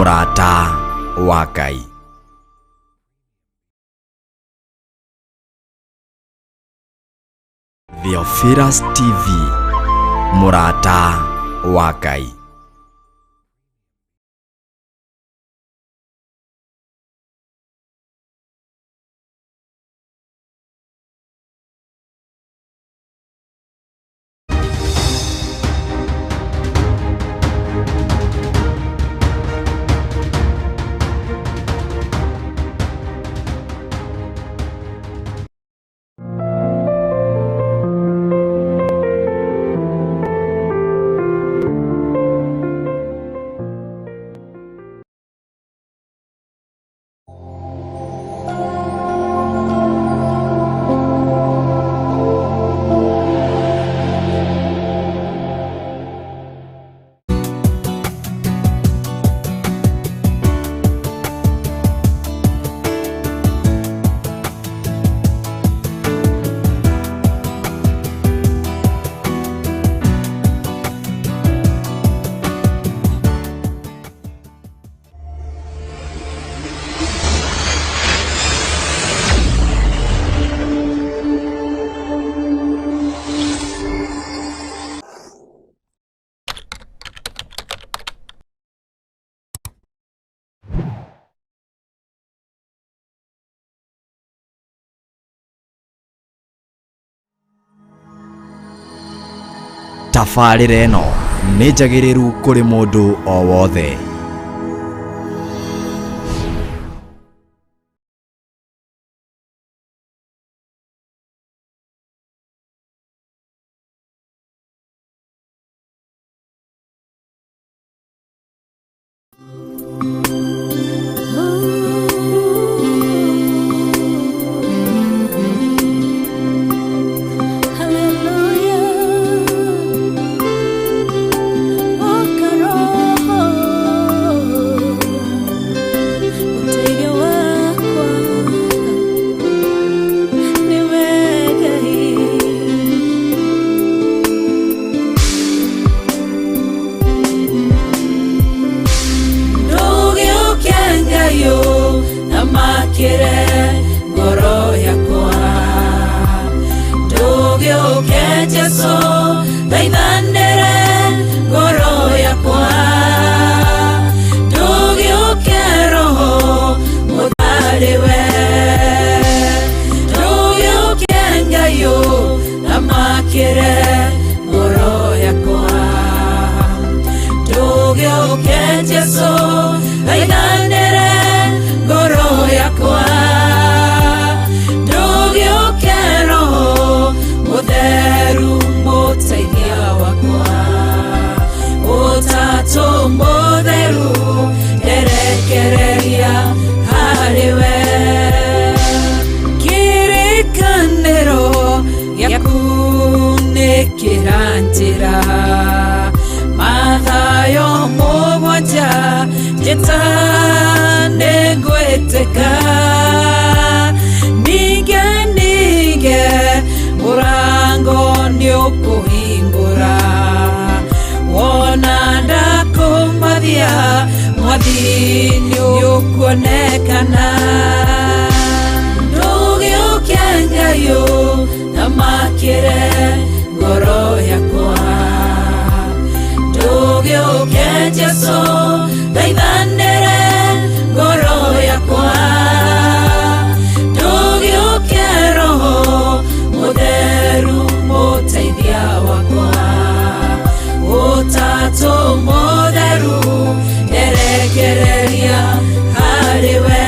Mũrata wa Ngai. Theophilus TV, Mũrata wa Ngai. Tabarĩra ĩno nĩ njagĩrĩru kũrĩ mũndũ o wothe. Ndũgĩũke ngoro yakwa, ndũgĩũke Jesũ, thaithanĩre ngoro yakwa, ndũgĩũke Roho mũtharĩwe, ndũgĩũke Ngai ũthamakĩre ngoro yakwa, ndũgĩũke Jesũ, thaithanĩre ngoro yakwa, ndũgĩũke Roho mũtheru mũteithia wakwa, ũtatũ mũtheru nderekereria harĩwe, kĩrĩkanĩro gĩaku nĩ kĩranjĩra mathayo mũgwanja njĩta nĩngwĩtĩka, ninge ninge mũrango nĩũkũhingũra, wona ndakũmathia mwathi nĩũkuonekana, ndũgĩũke Ngai ũthamakĩre ngoro yakwa, ndũgĩũke Jesũ, thaithanĩre ngoro yakwa, ndũgĩũke Roho mũtheru mũteithia wakwa, ũtatũ mũtheru nderekereria harĩwe.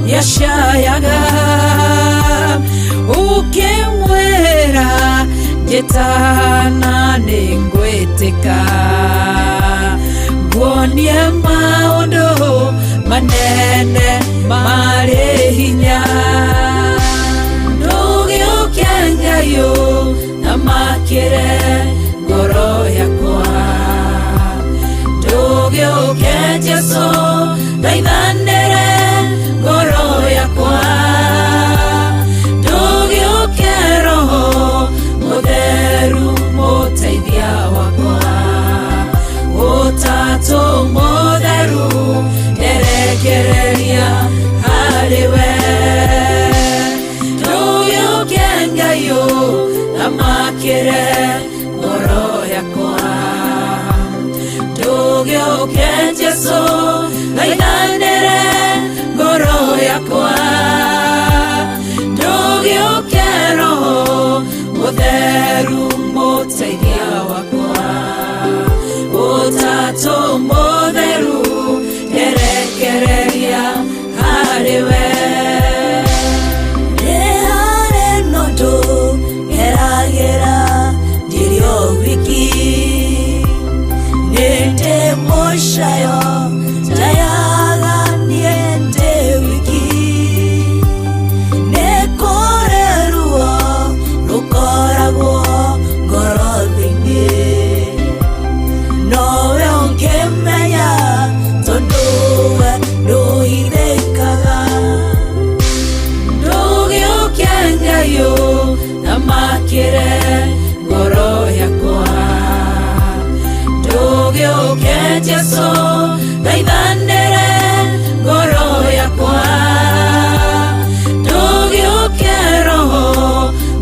Nĩacayaga ũkĩmwĩra njĩtana nĩngwĩtĩka nguonie maũndũ manene marĩ hinya ndũgĩũke Ngai ũthamakĩre ngoro yakwa ndũgĩũke Jesũ thaithanĩre ngoro yakwa ndũgĩũke Roho Mũtheru mũteithia wakwa Ũtatũ Mũtheru nderekereria harĩ we ndũgĩũke Ngai ũthamakĩre ngoro yakwa ndũgĩũke Jesũ thaithanĩre ngoro yakwa ndũgĩũke Roho Mũtheru mũteithia wakwa Ũtatũ Mũtheru nderekereria harĩ we Nĩ harĩ na ũndũ ngeragĩra ndirĩ o wiki nĩ ndĩ mũcayo njayaga niĩ ndĩ wiki nĩ kũrĩ ruo rũkoragwo ngoro thĩinĩ nowe ũngĩmenya tondũ we ndũhithĩkaga. Ndũgĩũke Ngai ũthamakĩre ngoro yakwa ndũgĩũke Jesũ thaithanĩre ngoro yakwa ndũgĩũke Roho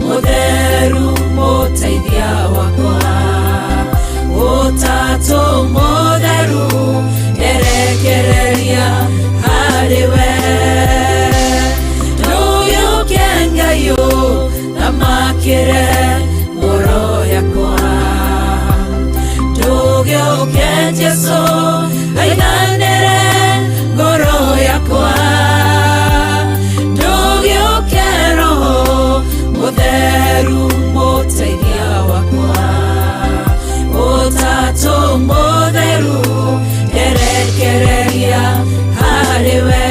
Mũtheru mũteithia wakwa Ũtatũ Mũtheru nderekereria harĩ we ndũgĩũke Ngai ũthamakĩre ngoro yakwa ndũgĩũke Jesũ thaithanĩre ngoro yakwa ndũgĩũke Roho Mũtheru mũteithia wakwa Ũtatũ Mũtheru nderekereria harĩ we.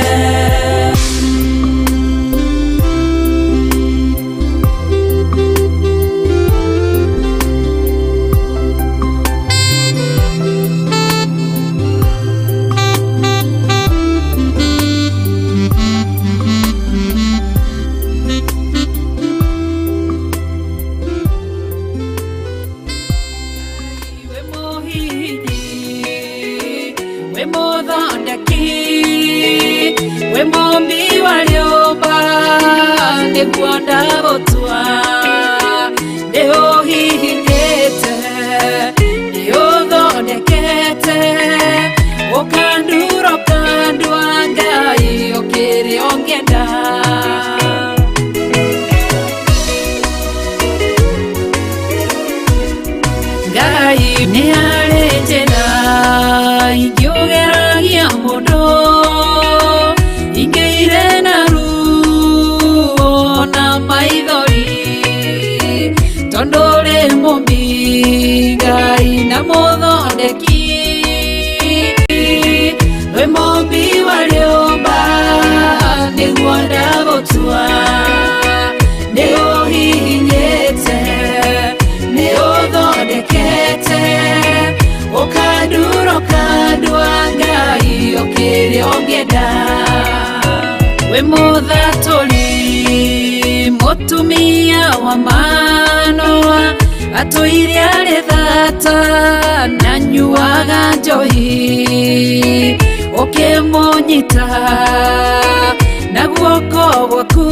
We mũhihinyi we mũthondeki we mũmbi wa rĩũmba nĩguo ndagũtua nĩũhihinyĩte nĩũthondekete ũkandura ũkandua Ngai ũkĩrĩ ũngĩenda. Ngai nĩ harĩ njĩra ingĩũgeragia mũndũ ingĩire na ruo na maithori tondũ ũrĩ mũmbi Ngai na mũthondeki wĩ mũmbi wa rĩũmba nĩguo ndagũtua nĩũhihinyĩte nĩũthondekete ũkandura ũkandua Ngai ũkĩrĩ ũngĩenda wĩ mũthatũri mũtumia wa Manoa atũire arĩ thata na nyuaga njohi ũkĩmũnyita na guoko gwaku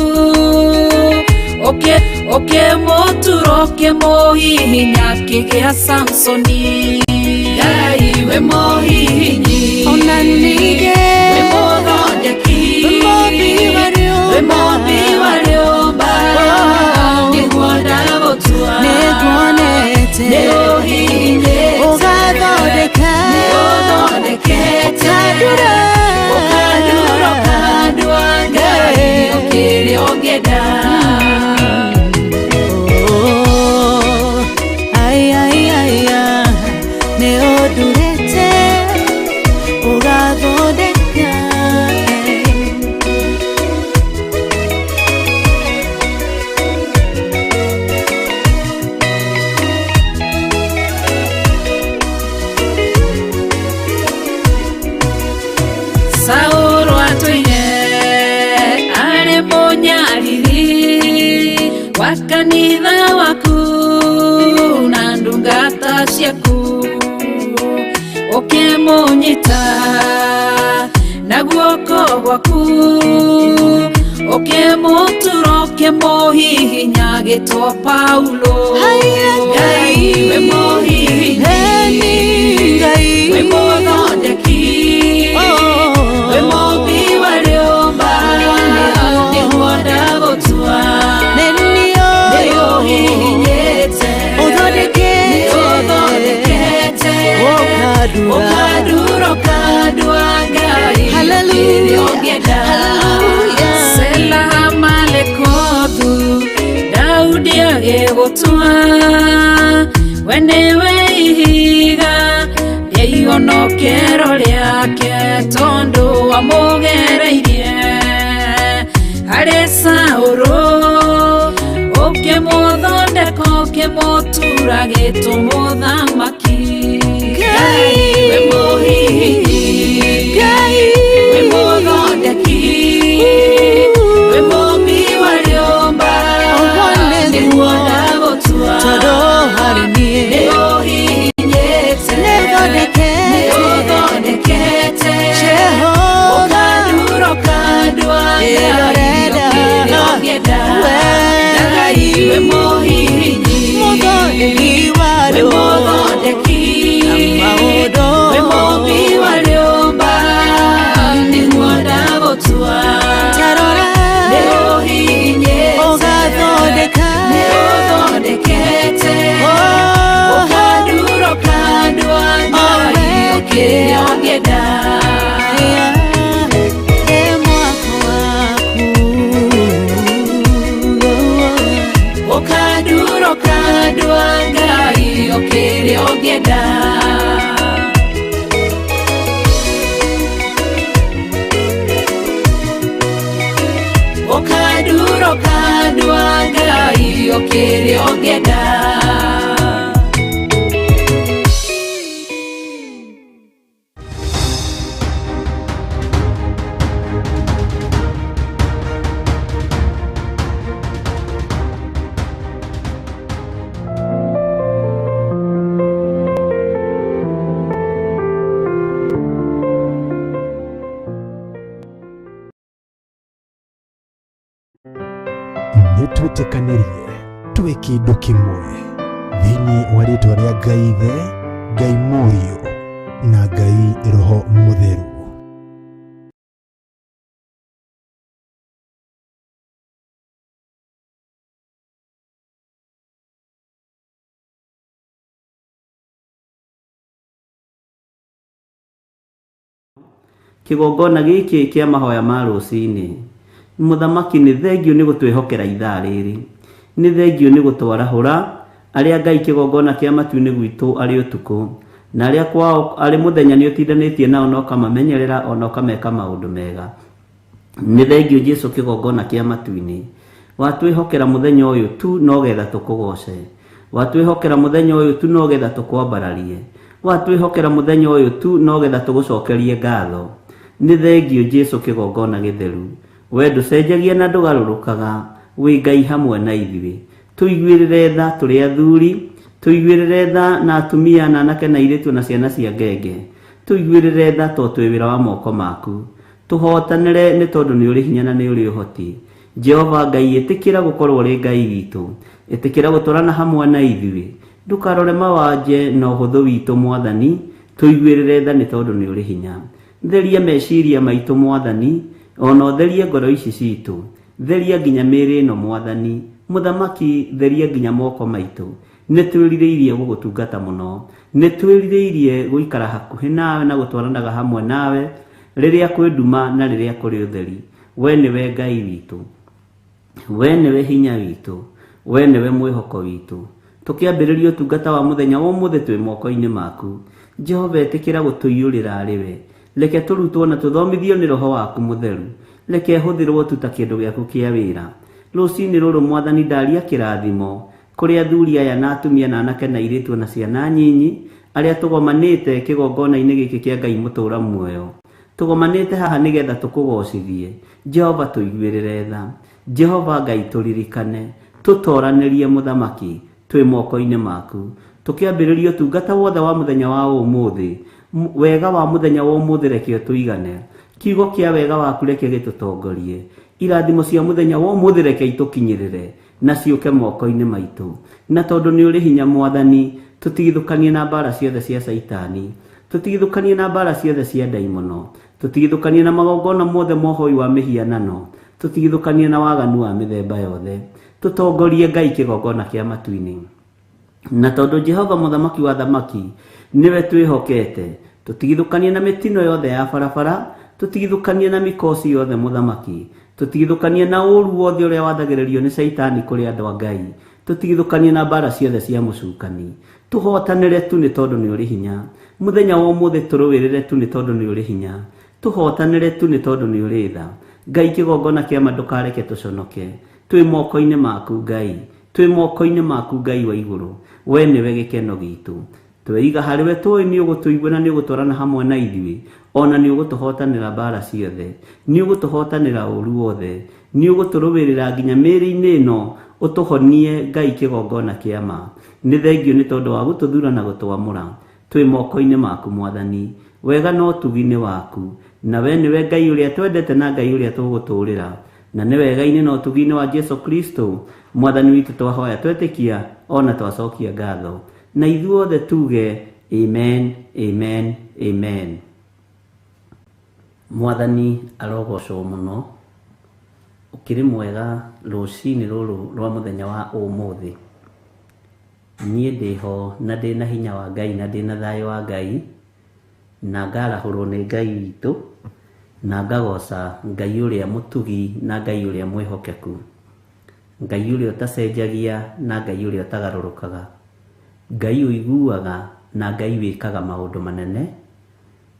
ũkĩmũtura ũkĩmũhihinya akĩgĩa Samsoni. Ngai wĩ mũhihinyi Ona ningĩ wĩ mũthondeki wĩ mũmbi wa rĩũmba. wĩ mũmbi wa rĩũmba nĩguo ndagũtua Nĩnguonete. nĩũhihinyĩte Ũgathondeka. nĩũthondekete Ũkandura. ũkandura ũkandua Ngai ũngĩenda. Oh, ai, ai, ai, ah, nĩ ũndurĩte ũgathondeka Saũlũ atũire arĩ mũnyariri wa kanitha waku na ndungata ciaku ũkĩmũnyita na guoko gwaku ũkĩmũtura ũkĩmũhihinya gĩtwo Paulo. Haiya, Ngai wĩ mũhihinyi, Eni Ngai wĩ mũthondeki, Oh. wĩ mũmbi wa rĩũmba, nĩguo ndagũtua. Nĩ niĩ Nĩũhihinyĩte, Ũthondekete. nĩũthondekete, Ũkandura. ũkandura, ũkandua Ngai, Hallelujah. kĩrĩa ũngĩenda. Hallelujah. Sela Hamalekothu, Daudi agĩgũtua, we nĩwe ihiga rĩa ihonokero rĩake, tondũ wamũgereirie harĩ Saũlũ, ũkĩmũthondeka ũkĩmũtura gĩtũmũthamaki. Ngai. Wĩ mũhihinyi, Ngai wĩ mũthondeki, wĩ mũmbi wa rĩũmba, Ũguo nĩguo. nĩguo ndagũtua. Tondũ harĩ niĩ Nĩũhihinyĩte, Nĩũthondekete. nĩũthondekete, Jehova. ũkandura, ũkandua Ngai, Ĩrorenda. kĩrĩa ũngĩenda. Wee. Ngai wĩ mũhihinyi, Mũthondeki wa wĩ rĩũmba. mũthondeki, Maũndũ. wĩ mũmbi wa rĩũmba, nĩguo ndagũtua. Tarora. Nĩũhihinyĩte, Ũgathondeka. nĩũthondekete, Oh. ũkandura, ũkandua Ngai, Oh, kĩrĩa ũngĩenda. Ĩ mwako waku. Ũkandura, ũkandua Ngai, o kĩrĩa ũngĩenda. Ũkandura, ũkandua Ngai, o kĩrĩa ũngĩenda. Nĩ twĩtĩkanĩrie twĩ kĩndũ kĩmwe thĩinĩ wa rĩtwa rĩa Ngai Ithe, Ngai Mũriũ na Ngai Roho Mũtheru. Kĩgongona gĩkĩ kĩa mahoya ma rũcinĩ, mũthamaki nĩ thengio nĩ gũtwĩhokera ithaa rĩrĩ, nĩ thengio nĩ gũtwarahũra arĩa Ngai kĩgongona kĩa matu-inĩ gwitũ arĩ ũtukũ, na arĩa kwao arĩ mũthenya nĩ ũtindanĩtie nao na ũkamamenyerera ona ũkameka maũndũ mega. Nĩ thengio Jesu kĩgongona kĩa matu-inĩ, watwĩhokera mũthenya ũyũ tu nogetha tũkũgoce, watwĩhokera mũthenya ũyũ tu nogetha tũkwambararie, watwĩhokera mũthenya ũyũ tu nogetha tũgũcokerie ngatho. Nĩ thengio Jesu kĩgongona gĩtheru, we ndũcenjagia na ndũgarũrũkaga, wĩ Ngai hamwe na ithuĩ. Tũiguĩrĩre tha tũrĩ athuri, tũiguĩrĩre tha na atumia na anake na airĩtu na ciana cia ngenge, tũiguĩrĩre tha tondũ twĩ wĩra wa moko maku. Tũhotanĩre nĩ tondũ nĩ ũrĩ hinya na nĩ ũrĩ ũhoti. Jehova Ngai, ĩtĩkĩra gũkorwo ũrĩ Ngai witũ, ĩtĩkĩra gũtwarana hamwe na ithuĩ, ndũkarore mawanje na ũhũthũ witũ Mwathani, tũiguĩrĩre tha nĩ tondũ nĩ ũrĩ hinya. Theria meciria maitũ Mwathani, ona ũtherie ngoro ici citũ, theria nginya mĩĩrĩ ĩno Mwathani, mũthamaki theria nginya moko maitũ. Nĩ twĩrirĩirie gũgũtungata mũno, nĩ twĩrirĩirie gũikara hakuhĩ nawe na gũtwaranaga hamwe nawe rĩrĩa kwĩ nduma na rĩrĩa kũrĩ ũtheri. We nĩwe Ngai witũ. We nĩwe hinya witũ, we nĩwe mwĩhoko witũ. Tũkĩambĩrĩria ũtungata wa mũthenya wa ũmũthĩ twĩ moko-inĩ maku. Jehova, ĩtĩkĩra gũtũiyũrĩra arĩ we. Reke tũrutwo na tũthomithio nĩ Roho waku Mũtheru. Reke hũthĩrwo tu ta kĩndũ gĩaku kĩa wĩra. Rũcinĩ rũrũ Mwathani, ndaria kĩrathimo kũrĩ athuri aya na atumia na anake na airĩtu na ciana nyinyi arĩa tũgomanĩte kĩgongona-inĩ gĩkĩ kĩa Ngai mũtũũra muoyo. Tũgomanĩte haha nĩgetha tũkũgocithie. Jehova, tũiguĩrĩre tha. Jehova Ngai, tũririkane, tũtoranĩrie mũthamaki, twĩ moko-inĩ maku. Tũkĩambĩrĩria ũtungata wothe wa mũthenya wa ũmũthĩ, wega wa mũthenya wa ũmũthĩ reke ũtũigane. Kiugo kĩa wega waku reke gĩtũtongorie. Irathimo cia mũthenya wa ũmũthĩ reke itũkinyĩrĩre na ciũke moko-inĩ maitũ. Na tondũ nĩ ũrĩ hinya Mwathani, tũtigithũkanie na mbara ciothe cia Caitani, tũtigithũkanie na mbara ciothe cia ndaimono, tũtigithũkanie na magongona mothe ma ũhoi wa mĩhianano, tũtigithũkanie na waganu wa mĩthemba yothe. Tũtongorie Ngai kĩgongona kĩa matu-inĩ. Na tondũ Jehova mũthamaki wa thamaki nĩwe twĩhokete, tũtigithũkanie na mĩtino yothe ya barabara, tũtigithũkanie na mĩkosi yothe mũthamaki, tũtigithũkanie na ũũru wothe ũrĩa wathagĩrĩrio nĩ Caitani kũrĩ andũ a Ngai, tũtigithũkanie na mbara ciothe cia mũcukani. Tũhotanĩre tu nĩ tondũ nĩ ũrĩ hinya. Mũthenya wa ũmũthĩ tũrũĩrĩre tu nĩ tondũ nĩ ũrĩ hinya. Tũhotanĩre tu nĩ tondũ nĩ ũrĩ tha. Ngai kĩgongona kĩa ma ndũkareke tũconoke. Twĩ moko-inĩ maku Ngai, twĩ moko-inĩ maku Ngai wa igũrũ. We nĩwe gĩkeno gitũ. Tweiga harĩ we tũĩ nĩ ũgũtũigua na nĩ ũgũtwarana hamwe na ithuĩ, ona nĩ ũgũtũhotanĩra mbara ciothe, nĩ ũgũtũhotanĩra ũũru wothe, nĩ ũgũtũrũĩrĩra nginya mĩĩrĩ-inĩ ĩno, ũtũhonie Ngai kĩgongona kĩa ma. Nĩ thengio nĩ tondũ wa gũtũthura na gũtwamũra. Twĩ moko-inĩ maku Mwathani, wega na ũtugi nĩ waku, na we nĩwe Ngai ũrĩa twendete na Ngai ũrĩa tũgũtũũrĩra. Na nĩ wega-inĩ na ũtugi-inĩ wa Jesu Kristo Mwathani witũ twahoya twetĩkia ona twacokia ngatho. Na ithuothe tuge amen, amen, amen. Mwathani arogocwo mũno. Ũkĩrĩ mwega rũcinĩ rũrũ rwa mũthenya wa ũmũthĩ. Niĩ ndĩho na ndĩna hinya wa Ngai na ndĩna thayũ wa Ngai, na ngarahũrwo nĩ Ngai witũ, na ngagoca Ngai ũrĩa mũtugi na Ngai ũrĩa mwĩhokeku, Ngai ũrĩa ũtacenjagia na Ngai ũrĩa ũtagarũrũkaga, Ngai ũiguaga na Ngai wĩkaga maũndũ manene,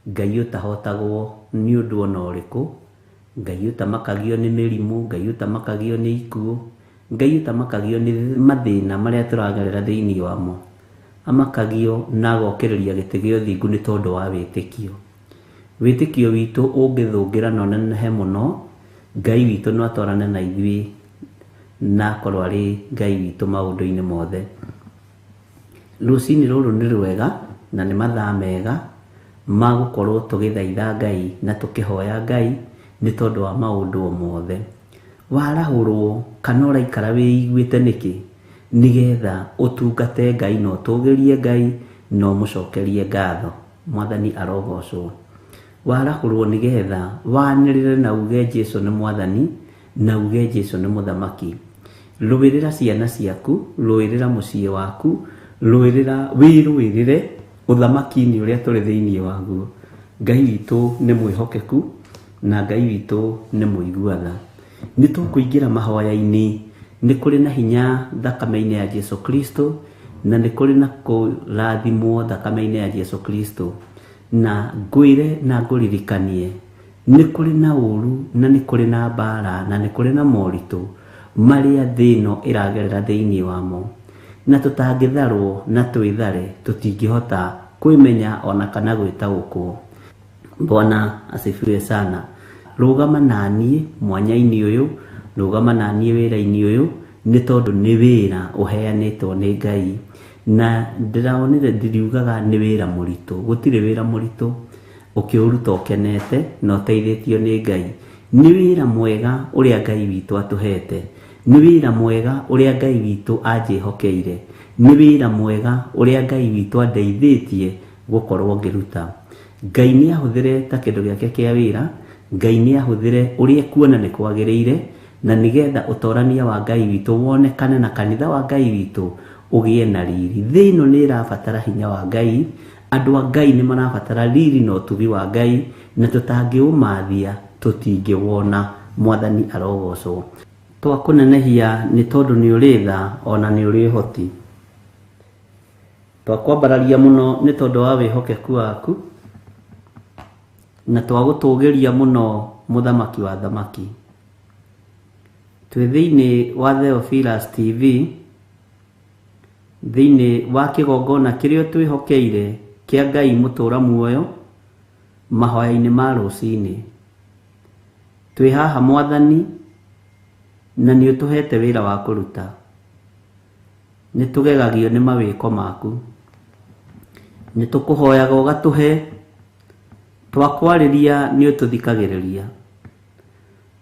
Ngai ũtahotagwo nĩ ũndũ ona ũrĩkũ, Ngai ũtamakagio nĩ mĩrimũ, Ngai ũtamakagio nĩ ikuũ, Ngai ũtamakagio nĩ mathĩna marĩa tũragerera thĩinĩ wamo. Amakagio na agokĩrĩria gĩtĩ gĩa ũthingu nĩ tondũ wa wĩtĩkio. Wĩtĩkio witũ ũngĩthũngĩra na ũnenehe mũno, Ngai witũ no atwarane na ithuĩ na akorwo arĩ Ngai witũ maũndũ-inĩ mothe. Rũcinĩ rũrũ nĩ rwega na nĩ mathaa mega ma gũkorwo tũgĩthaitha Ngai na tũkĩhoya Ngai nĩ tondũ wa maũndũ o mothe. Warahũrwo kana ũraikara wĩiguĩte nĩkĩ? Nĩgetha ũtungate Ngai na ũtũgĩrie Ngai na ũmũcokerie ngatho. Mwathani arogocwo. Warahũrwo nĩgetha wanĩrĩre na uge Jesu nĩ Mwathani na uge Jesu nĩ Mũthamaki. Rũĩrĩra ciana ciaku, rũĩrĩra mũciĩ waku, rũĩrĩra wĩrũĩrĩre ũthamaki-inĩ ũrĩa tũrĩ thĩinĩ waguo. Ngai witũ nĩ mwĩhokeku na Ngai witũ nĩ mũigua tha. Nĩ tũkũingĩra mahoya-inĩ, nĩ kũrĩ na hinya thakame-inĩ ya Jesu Kristo, na nĩ kũrĩ na kũrathimwo thakame-inĩ ya Jesu Kristo. Na ngwĩre na ngũririkanie, nĩ kũrĩ na ũũru na nĩ kũrĩ na mbara na nĩ kũrĩ na moritũ marĩa thĩ ĩno ĩragerera thĩinĩ wamo. Na tũtangĩtharwo na twĩthare tũtingĩhota kwĩmenya ona kana gwĩtaũkwo. Bwana asifiwe sana. Rũgama naniĩ mwanya-inĩ ũyũ, rũgama naniĩ wĩra-inĩ ũyũ, nĩ tondũ nĩ wĩra ũheanĩtwo nĩ Ngai. Na ndĩraonire ndiriugaga nĩ wĩra mũritũ, gũtirĩ wĩra mũritũ ũkĩũruta ũkenete na ũteithĩtio nĩ Ngai. Nĩ wĩra mwega ũrĩa Ngai witũ atũhete, nĩ wĩra mwega ũrĩa Ngai witũ anjĩhokeire, nĩ wĩra mwega ũrĩa Ngai witũ andeithĩtie gũkorwo ngĩruta. Ngai nĩ ahũthĩre ta kĩndũ gĩake kĩa wĩra, Ngai nĩ ahũthĩre ũrĩa ekuona nĩ kwagĩrĩire, na nĩgetha ũtorania wa Ngai witũ wonekane na kanitha wa Ngai witũ ũgĩe na riri. Thĩ ĩno nĩ ĩrabatara hinya wa Ngai, andũ a Ngai nĩ marabatara riri na ũtugi wa Ngai, na tũtangĩũmathia tũtingĩwona. Mwathani arogocwo. Twakũnenehia nĩ tondũ nĩ ũrĩ tha ona nĩ ũrĩ ũhoti. Twakwambararia mũno nĩ tondũ wa wĩhokeku waku, na twagũtũgĩria mũno mũthamaki wa thamaki. Twĩ thĩinĩ wa Theophilus TV, thĩinĩ wa kĩgongona kĩrĩa twĩhokeire kĩa Ngai mũtũra muoyo, mahoya-inĩ ma rũcinĩ. Twĩ haha Mwathani, na nĩ ũtũhete wĩra wa kũruta. Nĩ tũgegagio nĩ mawĩko maku. Nĩ tũkũhoyaga ũgatũhe, twakwarĩria nĩ ũtũthikagĩrĩria.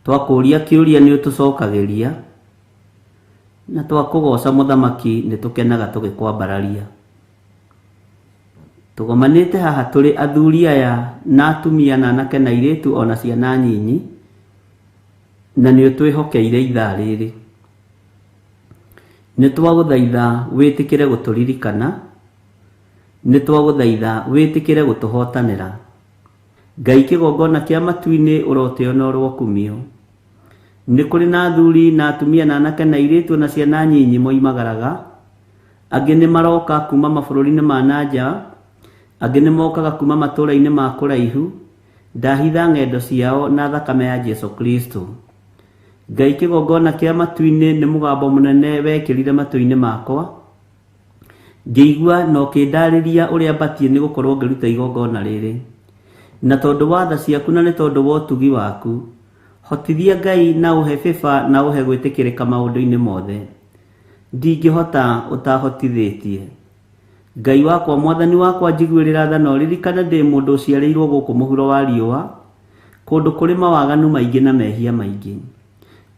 Twakũria kĩũria nĩ ũtũcokagĩria, na twakũgoca mũthamaki nĩ tũkenaga tũgĩkwambararia. Tũgomanĩte haha tũrĩ athuri aya na atumia na anake na airĩtu ona ciana nyinyi, na nĩ ũtwĩhokeire ithaa rĩrĩ. Nĩ twagũthaitha wĩtĩkĩre gũtũririkana, nĩ twagũthaitha wĩtĩkĩre gũtũhotanĩra. Ngai kĩgongona kĩa matu-inĩ ũrotĩo na ũrokumio. Nĩ kũrĩ na athuri na atumia na anake na airĩtu na ciana nyinyi moimagaraga, angĩ nĩ maroka kuma mabũrũri-inĩ ma na nja, angĩ nĩ mokaga kuma matũũra-inĩ ma kũraihu, ndahitha ng'endo ciao na thakame ya Jesu Kristo. Ngai kĩgongona kĩa matu-inĩ nĩ mũgambo mũnene wekĩrire matũ-inĩ makwa, ngĩigua na ũkĩndarĩria ũrĩa batiĩ nĩ gũkorwo ngĩruta igongona rĩrĩ. Na tondũ wa tha ciaku na nĩ tondũ wa ũtugi waku, hotithia Ngai na ũhe favor na ũhe gwĩtĩkĩrĩka maũndũ-inĩ mothe. Ndingĩhota ũtahotithĩtie. Ngai wakwa mwathani wakwa njiguĩrĩra tha na ũririkane ndĩ mũndũ ũciarĩirwo gũkũ mũhuro wa riũa, kũndũ kũrĩ mawaganu maingĩ na mehia maingĩ,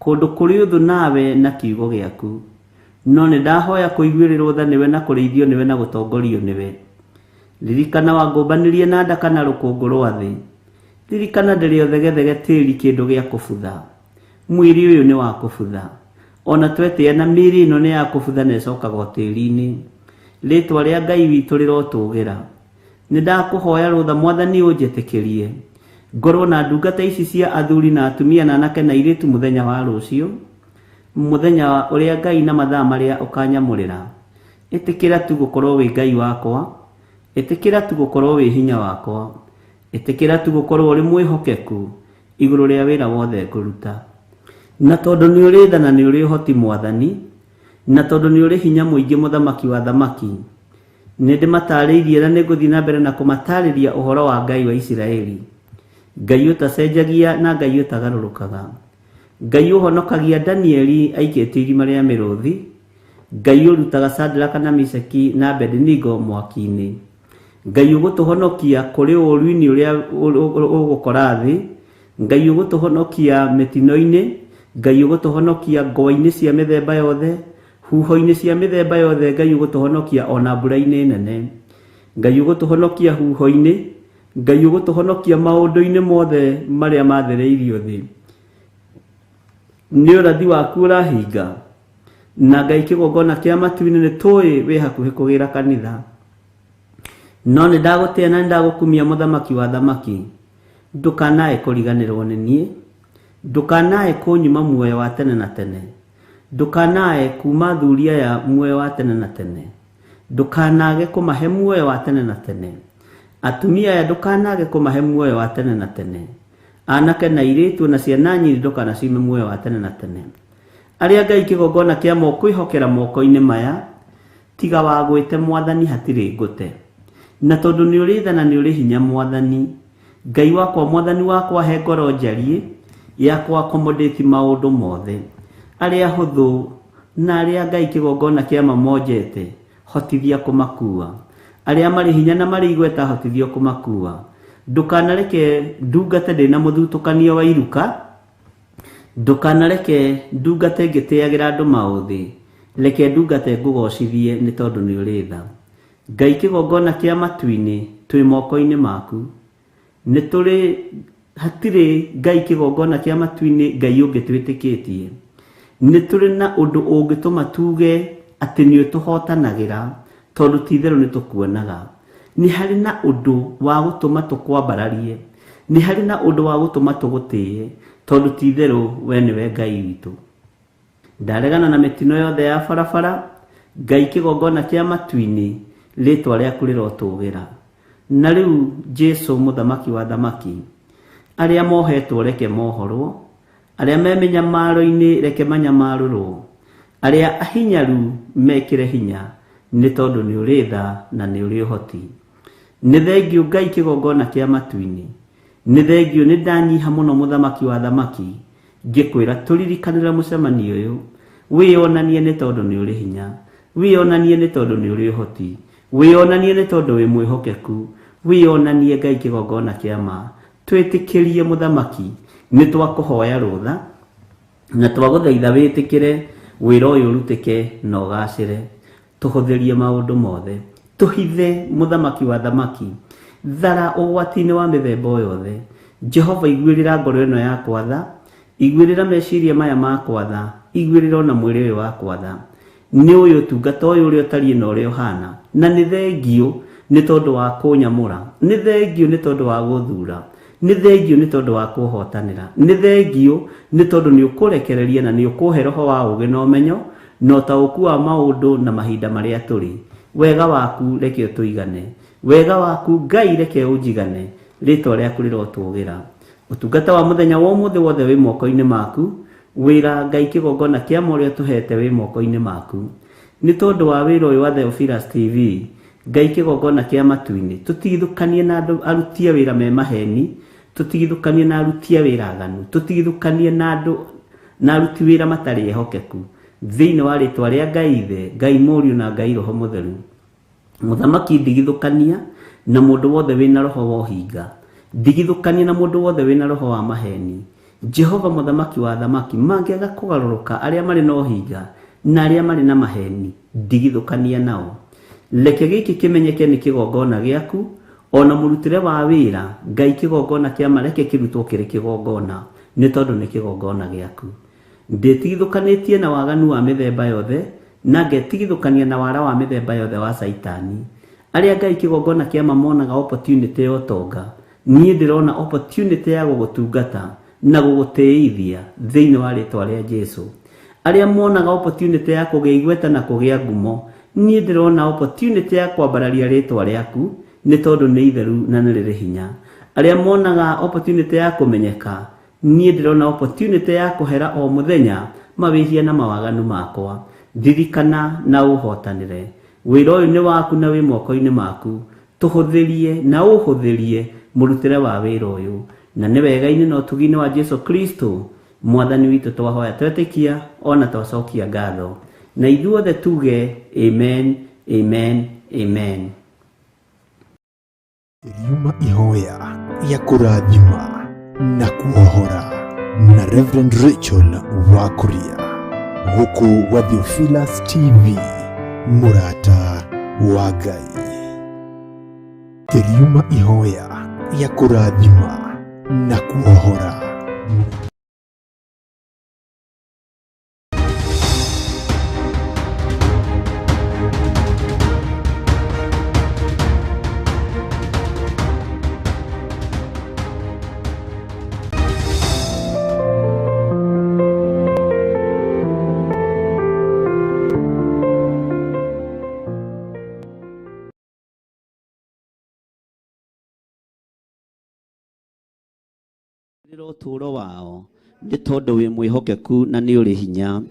kũndũ kũrĩ ũthũ nawe na kiugo gĩaku. No nĩ ndahoya kũiguĩrĩrwo tha nĩwe na kũrĩithio nĩwe na gũtongorio nĩwe. Ririkana wangũmbanĩrie na ndaka na rũkũngũ rwa thĩ. Ririkana ndĩrĩ o thegethege tĩri kĩndũ gĩa kũbutha. Mwĩrĩ ũyũ nĩ wa kũbutha. Ona twetĩa na mĩĩrĩ ĩno nĩ ya kũbutha na ĩcokaga o tĩri-inĩ. Rĩtwa rĩa Ngai witũ rĩrotũgĩra. Nĩ ndakũhoya rũtha Mwathani ũnjĩtĩkĩrie ngorwo na ndungata ici cia athuri na atumia na anake na airĩtu mũthenya wa rũciũ, mũthenya ũrĩa Ngai na mathaa marĩa ũkanyamũrĩra. Ĩtĩkĩra tu gũkorwo wĩ Ngai wakwa, ĩtĩkĩra tu gũkorwo wĩ hinya wakwa, ĩtĩkĩra tu gũkorwo ũrĩ mwĩhokeku igũrũ rĩa wĩra wothe ngũruta. Na tondũ nĩ ũrĩ tha na nĩ ũrĩ ũhoti Mwathani, na tondũ nĩ ũrĩ hinya mũingĩ mũthamaki wa thamaki, nĩ ndĩmatarĩirie na nĩ ngũthiĩ na mbere na kũmatarĩria ũhoro wa Ngai wa Isiraeli, Ngai ũtacenjagia na Ngai ũtagarũrũkaga, Ngai ũhonokagia Danieli aikĩtio irima rĩa mĩrũthi, Ngai ũrutaga Shadraka na Meshaki na Abednego mwaki-inĩ, Ngai ũgũtũhonokia kũrĩ ũũru-inĩ ũrĩa ũgũkora thĩ, Ngai ũgũtũhonokia mĩtino-inĩ, Ngai ũgũtũhonokia ngwa-inĩ cia mĩthemba yothe, huho-inĩ cia mĩthemba yothe, Ngai ũgũtũhonokia ona mbura-inĩ nene, Ngai ũgũtũhonokia huho-inĩ, Ngai ũgũtũhonokia maũndũ-inĩ mothe marĩa mathĩrĩirio thĩ. Nĩ ũrathi waku ũrahinga, na Ngai kĩgongona kĩa matu-inĩ nĩ tũĩ wĩ hakuhĩ kũgĩra kanitha. No nĩ ndagũtĩa na nĩ ndagũkumia mũthamaki wa thamaki, ndũkanae kũriganĩrwo nĩ niĩ, ndũkanae kũnyima muoyo wa tene na tene, ndũkanae kuma athuri aya muoyo wa tene na tene, ndũkanage kũmahe muoyo wa tene na tene, atumia aya ndũkanage kũmahe muoyo wa tene na tene, anake na airĩtu na ciana nyinyi ndũkanacime muoyo wa tene na tene. Arĩa Ngai kĩgongona kĩa kwĩhokera moko-inĩ maya, tiga wagwĩte Mwathani hatirĩ ngũte. Na tondũ nĩ ũrĩ tha na nĩ ũrĩ hinya Mwathani, Ngai wakwa Mwathani wakwa he ngoro njariĩ ya kũ accommodate maũndũ mothe. Arĩa hũthũ na arĩa Ngai kĩgongona kĩa mamonjete, hotithia kũmakua. Arĩa marĩ hinya na marĩ igweta hotithio kũmakua. Ndũkanareke ndungate ndĩna mũthutũkanio wa iruka, ndũkanareke ndungate ngĩtĩagĩra andũ maũthĩ, reke ndungate ngũgocithie nĩ tondũ nĩ ũrĩ tha. Ngai kĩgongona kĩa matu-inĩ twĩ moko-inĩ maku. Nĩ tũrĩ hatirĩ Ngai kĩgongona kĩa matu-inĩ Ngai ũngĩ twĩtĩkĩtie. Nĩ tũrĩ na ũndũ ũngĩtũma tuge atĩ nĩ ũtũhotanagĩra tondũ ti itherũ nĩ tũkuonaga. Nĩ harĩ na ũndũ wa gũtũma tũkwambararie, nĩ harĩ na ũndũ wa gũtũma tũgũtĩe tondũ ti itherũ we nĩwe Ngai witũ. Ndaregana na mĩtino yothe ya barabara. Ngai kĩgongona kĩa matu-inĩ, rĩtwa rĩaku rĩrotũgĩra. Na rĩu Jesu mũthamaki wa thamaki, arĩa mohetwo reke mohorwo, arĩa me mĩnyamaro-inĩ reke manyamarũrwo, arĩa ahinyaru mekĩre hinya, nĩ tondũ nĩ ũrĩ tha na nĩ ũrĩ ũhoti. Nĩ thengiũ Ngai kĩgongona kĩa matu-inĩ, nĩ thengiũ nĩ ndanyiha mũno mũthamaki wa thamaki, ngĩkwĩra tũririkanĩre mũcemanio ũyũ, wĩyonanie nĩ tondũ nĩ ũrĩ hinya, wĩyonanie nĩ tondũ nĩ ũrĩ ũhoti, wĩyonanie nĩ tondũ wĩ mwĩhokeku, wĩyonanie Ngai kĩgongona kĩa ma. Twĩtĩkĩrie mũthamaki, nĩ twakũhoya rũtha na twagũthaitha wĩtĩkĩre wĩra ũyũ ũrutĩke na ũgacĩre. Tũhũthĩrie maũndũ mothe, tũhithe mũthamaki wa thamaki, thara ũgwati-inĩ wa mĩthemba o yothe. Jehova, iguĩrĩra ngoro ĩno yakwa tha, iguĩrĩra meciria maya makwa tha, iguĩrĩra ona mwĩrĩ ũyũ wakwa tha. Nĩ ũyũ ũtungata ũyũ ũrĩa ũtariĩ na ũrĩa ũhana, na nĩ thengiũ nĩ tondũ wa kũnyamũra, nĩ thengiũ nĩ tondũ wa gũthura, nĩ thengiũ nĩ tondũ wa kũhotanĩra, nĩ thengiũ nĩ tondũ nĩ ũkũrekereria na nĩ ũkũhe roho wa ũũgĩ na ũmenyo na ũtaũku wa maũndũ na mahinda marĩa tũrĩ. Wega waku reke ũtũigane, wega waku Ngai reke ũnjigane, rĩtwa rĩaku rĩrotũgĩra. Ũtungata wa mũthenya wa ũmũthĩ wothe wĩ moko-inĩ maku, wĩra Ngai kĩgongona kĩa ma ũrĩa ũtũhete wĩ moko-inĩ maku. Nĩ tondũ wa wĩra ũyũ wa Theophilus TV, Ngai kĩgongona kĩa matu-inĩ, tũtigithũkanie na andũ aruti a wĩra me maheni, tũtigithũkanie na aruti a wĩra aganu, tũtigithũkanie na andũ na aruti wĩra matarĩ ehokeku. Thĩinĩ wa rĩtwa rĩa Ngai Ithe, Ngai Mũriũ na Ngai Roho Mũtheru. Mũthamaki ndigithũkania na mũndũ wothe wĩna roho wa ũhinga, ndigithũkania na mũndũ wothe wĩna roho wa maheni. Jehova mũthamaki wa thamaki, mangĩaga kũgarũrũka arĩa marĩ na ũhinga na arĩa marĩ na maheni, ndigithũkania nao. Reke gĩkĩ kĩmenyeke nĩ kĩgongona gĩaku, ona mũrutĩre wa wĩra Ngai kĩgongona kĩa ma reke kĩrutwo kĩrĩ kĩgongona, nĩ tondũ nĩ kĩgongona gĩaku. Ndĩtigithũkanĩtie na waganu wa mĩthemba yothe, na ngetigithũkania na wara wa mĩthemba yothe wa Caitani. Arĩa Ngai kĩgongona kĩa ma monaga opportunity ya ũtonga, niĩ ndĩrona opportunity ya gũgũtungata na gũgũtĩithia thĩinĩ wa rĩtwa rĩa Jesu. Arĩa monaga opportunity ya kũgĩa igweta na kũgĩa ngumo, niĩ ndĩrona opportunity ya kwambararia rĩtwa rĩaku, nĩ tondũ nĩ itheru na nĩ rĩrĩ hinya. Arĩa monaga opportunity ya kũmenyeka, niĩ ndĩrona opportunity ya kũhera o mũthenya mawĩhia na mawaganu makwa. Ndirikana na ũhotanĩre. Wĩra ũyũ nĩ waku na wĩ moko-inĩ maku. Tũhũthĩrie na ũhũthĩrie mũrutĩre wa wĩra ũyũ. Na nĩ wega-inĩ na ũtugi-inĩ wa Jesu Kristo mwathani witũ twahoya twetĩkia ona twacokia ngatho. Na ithuothe tuge amen, amen, amen. Riuma ihoya ya kũrathima na kuohora na Reverend Rachel Wakuria gũkũ gwa Theophilus TV, mũrata wa Ngai. Riuma ihoya ya kũrathima na kuohora. Ũtũũro wao nĩ tondũ wĩ mwĩhokeku na nĩ ũrĩ hinya.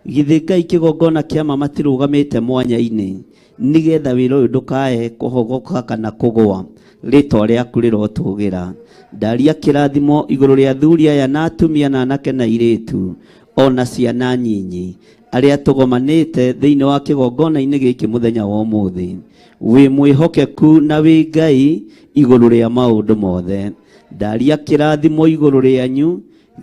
Githĩ Ngai kĩgongona kĩa ma matirũgamĩte mwanya-inĩ nĩgetha wĩra ũyũ ndũkae kũhogoka kana kũgũa, rĩtwa rĩaku rĩrotũgĩra. Ndaria kĩrathimo igũrũ rĩa athuri aya na atumia na anake na airĩtu ona ciana nyinyi arĩa tũgomanĩte thĩinĩ wa kĩgongona-inĩ gĩkĩ mũthenya wa ũmũthĩ. Wĩ mwĩhokeku na wĩ Ngai igũrũ rĩa maũndũ mothe. Ndaria kĩrathimo igũrũ rĩanyu,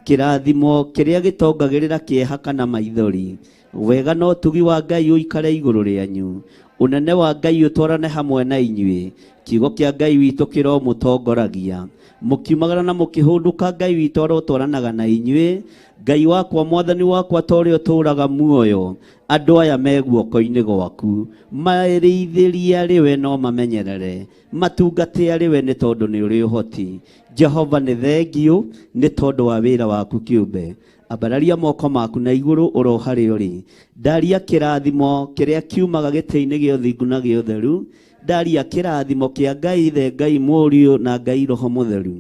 kĩrathimo kĩrĩa gĩtongagĩrĩra kĩeha kana maithori. Wega na ũtugi wa Ngai ũikare igũrũ rĩanyu, ũnene wa Ngai ũtwarane hamwe na inyuĩ. Kiugo kĩa Ngai witũ kĩromũtongoragia mũkiumagara na mũkĩhũndũka. Ngai witũ arotwaranaga na inyuĩ. Ngai wakwa, mwathani wakwa, ta ũrĩa ũtũũraga muoyo, andũ aya me guoko-inĩ gwaku, marĩithĩrie arĩ we no mamenyerere, matungate arĩ we nĩ tondũ nĩ ũrĩ ũhoti. Jehova nĩ thengiũ nĩ tondũ wa wĩra waku kĩũmbe. Ambararia moko maku na igũrũ oro harĩa ũrĩ. Ndaria kĩrathimo kĩrĩa kiumaga gĩtĩ-inĩ gĩa ũthingu na gĩa ũtheru. Ndaria kĩrathimo kĩa Ngai Ithe, Ngai Mũriũ na Ngai Roho Mũtheru.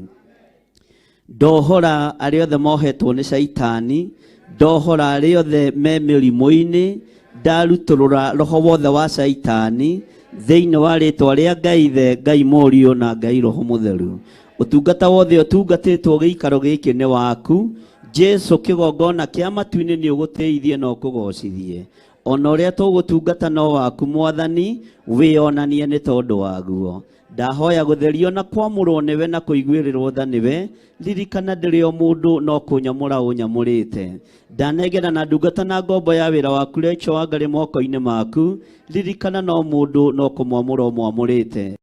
Ndohora arĩa othe mohetwo nĩ caitani, ndohora arĩa othe me mĩrimũ-inĩ, ndarutũrũra roho wothe wa caitani thĩinĩ wa rĩtwa rĩa Ngai Ithe, Ngai Mũriũ na Ngai Roho Mũtheru. Ũtungata wothe ũtungatĩtwo gĩikaro gĩkĩ nĩ waku. Jesu kĩgongona kĩa matu-inĩ nĩ ũgũtĩithie na ũkũgocithie. Ona ũrĩa tũgũtungata no waku Mwathani, wĩonanie nĩ tondũ waguo. Ndahoya gũtherio na kwamũrwo nĩwe na kũiguĩrĩrwo tha nĩwe. Ririkana ndĩrĩ o mũndũ no kũnyamũra ũnyamũrĩte. Ndanengera na ndungata na ngombo ya wĩra waku Rachel Wangari moko-inĩ maku. Ririkana no mũndũ no kũmwamũra ũmwamũrĩte.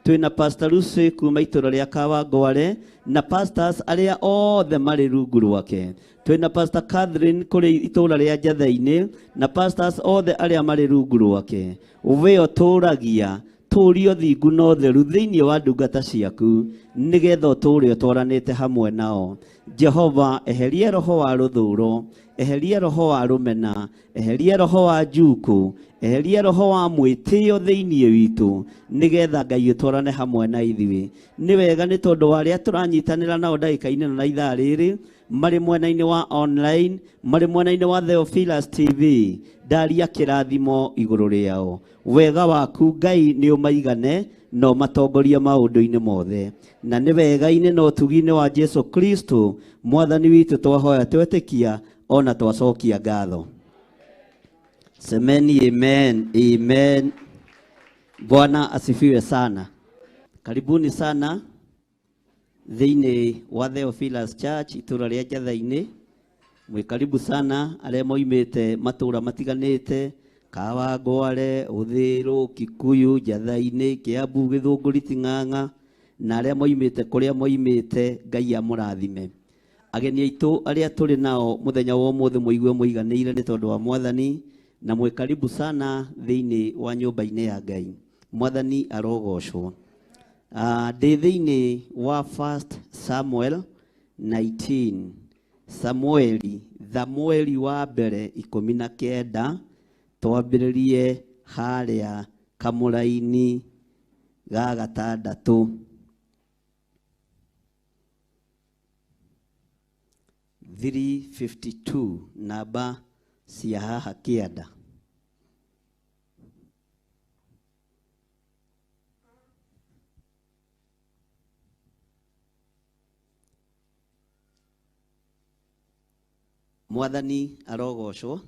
Twĩna Pastor Lucy kuma itũra rĩa Kawangware na pastors arĩa othe marĩ rungu rwake. Twĩna Pastor Catherine kũrĩ itũra rĩa Njatheinĩ na pastors othe arĩa marĩ rungu rwake. We ũtũragia tũrio thingu na ũtheru thĩinĩ wa ndungata ciaku nĩgetha ũtũũre ũtwaranĩte hamwe nao. Jehova, eheria roho wa rũthũũro, eheria roho wa rũmena, eheria roho wa njuku, eheria roho wa mwĩtĩo thĩinĩ witũ nĩgetha Ngai ũtwarane hamwe na ithuĩ. Nĩ wega nĩ tondũ wa arĩa tũranyitanĩra nao ndagĩka-inĩ na ithaa rĩrĩ marĩ mwena-inĩ wa online, marĩ mwena-inĩ wa Theophilus TV, ndaria kĩrathimo igũrũ rĩao. Wega waku Ngai nĩ ũmaigane na ũmatongorie maũndũ-inĩ mothe. Na nĩ wega-inĩ na ũtugi-inĩ wa Jesu Kristo Mwathani witũ twahoya twetĩkia ona twacokia ngatho. Semeni amen, amen. Bwana asifiwe sana. Karibuni sana thĩinĩ wa Theophilus Church itũra rĩa Njatheinĩ. Mwĩ karibu sana arĩa moimĩte matũra matiganĩte, Kawangware, Ũthĩrũ, Kikuyu, Njatheinĩ, Kiambu, Gĩthũngũri, Ting'ang'a, na arĩa moimĩte kũrĩa moimĩte, Ngai amũrathime. Ageni aitũ arĩa tũrĩ nao mũthenya wa ũmũthĩ mũigue mũiganĩire nĩ tondũ wa Mwathani, na mwĩ karibu sana thĩinĩ wa nyũmba-inĩ ya Ngai. Mwathani arogocwo. Ndĩ thĩinĩ wa 1 Samuel 19. Samueli, Samueli wa mbere 19, twambĩrĩrie harĩa kamũraini ga gatandatũ. 352 namba cia haha kĩanda. Mwathani arogocwo.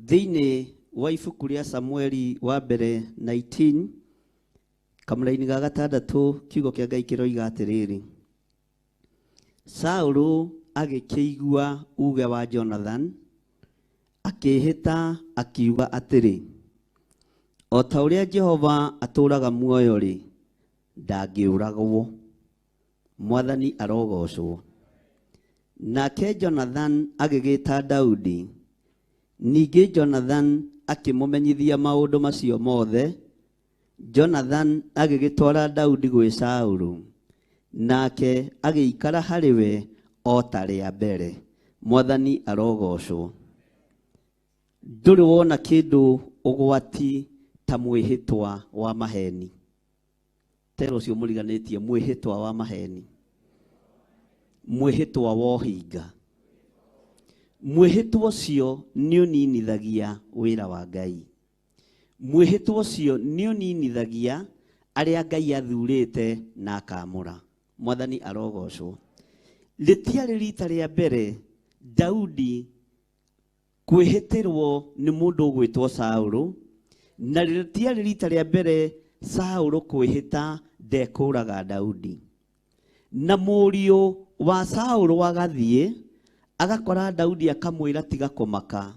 Thĩinĩ wa ibuku rĩa Samueli wa mbere 19 kamũraini ga gatandatũ kiugo kĩa Ngai kĩroiga atĩrĩrĩ, Saũlũ agĩkĩigua uge wa Jonathan akĩĩhĩta akiuga atĩrĩ, o ta ũrĩa Jehova atũũraga muoyo-rĩ, ndangĩũragwo. Mwathani arogocwo. Nake Jonathan agĩgĩta Daudi. Ningĩ Jonathan akĩmũmenyithia maũndũ macio mothe. Jonathan agĩgĩtwara Daudi gwĩ Saũlũ, nake agĩikara harĩ we o ta rĩa mbere. Mwathani arogocwo. Ndũrĩ wona kĩndũ ũgwati ta mwĩhĩtwa wa maheni. Tero ũcio mũriganĩtie mwĩhĩtwa wa maheni, mwĩhĩtwa wa ũhinga. Mwĩhĩtwa ũcio nĩ ũninithagia wĩra wa Ngai. Mwĩhĩtwa ũcio nĩ ũninithagia arĩa Ngai athurĩte na akamũra. Mwathani arogocwo. Rĩtiarĩ rita rĩa mbere Daudi kwĩhĩtĩrwo nĩ mũndũ ũgwĩtwo Saũlũ, na rĩtiarĩ rita rĩa mbere Saũlũ kwĩhĩta ndekũraga Daudi. Na mũriũ wa Saũlũ agathiĩ agakora Daudi akamwĩra tiga kũmaka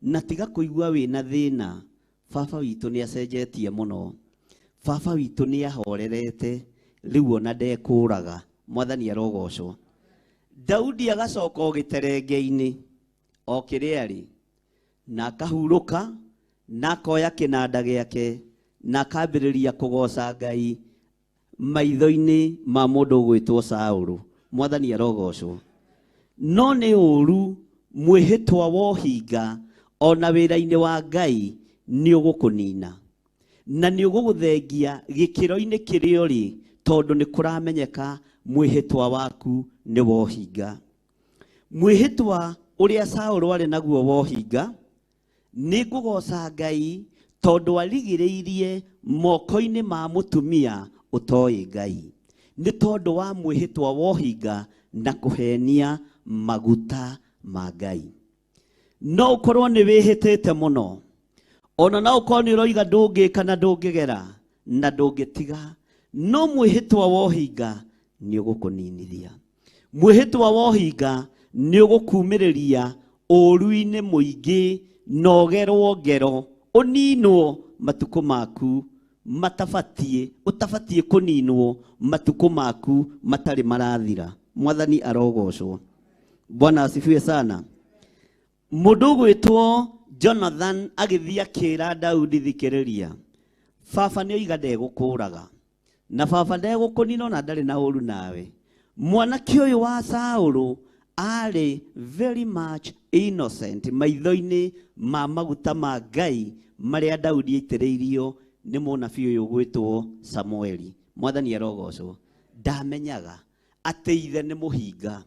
na tiga kũigua wĩna thĩna, baba witũ nĩ acenjetie mũno, baba witũ nĩ ahorerete, rĩu ona ndekũraga. Mwathani arogocwo. Daudi agacoka o gĩterenge-inĩ o kĩrĩa arĩ, na akahurũka na akoya kĩnanda gĩake na akambĩrĩria kũgoca Ngai maitho-inĩ ma mũndũ ũgwĩtwo Saũlũ. Mwathani arogocwo. No nĩ ũru mwĩhĩtwa wa ũhinga ona wĩra-inĩ wa Ngai nĩ ũgũkũnina na nĩ ũgũgũthengia gĩkĩro-inĩ kĩrĩa ũrĩ, tondũ nĩ kũramenyeka mwĩhĩtwa waku nĩ wa ũhinga. Mwĩhĩtwa ũrĩa Saũlũ arĩ naguo wa ũhinga, nĩ ngũgoca Ngai tondũ arigĩrĩirie moko-inĩ ma mũtumia ũtoĩ Ngai, nĩ tondũ wa mwĩhĩtwa wa ũhinga na kũhenia maguta ma Ngai. No ũkorwo nĩ wĩhĩtĩte mũno, ona no ũkorwo nĩ ũroiga ndũngĩka na ndũngĩgera na ndũngĩtiga, no mwĩhĩtwa wa ũhinga nĩ ũgũkũninithia. Mwĩhĩtwa wa ũhinga nĩ ũgũkumĩrĩria ũũru-inĩ mũingĩ na ũgerwo ngero, ũninwo matukũ maku matabatie, ũtabatie kũninwo matukũ maku matarĩ marathira. Mwathani arogocwo. Bwana asifiwe sana. Mũndũ ũgwĩtwo Jonathan agĩthiĩ akĩra Daudi, thikĩrĩria, baba nĩ oiga ndegũkũraga na baba ndegũkũnina na ndarĩ na ũru nawe. Mwanake ũyũ wa Saũlũ arĩ very much innocent maitho-inĩ ma maguta ma Ngai marĩa Daudi aitĩrĩirio nĩ mũnabii ũyũ ũgwĩtwo Samueli. Mwathani arogocwo. Ndamenyaga atĩ ithe nĩ mũhinga,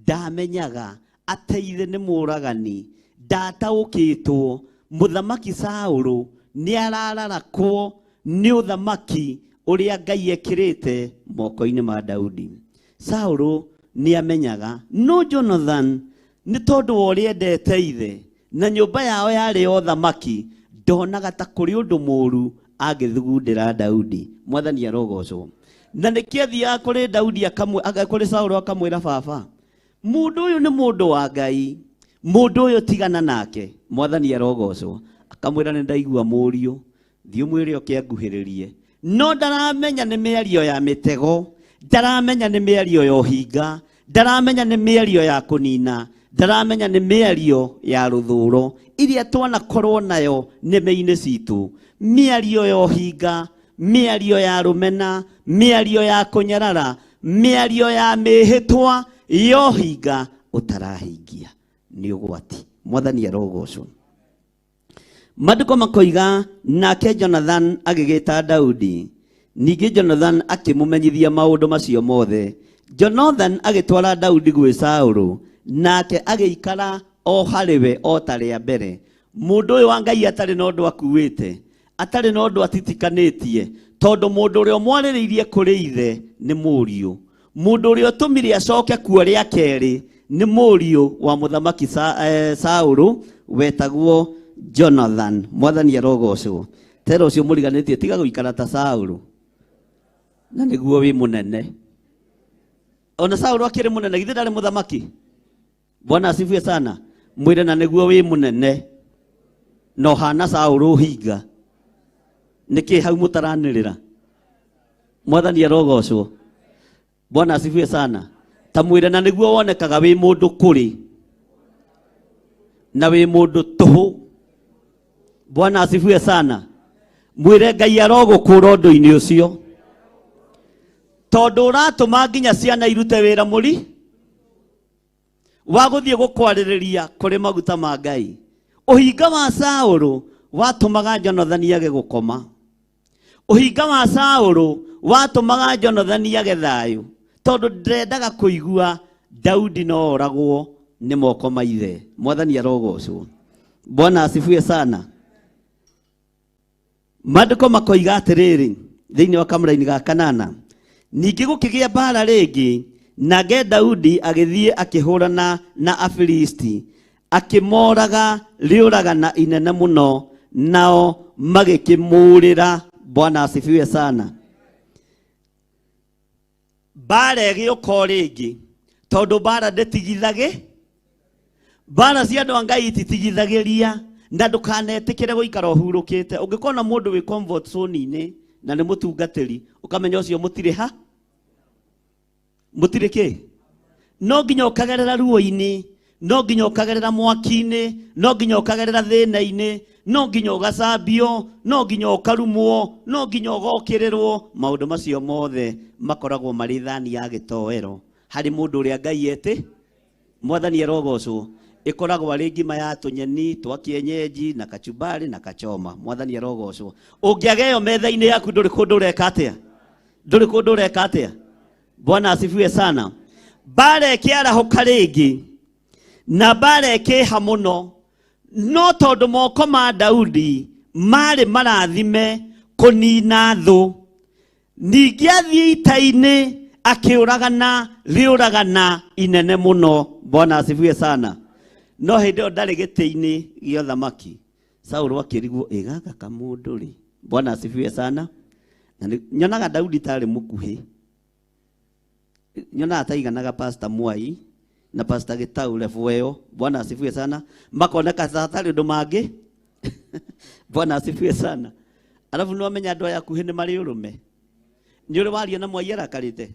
ndamenyaga atĩ ithe nĩ mũragani, ndataũkĩtwo mũthamaki Saũlũ nĩ arararakwo nĩ ũthamaki ũrĩa Ngai ekĩrĩte moko-inĩ ma Daudi. Saũlũ nĩ amenyaga, no Jonathan nĩ tondũ wa ũrĩa endete ithe na nyũmba yao yarĩ ya ũthamaki, ndonaga ta kũrĩ ũndũ mũũru angĩthugundĩra Daudi. Mwathani arogocwo. Na nĩkĩo athiaga kũrĩ Daudi kũrĩ Saũlũ akamwĩra, baba, mũndũ ũyũ nĩ mũndũ wa Ngai, mũndũ ũyũ tigana nake. Mwathani arogocwo. Akamwĩra nĩ ndaigua mũriũ, thiĩ ũmwĩre oke anguhĩrĩrie. No ndaramenya nĩ mĩario ya mĩtego, ndaramenya nĩ mĩario ya ũhinga, ndaramenya nĩ mĩario ya kũnina, ndaramenya nĩ mĩario ya rũthũro iria twanakorwo nayo nĩmĩ-inĩ citũ, mĩario ya ũhinga, mĩario ya rũmena, mĩario ya kũnyarara, mĩario ya mĩhĩtwa ya ũhinga ũtarahingia nĩ ũgwati. Mwathani arogocwo. Maandĩko makoiga nake Jonathan agĩgĩta Daudi, ningĩ Jonathan akĩmũmenyithia maũndũ macio mothe. Jonathan agĩtwara Daudi gwĩ Saũlũ, nake agĩikara o harĩ we o ta rĩa mbere. Mũndũ ũyũ wa Ngai atarĩ na ũndũ akuĩte, atarĩ na ũndũ atitikanĩtie, tondũ mũndũ ũrĩa ũmwarĩrĩirie kũrĩ ithe nĩ mũriũ. Mũndũ ũrĩa ũtũmire acoke kuo rĩa kerĩ nĩ mũriũ wa mũthamaki Saũlũ wetagwo Jonathan. Mwathani arogocwo. Tera ũcio mũriganĩtie, tiga gũikara ta Saũlũ na nĩguo wĩ mũnene. Ona Saũlũ akĩrĩ mũnene, githĩ ndarĩ mũthamaki? Bwana asifiwe sana. Mwĩre na nĩguo wĩ mũnene na ũhana Saũlũ ũhinga. Nĩkĩ hau mũtaranĩrĩra? Mwathani arogocwo. Bwana asifiwe sana. Ta mwĩre na nĩguo wonekaga wĩ mũndũ kũrĩ na wĩ mũndũ tũhũ. Bwana asifiwe sana. Mwĩre Ngai arogũkũra ũndũ-inĩ ũcio, tondũ ũratũma nginya ciana irute wĩra mũri wa gũthiĩ gũkwarĩrĩria kũrĩ maguta ma Ngai. Ũhinga wa Saũlũ watũmaga Jonathani age gũkoma. Ũhinga wa Saũlũ watũmaga Jonathani age thayũ, tondũ ndendaga kũigua Daudi no oragwo nĩ moko ma ithe. Mwathani arogocwo. Bwana asifiwe sana. Maandĩko makoiga atĩrĩrĩ thĩinĩ wa kamũraini ga kanana, ningĩ gũkĩgĩa mbara rĩngĩ, nake Daudi agĩthiĩ akĩhũrana na Afilisti, akĩmoraga rĩũragana inene mũno, nao magĩkĩmũũrĩra. Bwana asifiwe sana. Mbara ĩgĩũka o rĩngĩ, tondũ mbara ndĩtigithagĩ, mbara cia andũ a Ngai ititigithagĩria, na ndũkanetĩkĩre gũikara ũhurũkĩte. Ũngĩkona mũndũ wĩ comfort zone-inĩ na nĩ mũtungatĩri, ũkamenya ũcio mũtirĩ ha, mũtirĩ kĩ. No nginya ũkagerera ruo-inĩ, no nginya ũkagerera mwaki-inĩ, no nginya ũkagerera thĩna-inĩ, no nginya ũgacambio, no nginya ũkarumwo, no nginya ũgokĩrĩrwo. Maũndũ macio mothe makoragwo marĩ thani ya gĩtoero. Harĩ mũndũ ũrĩa Ngai ete Mwathani arogocwo. Ĩkoragwo arĩ ngima ya tũnyeni twa kienyeji na kachumbari na kachoma. Mwathani arogocwo. Ũngĩaga ĩyo metha-inĩ yaku ndũrĩ kũndũ ũreka atĩa? Ndũrĩ kũndũ ũreka atĩa? Bwana asifiwe sana. Mbara ĩkĩarahũka rĩngĩ na mbara ĩkĩha mũno, no tondũ moko ma Daudi marĩ marathime kũnina thũ, ningĩ athiĩ ita-inĩ akĩũragana rĩũragana inene mũno. Bwana asifiwe sana. No hĩndĩ ĩyo ndarĩ gĩtĩ-inĩ gĩa ũthamaki. Saũlũ akĩrigwo, ĩ gaka kamũndũ rĩ. Bwana asifiwe sana. Na nyonaga Daudi tarĩ mũkuhĩ, nyonaga taiganaga Pastor Mwai na Pastor Gitau level ĩyo. Bwana asifiwe sana. Makoneka ta hatarĩ ũndũ mangĩ. Bwana asifiwe sana. Alafu nĩwamenya andũ aya akuhĩ nĩ marĩ ũrũme. Nĩ ũrĩ waria na Mwai arakarĩte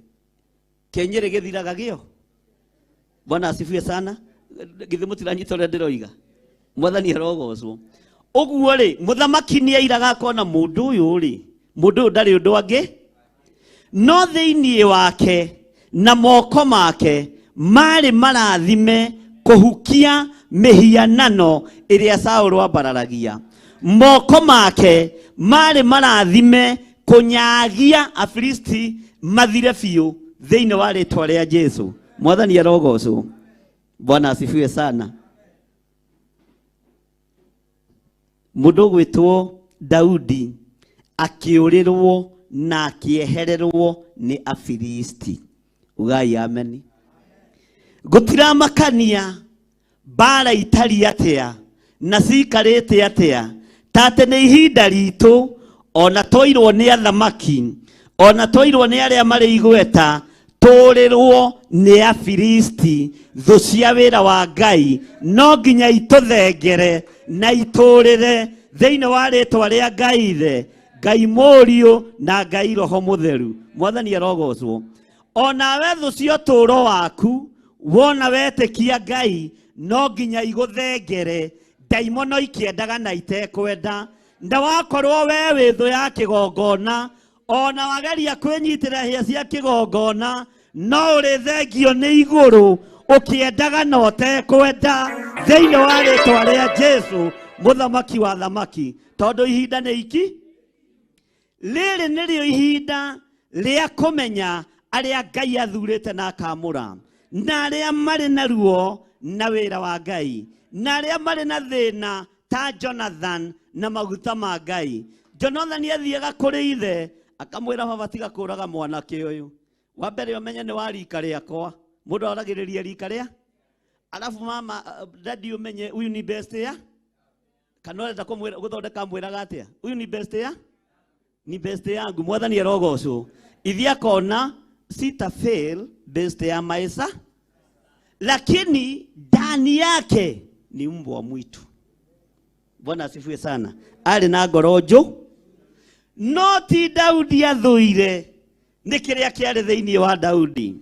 kĩnyĩrĩ gĩthiraga gĩo. Bwana asifiwe sana. Githĩ mũtiranyita ũrĩa ndĩroiga? Mwathani arogocwo. Ũguo rĩ, mũthamaki nĩ airaga akona mũndũ ũyũ rĩ, mũndũ ũyũ ndarĩ ũndũ angĩ, no thĩinĩ wake na moko make marĩ marathime kũhukia mĩhianano ĩrĩa Saũlũ ambararagia. Moko make marĩ marathime kũnyagia Afilisti mathire biũ thĩinĩ wa rĩtwa rĩa Jesu. Mwathani arogocwo. Bwana asifiwe sana. Mũndũ ũgwĩtwo Daudi akĩũrĩrwo na akĩehererwo nĩ Afilisti. Ugai ameni. Gũtiramakania mbara itari atĩa na cikarĩte atĩa, ta atĩ nĩ ihinda ritũ, ona twairwo nĩ athamaki, ona twairwo nĩ arĩa marĩ igweta, tũrĩrwo nĩ Afilisti, thũ cia wĩra wa Ngai, no nginya itũthengere na itũrĩre thĩinĩ wa rĩtwa rĩa Ngai Ithe, Ngai Mũriũ na Ngai Roho Mũtheru. Mwathani arogocwo. Onawe thũ cia ũtũũro waku wona wetĩkia Ngai no nginya igũthengere, ndaimono ikĩendaga na itekwenda, na wakorwo we wĩ thũ ya kĩgongona, ona wageria kwĩnyitĩra hĩa cia kĩgongona, no ũrĩthengio nĩ igũrũ ũkĩendaga na ũtekwenda thĩinĩ wa rĩtwa rĩa Jesu mũthamaki wa thamaki. Tondũ ihinda nĩ iki, rĩrĩ nĩrĩo ihinda rĩa kũmenya arĩa Ngai athurĩte na akamũra, na arĩa marĩ na ruo na wĩra wa Ngai, na arĩa marĩ na thĩna ta Jonathan na maguta ma Ngai. Jonathan athiaga kũrĩ ithe akamwĩra, baba tiga kũraga mwanake ũyũ, wa mbere ũmenye nĩ wa rika rĩakwa. Mũndũ aragĩrĩria rika rĩa, alafu mama dadi ũmenye huyu ni best ya, kana ũrenda gũthondeka mwĩraga atĩa, huyu ni best ya, ni best yangu. Mwathani arogocwo. Ithe akona sita fail best ya maisha, lakini ndani yake ni mbwa mwitu. Bwana asifiwe sana. Arĩ na ngoro njũ, no ti Daudi athũire nĩ kĩrĩa kĩarĩ thĩinĩ wa Daudi.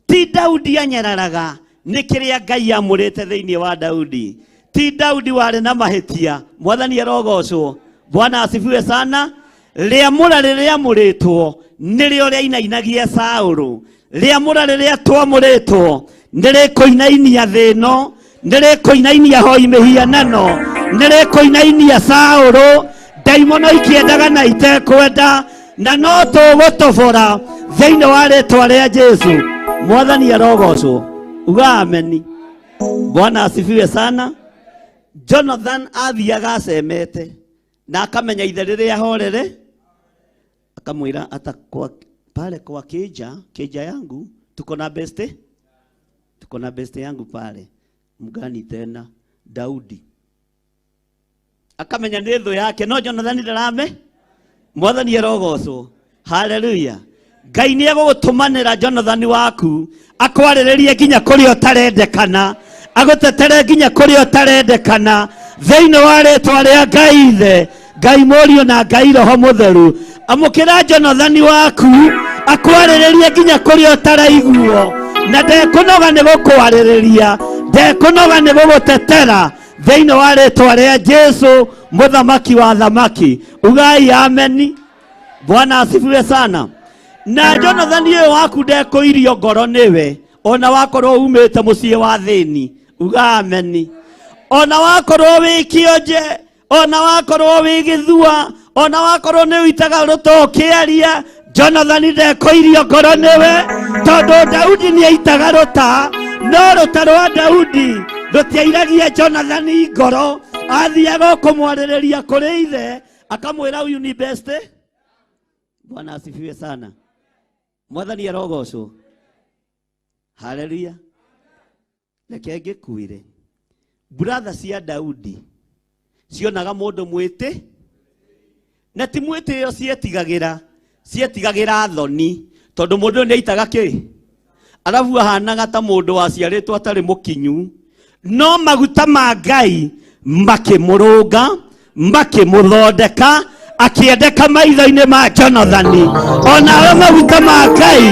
Ti Daudi anyararaga nĩ kĩrĩa Ngai amũrĩte thĩinĩ wa Daudi. Ti Daudi warĩ na mahĩtia. Mwathani arogocwo. Bwana asifiwe sana. Rĩamũra rĩrĩa amũrĩtwo nĩrĩo rĩainainagia Saũlũ. Rĩamũra rĩrĩa twamũrĩtwo nĩrĩkũinainia thĩ ĩno, nĩrĩkũinainia hoi mĩhianano, nĩrĩkũinainia Saũlũ. Ndaimono ikĩendaga na itekwenda, na no tũgũtobora thĩinĩ wa rĩtwa rĩa Jesu. Mwathani arogocwo. Uga ameni. Bwana asifiwe sana. Jonathan athiaga acemete na akamenya ithe rĩrĩa ahorere, akamwĩra ata kwa, pale kwa keja, keja yangu tuko na beste, tuko na beste yangu pale mgani tena Daudi. Akamenya nĩ thũ yake, no Jonathan ndarame. Mwathani arogocwo. Haleluya. Ngai nĩ egũgũtũmanĩra Jonathan waku akwarĩrĩrie nginya kũrĩa ũtarendekana, agũtetere nginya kũrĩa ũtarendekana thĩinĩ wa rĩtwa rĩa Ngai Ithe, Ngai Mũriũ na Ngai Roho Mũtheru. Amũkĩra Jonathan waku akwarĩrĩrie nginya kũrĩa ũtaraiguo, na ndekũnoga nĩ gũkwarĩrĩria, ndekũnoga nĩ gũgũtetera thĩinĩ wa rĩtwa rĩa Jesu mũthamaki wa thamaki. Ugai ameni. Bwana asifiwe sana. Na Jonathan ũyũ waku ndekũirio ngoro nĩwe, Ona wakorwo umĩte mũciĩ wa thĩni, uga ameni. Ona wakorwo wĩ kĩonje, ona wakorwo wĩ gĩthua, ona wakorwo nĩ ũitaga rũta ũkĩaria, Jonathani ndekoirio ngoro nĩwe, tondũ Daudi nĩ aitaga rũta, no rũta rwa Daudi rũtiairagia Jonathani ngoro. Athiaga kũmwarĩrĩria kũrĩ ithe, akamwĩra huyu ni best. Bwana asifiwe sana. Mwathani arogocwo. Haleluya. Reke ngĩkwĩre, brother cia Daudi cionaga mũndũ mwĩtĩ, na ti mwĩtĩ ĩyo cietigagĩra, cietigagĩra thoni, tondũ mũndũ ũyũ nĩ aitaga kĩ, arabu ahanaga ta mũndũ waciarĩtwo atarĩ mũkinyu, no maguta ma Ngai makĩmũrũnga, makĩmũthondeka, akĩendeka maitho-inĩ ma Jonathani. Onawe maguta ma Ngai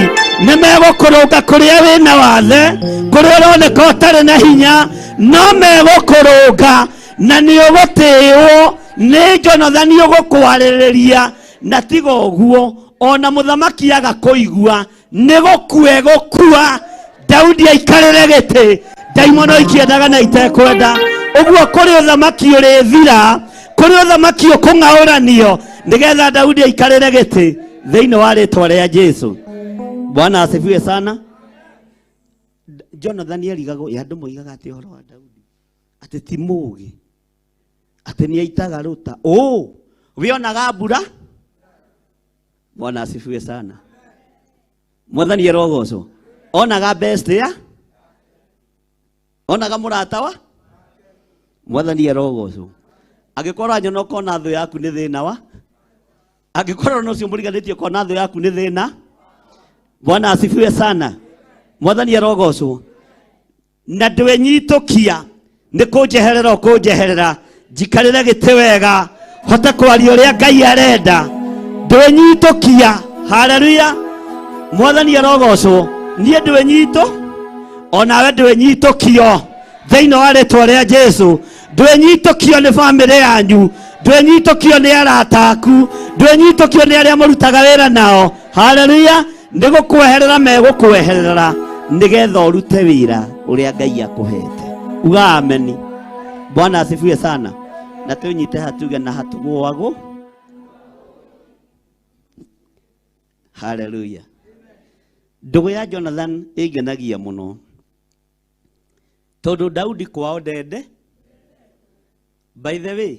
nĩ megũkũrũnga kũrĩa wĩna wathe, kũrĩa ũroneka ũtarĩ na hinya, no megũkũrũnga na nĩ ũgũtĩĩwo nĩ Jonathani ũgũkwarĩrĩria. Na tiga ũguo, ona mũthamaki aga kũigua nĩ gũkua egũkua, Daudi aikarĩre gĩtĩ, ndaimono ikĩendaga na itekwenda. Ũguo kũrĩ ũthamaki ũrĩthira, kũrĩ ũthamaki ũkũng'aũranio nĩgetha Daudi aikarĩre gĩtĩ thĩinĩ wa rĩtwa rĩa Jesu. Bwana asifiwe sana. Jonathani arigagwo, ya andũ moigaga atĩ ũhoro wa Daudi atĩ ti mũũgĩ, atĩ nĩ aitaga rũta. Ũ wĩonaga mbura. Bwana asifiwe sana. Mwathani arogocwo. Onaga best ya, onaga mũrata wa Mwathani arogocwo. Angĩkorwo anyona ũkona thũ yaku nĩ thĩna wa, angĩkorwo na ũcio mũriganĩtie ũkona thũ yaku nĩ thĩna. Bwana asifiwe sana. Mwathani arogocwo. Na ndwenyitũkia nĩ kũnjeherera ũkũnjeherera, njikarĩre gĩtĩ wega, hote kwaria ũrĩa Ngai arenda. Ndwenyitũkia. Haleluya. Mwathani arogocwo. Niĩ ndwenyitũ, onawe ndwenyitũkio thĩinĩ wa rĩtwa rĩa Jesu. Ndwenyitũkio nĩ bamĩrĩ yanyu, ndwenyitũkio nĩ arata aku, ndwenyitũkio nĩ arĩa mũrutaga wĩra nao. Haleluya. Nĩ gũkweherera megũkweherera nĩgetha ũrute wĩra ũrĩa Ngai akũhete. Uga ameni. Bwana asifiwe sana. Na tũnyite hatuge na hatugũagwo. Haleluya. Ndũgũ ya Jonathan ĩngenagia mũno tondũ Daudi kwao ndende. By the way,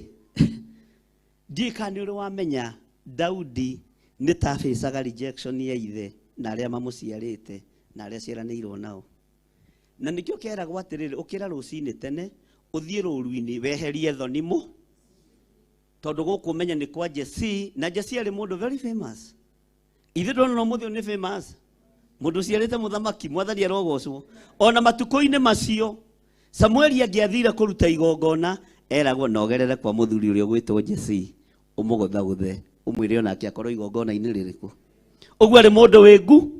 ndiũĩ kana nĩ ũrĩ wamenya Daudi nĩ ta abacaga rejection ya ithe na arĩa mamũciarĩte na arĩa aciaranĩirwo nao. Na nĩkĩo keragwo atĩrĩrĩ, ũkĩra rũcinĩ tene ũthiĩ rũru-inĩ weherie thoni mũ, tondũ gũkũ ũmenye nĩ kwa Jesse, na Jesse arĩ mũndũ very famous. Ithuĩ ndona ũmũthĩ ũyũ nĩ famous, mũndũ ũciarĩte mũthamaki. Mwathani arogocwo. Ona matukũ-inĩ macio Samueli angĩathire kũruta igongona, eragwo nogerere kwa mũthuri ũrĩa ũgwĩtwo Jesse, ũmũgũthagũthe, ũmwĩre onake akorwo igongona-inĩ rĩrĩkũ. Ũguo arĩ mũndũ wĩ ngu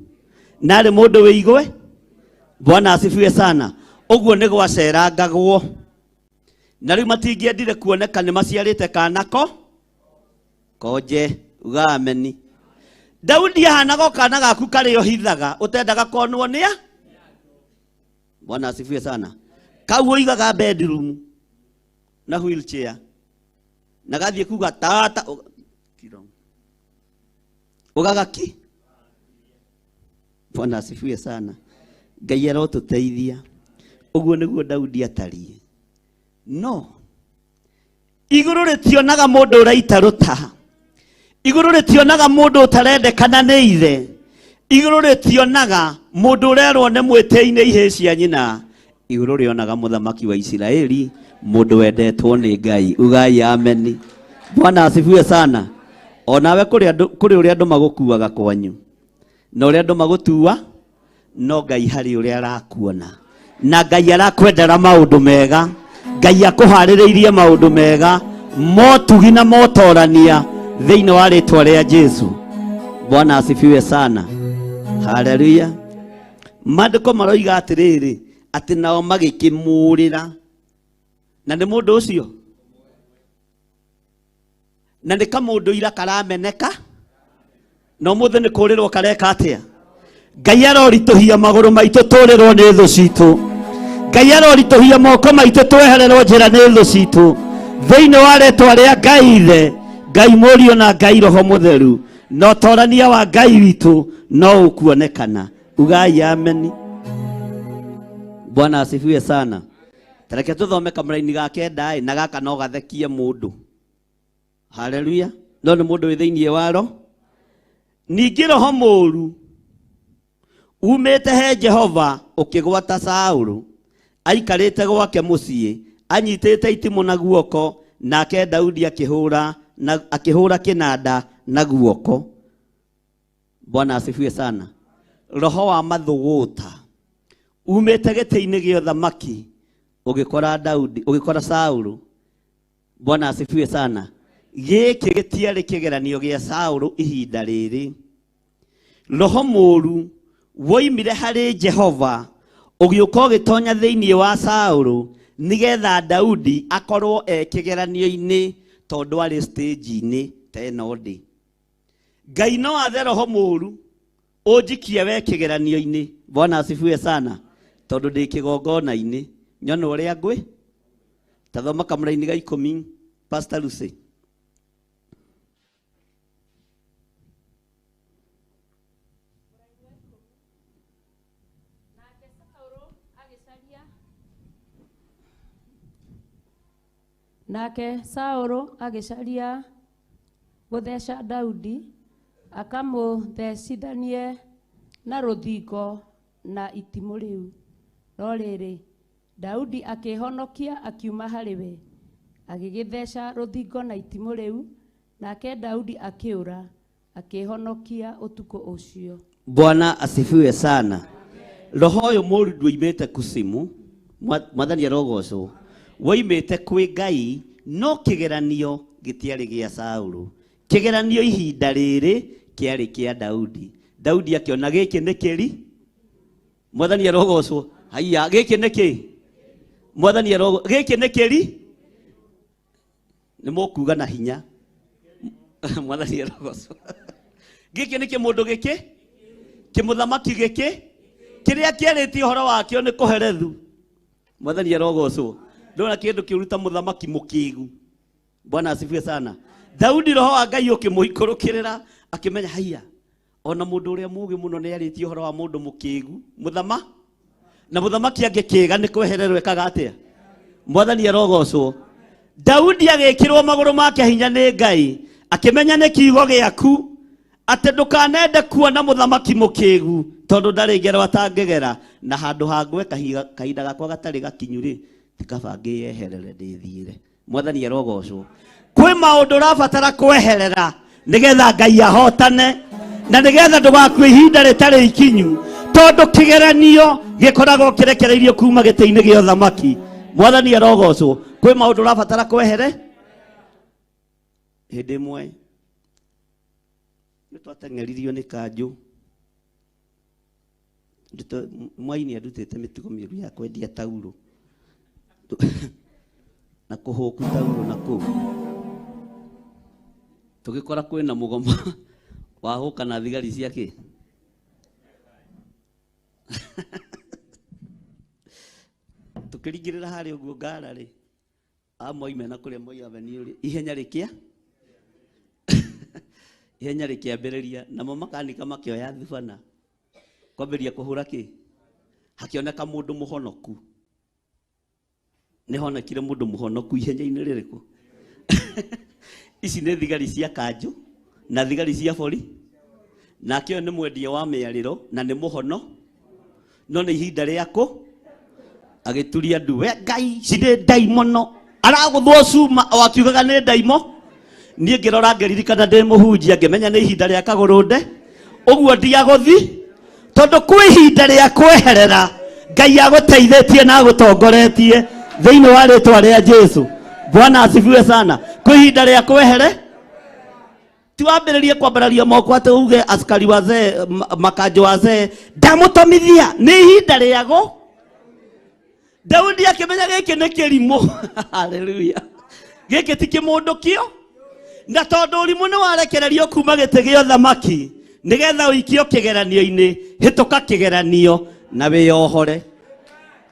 na arĩ mũndũ wĩ igwe. Bwana asifiwe sana. Ũguo nĩ gwacerangagwo, na rĩu matingĩendire kuoneka nĩ maciarĩte kana ko konje. Uga ameni. Daudi ahanaga o kana gaku karĩa ũhithaga ũtendaga konwo nĩa. Bwana asifiwe sana. Kau ũigaga bedroom na wheelchair na gathiĩ kuga tata ũgagaki. Bwana asifiwe sana. Ngai arotũteithia. Ũguo nĩguo Daudi atariĩ. No igũrũ rĩtionaga mũndũ ũraita rũta, igũrũ rĩtionaga mũndũ ũtarendekana nĩ ithe, igũrũ rĩtionaga mũndũ ũrerwo nĩ mwĩtĩi-inĩ ihĩĩ cia nyina, igũrũ rĩonaga mũthamaki wa Isiraeli, mũndũ wendetwo nĩ Ngai. Ugai ameni. Bwana asifiwe sana. Onawe kũrĩ andũ, kũrĩ ũrĩa andũ magũkuaga kwanyu na ũrĩa andũ magũtua, no Ngai harĩ ũrĩa arakuona, na Ngai arakwendera maũndũ mega. Ngai akũharĩrĩirie maũndũ mega, motugi na motorania thĩinĩ wa rĩtwa rĩa Jesu. Bwana asifiwe sana. Haleluya. Maandĩko maroiga atĩrĩrĩ, atĩ nao magĩkĩmũũrĩra, na nĩ mũndũ ũcio, na nĩ kamũndũ ira karameneka, na ũmũthĩ nĩ kũũrĩrwo kareka atĩa. Ngai aroritũhia magũrũ maitũ tũrĩrwo nĩ thũ citũ. Ngai aroritũhia moko maitũ twehererwo njĩra nĩ thũ citũ. Thĩinĩ wa rĩtwa rĩa Ngai Ithe, Ngai Mũriũ na Ngai Roho Mũtheru, na ũtorania wa Ngai witũ no ũkuonekana. Ugai ameni. Bwana asifiwe sana. Tareke tuthome kamũraini ga kenda ĩ, na gaka no gathekie mũndũ. Haleluya. No nĩ mũndũ wĩ thĩinĩ waro. Ningĩ roho mũũru umĩte he Jehova ũkĩgwata Saũlũ aikarĩte gwake mũciĩ anyitĩte itimũ na guoko, nake Daudi akĩhũra na akĩhũra kĩnanda na guoko. Bwana asifiwe sana. Roho wa mathũgũta umĩte gĩtĩ-inĩ gĩa ũthamaki ũgĩkora Daudi, ũgĩkora Saũlũ. Bwana asifiwe sana. Gĩkĩ gĩtiarĩ kĩgeranio gĩa Saũlũ ihinda rĩrĩ. Roho mũũru woimire harĩ Jehova ũgĩũka ũgĩtonya thĩinĩ wa Saũlũ nĩgetha Daudi akorwo e kĩgeranio-inĩ tondũ arĩ stage-inĩ ta ĩno ndĩ. Ngai no athe roho mũũru ũnjikie we kĩgeranio-inĩ. Bwana asifiwe sana. Tondũ ndĩ kĩgongona-inĩ nyone ũrĩa ngwĩ. Tathoma kamũraini ga 10, Pastor Lucy. Nake Saũlũ agĩcaria gũtheca Daudi, akamũthecithanie na rũthingo na itimũ rĩu. No rĩrĩ, Daudi akĩhonokia akiuma harĩ we, agĩgĩtheca rũthingo na itimũ rĩu, nake Daudi akĩũra, akĩhonokia ũtukũ ũcio. Bwana asifiwe sana. Roho ũyũ mũũru ndwoimĩte kusimu, Mwathani arogocwo, woimĩte kwĩ Ngai, no kĩgeranio gĩtiarĩ gĩa Saũlũ. Kĩgeranio ihinda rĩrĩ kĩarĩ kĩa Daudi. Daudi akĩona gĩkĩ nĩ kĩri. Mwathani arogocwo. Haiya, gĩkĩ nĩ kĩ? Mwathani arogocwo. Gĩkĩ nĩ kĩri? Nĩ mũkuga na hinya. Mwathani arogocwo. Gĩkĩ nĩ kĩmũndũ gĩkĩ? Kĩmũthamaki gĩkĩ? Kĩrĩa kĩarĩtie ũhoro wakĩo nĩ kũherethu. Mwathani arogocwo. Ndona kĩndũ kĩũru ta mũthamaki mũkĩgu. Bwana asifiwe sana. Daudi roho wa Ngai ũkĩmũikũrũkĩrĩra akĩmenya haiya, ona mũndũ ũrĩa mũũgĩ mũno nĩ arĩtie ũhoro wa mũndũ mũkĩgu. Mũthama na mũthamaki angĩkĩga nĩ kwehererwo ekaga atĩa? Mwathani arogocwo. Daudi agĩkĩrwo magũrũ make hinya nĩ Ngai, akĩmenya nĩ kiugo gĩaku atĩ ndũkanende kuona mũthamaki mũkĩgu tondũ ndarĩ ngero atangĩgera, na handũ ha ngwe kahinda gakwa gatarĩ gakinyu rĩ, ti kaba ngĩyeherere ndĩthiĩre. Mwathani arogocwo. Kwĩ maũndũ ũrabatara kweherera nĩgetha Ngai ahotane na nĩgetha ndũgakue ihinda rĩtarĩ ikinyu, tondũ kĩgeranio gĩkoragwo kĩrekereirio kuma gĩtĩ-inĩ gĩa ũthamaki. Mwathani arogocwo. Kwĩ maũndũ ũrabatara kwehere. Hĩndĩ ĩmwe nĩ twateng'eririo nĩ kanjũ. Mwai nĩ andutĩte mĩtugo mĩũru ya kwendia taurũ na kũhũku taurũ na kũu. Tũgĩkora kwĩna mũgomo wa hũka na thigari cia kĩ? Tũkĩringĩrĩra harĩa ũguo ngara rĩ, amoime na kũrĩa Moi Avenue rĩ, ihenya rĩkĩa? Ihenya rĩkĩambĩrĩria, namo makanika makĩoya thubana kwambĩrĩria kũhũra kĩ? Hakĩoneka mũndũ mũhonoku. Nĩ honekire mũndũ mũhonoku ihenya-inĩ rĩrĩkũ? Ici nĩ thigari cia kanjũ na thigari cia bori, nake ũyũ nĩ mwendia wa mĩarĩro na nĩ mũhono, no nĩ ihinda rĩakũ agĩturia ndu, we Ngai, ici nĩ ndaimono, aragũthwo cuma o akiugaga nĩ ndaimo. Niĩ ngĩrora ngĩririkana ndĩ mũhunjia, ngĩmenya nĩ ihinda rĩa kagũrũnde, ũguo ndiagũthi, tondũ kwĩ ihinda rĩa kweherera Ngai agũteithĩtie na agũtongoretie thĩinĩ wa rĩtwa rĩa Jesu. Bwana asifiwe sana. Kwĩ ihinda rĩa kwehere, ti wambĩrĩrie kwambararia moko atĩ uge askari wazee, makanjũ wazee, ndamũtomithia, nĩ ihinda rĩago. Daudi akĩmenya gĩkĩ nĩ kĩrimũ. Haleluya. Gĩkĩ ti kĩmũndũ kĩo. Na tondũ ũrimũ nĩ warekererio kuma gĩtĩ gĩa ũthamaki, Nĩgetha ũikio kĩgeranio-inĩ, hĩtũka kĩgeranio na wĩyohore.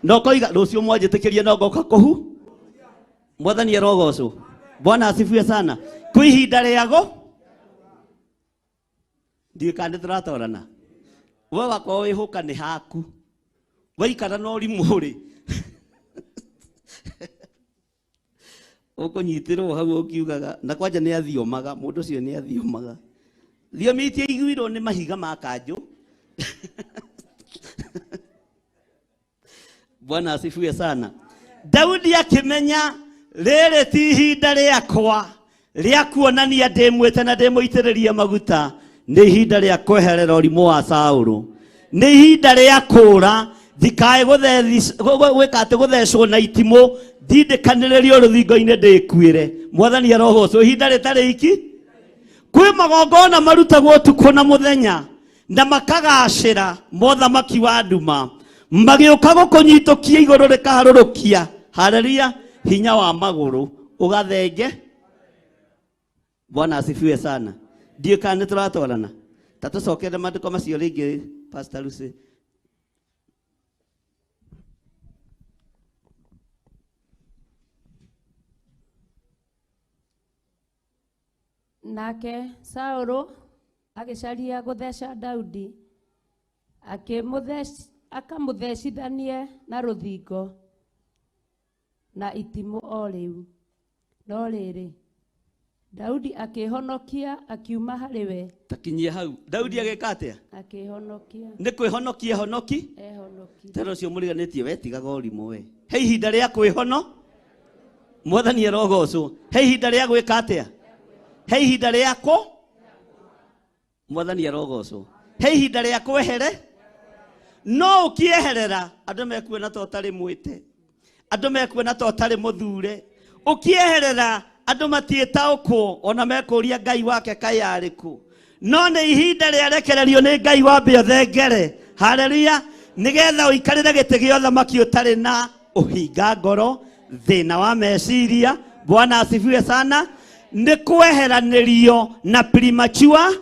Na ũkoiga rũciũ mwanjĩtĩkĩrie no ngoka kũhu. Mwathani arogocwo. Bwana asifiwe sana. Kwĩ ihinda rĩago ndiũĩ kana nĩ tũratwarana. We wakorwo wĩhũka nĩ haku, waikara na ũrimũ rĩ, ũkũnyitĩrwo hau ũkiugaga na kwanja nĩ athiomaga, mũndũ ũcio nĩ athiomaga. Thiomi itiaiguirwo nĩ mahiga ma kanjũ. Bwana asifiwe sana. Daudi akĩmenya rĩrĩ ti ihinda rĩakwa rĩa kuonania ndĩ mwĩte na ndĩ mũitĩrĩrie maguta, nĩ ihinda rĩa kweherera ũrimũ wa Saũlũ, nĩ ihinda rĩa kũũra ndikae gwĩka atĩ gũthecwo na itimũ, ndindĩkanĩrĩrio rũthingo-inĩ ndĩkuĩre. Mwathani arogocwo. Ihinda rĩtarĩ iki, kwĩ magongona marutagwo ũtukũ na mũthenya na makagacĩra mothamaki wa nduma, magĩũka gũkũnyitũkia igũrũ rĩkaharũrũkia, haleluya, hinya wa magũrũ ũgathenge. Bwana asifiwe sana. Ndiũĩ kana nĩ tũratwarana. Ta tũcokere maandĩko macio rĩngĩ, Pastor Lucy. Nake Saũlũ agĩcaria gũtheca Daudi, akamũthecithanie na rũthingo na itimũ o rĩu. No rĩrĩ, Daudi akĩĩhonokia akiuma harĩ we. Takinyia hau. Daudi agĩka atĩa? Akĩĩhonokia. Nĩ kwĩhonokia honoki? Ehonoki. Tena ũcio mũriganĩtie we tigaga ũrimũ we. He ihinda rĩa kwĩhono? Mwathani arogocwo. He ihinda rĩa gwĩka atĩa? He ihinda rĩa kũ? Mwathani arogocwo. He ihinda rĩa kwehere? No ũkĩeherera andũ mekuona ta ũtarĩ mwĩte, andũ mekuona ta ũtarĩ mũthure. Ũkĩeherera andũ matiĩtaũkwo, ona mekũria Ngai wake kaĩ arĩ kũ. No nĩ ihinda rĩarekererio nĩ Ngai wambe ũthengere, haleluya, nĩgetha ũikarĩre gĩtĩ gĩa ũthamaki ũtarĩ na ũhinga ngoro, thĩna wa meciria. Bwana asifiwe sana. Nĩ kweheranĩrio na premature.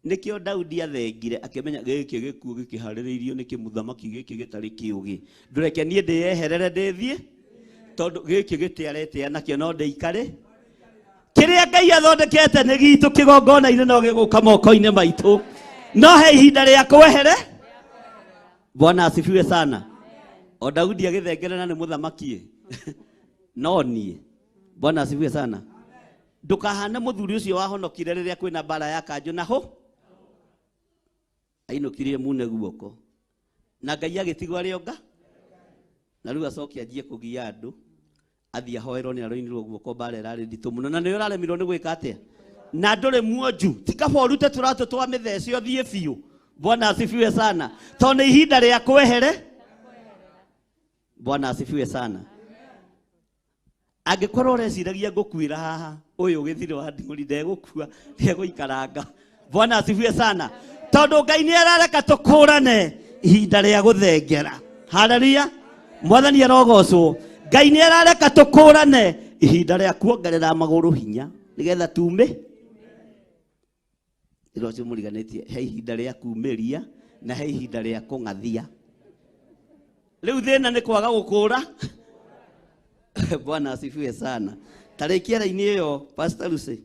Nĩkĩo Daudi athengire akĩmenya gĩkĩ gĩkuũ gĩkĩharĩrĩirio nĩ kĩmũthamaki gĩkĩ gĩtarĩ kĩũgĩ. Ndũreke niĩ ndĩyeherere ndĩthiĩ, tondũ gĩkĩ gĩtiaretĩa nakĩo no ndĩikare. Kĩrĩa Ngai athondekete nĩ gitũ kĩgongona-inĩ no gĩgũka moko-inĩ maitũ. No he ihinda rĩa kwehere. Bwana asifiwe sana. O Daudi agĩthengerera nĩ mũthamaki no niĩ. Bwana asifiwe sana. Ndũkahane mũthuri ũcio wahonokire rĩrĩa kwĩna mbara ya kanjũ na ho ainũkirie mune guoko na Ngai agĩtigwo arĩ onga, na rĩu acoke anjie kũgia andũ athiĩ ahoerwo nĩ aroinirwo guoko, mbara ĩrarĩ nditũ mũno na nĩ ũraremirwo nĩ gwĩka atĩa, na ndũrĩ muonju. Ti kaba ũrute tũratũ twa mĩthece ũthiĩ biũ. Bwana asifiwe sana. Tondũ nĩ ihinda rĩa kwehere. Bwana asifiwe sana. Angĩkorwo ũreciragia ngũkuĩra haha, ũyũ gĩthirĩ wa nding'ũri ndegũkua, ndegũikaranga. Bwana asifiwe sana. Tondũ Ngai nĩ arareka tũkũrane ihinda rĩa gũthengera. Haleluya. Mwathani arogocwo. Ngai nĩ arareka tũkũrane ihinda rĩa kuongerera magũrũ hinya nĩgetha tume. Ĩro ũcio mũriganĩtie, he ihinda rĩa kumĩria na he ihinda rĩa kũng'athia. Rĩu thĩna nĩ kwaga gũkũra. Bwana asifiwe sana. Tarĩkia raini ĩyo Pastor Lucy.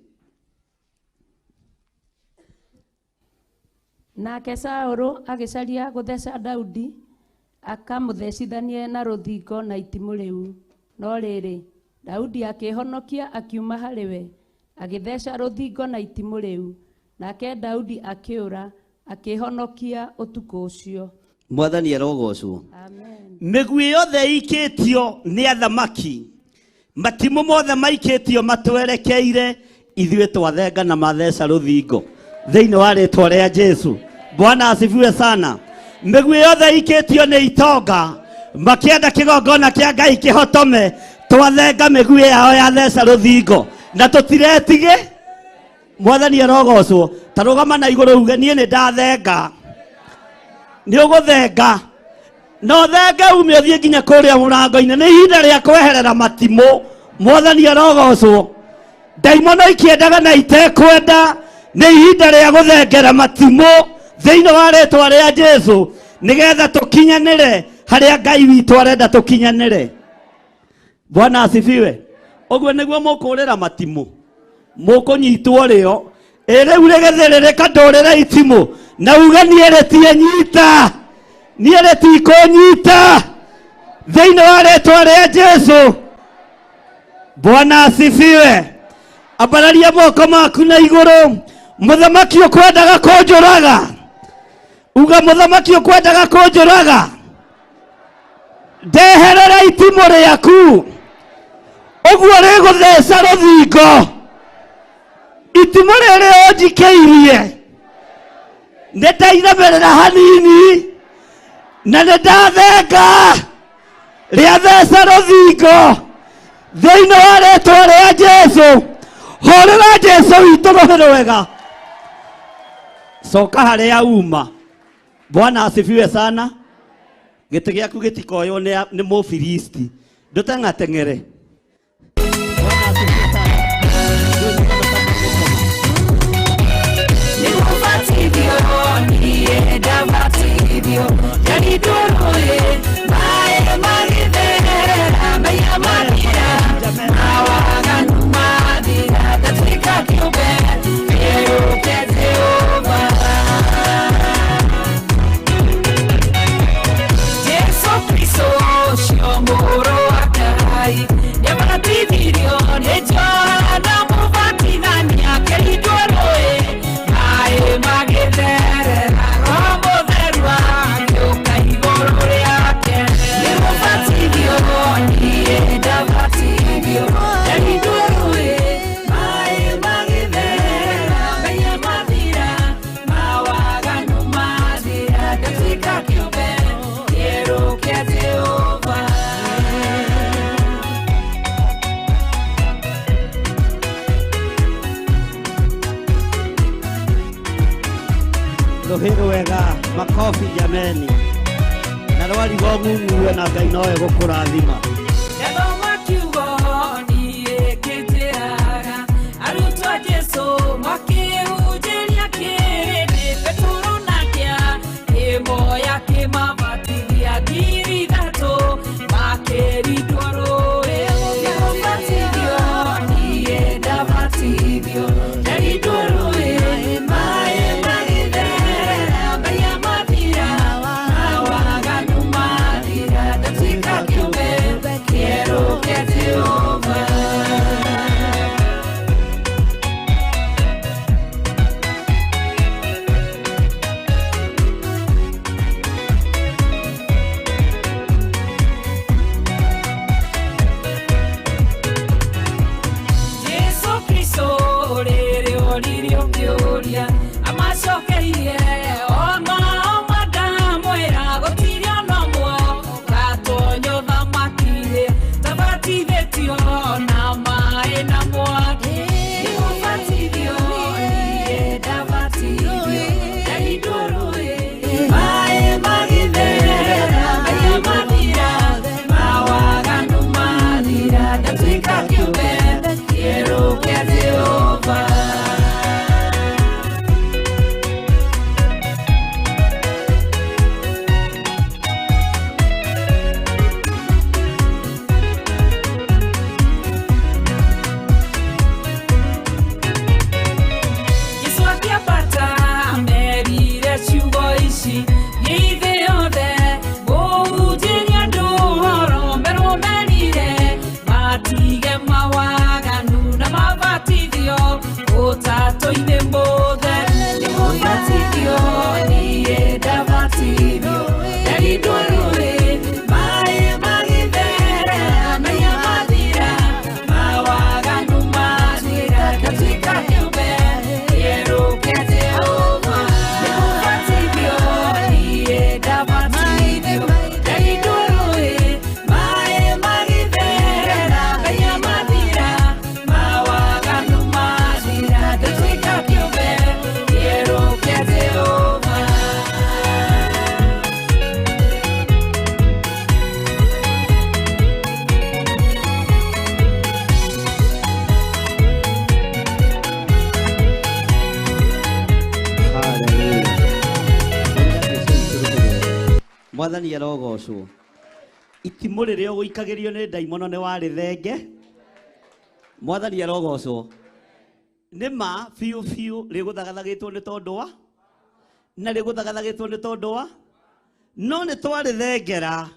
Nake Saũlũ agĩcaria gũtheca Daudi, akamũthecithanie na rũthingo na itimũ rĩu. No rĩrĩ, Daudi akĩĩhonokia akiuma harĩ we, agĩtheca rũthingo na itimũ rĩu. Nake Daudi akĩũra, akĩĩhonokia ũtukũ ũcio. Mwathani arogocwo. Amen. Mĩguĩ yothe ĩikĩtio nĩ athamaki, matimũ mothe maikĩtio matwerekeire ithuĩ twathenga na matheca rũthingo thĩinĩ wa rĩtwa rĩa Jesu. Bwana asifiwe sana. Mĩguĩ yothe ĩikĩtio nĩ itonga makĩenda kĩgongona kĩa Ngai kĩhotome, twathenga mĩguĩ yao yatheca rũthingo na tũtiretige. Mwathani arogocwo. Ta rũgama na igũrũ uge niĩ nĩ ndathenga. Nĩ ũgũthenga no thenge ume ũthiĩ nginya kũrĩa mũrango-inĩ. Nĩ ihinda rĩa kweherera matimũ. Mwathani arogocwo. Ndaimono ikĩendaga na itekwenda, Nĩ ihinda rĩa gũthengera matimũ thĩinĩ wa rĩtwa rĩa Jesu, nĩgetha tũkinyanĩre harĩa Ngai witũ arenda tũkinyanĩre. Bwana asifiwe. Ũguo nĩguo mũkũrĩra matimũ, mũkũnyitwo rĩo. Ĩ rĩu rĩgĩthĩrĩrĩka ndũrĩre itimũ na uge niĩ rĩtiĩnyita, niĩ rĩtikũnyita thĩinĩ wa rĩtwa rĩa Jesu. Bwana asifiwe. Ambararia moko maku na igũrũ. Mũthamaki ũkwendaga kũnjũraga, uga mũthamaki ũkwendaga kũnjũraga, ndeherera itimũ rĩaku, ũguo rĩgũtheca rũthingo. Itimũ rĩrĩ ũnjikĩirie nĩ ndainamĩrĩra hanini na nĩ ndathenga, rĩatheca rũthingo thĩinĩ wa rĩtwa rĩa Jesu. Hũrĩra Jesu witũ rũhĩ rwega. Coka harĩa uma. Bwana asifiwe sana. Gĩtĩ gĩaku gĩtikoywo nĩ Mũfilisti, ndũteng'ateng'ere. Nĩgũbatithio, niĩ ndabatithio, ndarindũrũĩ, maĩ magĩtherera, maiya mathira, mawaganu mathira, ndatuĩka kĩũmbe kĩerũ kĩa Jehova. Jesu Kristo ũcio mũrũ wa Ngai, nĩabatithirio nĩ Johana Mũbatithania, akĩrindwo rũĩ, maĩ magĩtherera, Roho Mũtheru agĩũka igũrũ rĩake. Nĩgũbatithio, niĩ ndabatithio, ndarindwo rũĩ, maĩ magĩtherera, mehia mathira, mawaganu mathira, ndatuĩka kĩũmbe kĩerũ kĩa Jehova. Rũhĩ rwega, makobi jameni. Na rwarigwo ng'ung'ue na Ngai nowe gũkũrathima. Ndathoma kiugo niĩ kĩnjĩraga, arutwo a Jesũ makĩhunjĩria kĩrĩndĩ, Petero nake akĩmoya akĩmabatithia, 3,000 makĩrindwo rũĩ. Nĩgũbatithio, niĩ ndabatithio, ndarindwo rũĩ, maĩ magĩtherera, mehia mathira, mawaganu mathira, ndatuĩka kĩũmbe Mwathani arogocwo. Itimũ rĩrĩa ũgũikagĩrio nĩ ndaimono nĩ warĩthenge. Mwathani arogocwo. Nĩ ma biũ biũ rĩgũthagathagĩtwo nĩ tondũ wa na rĩgũthagathagĩtwo nĩ tondũ wa no nĩ twarĩthengera.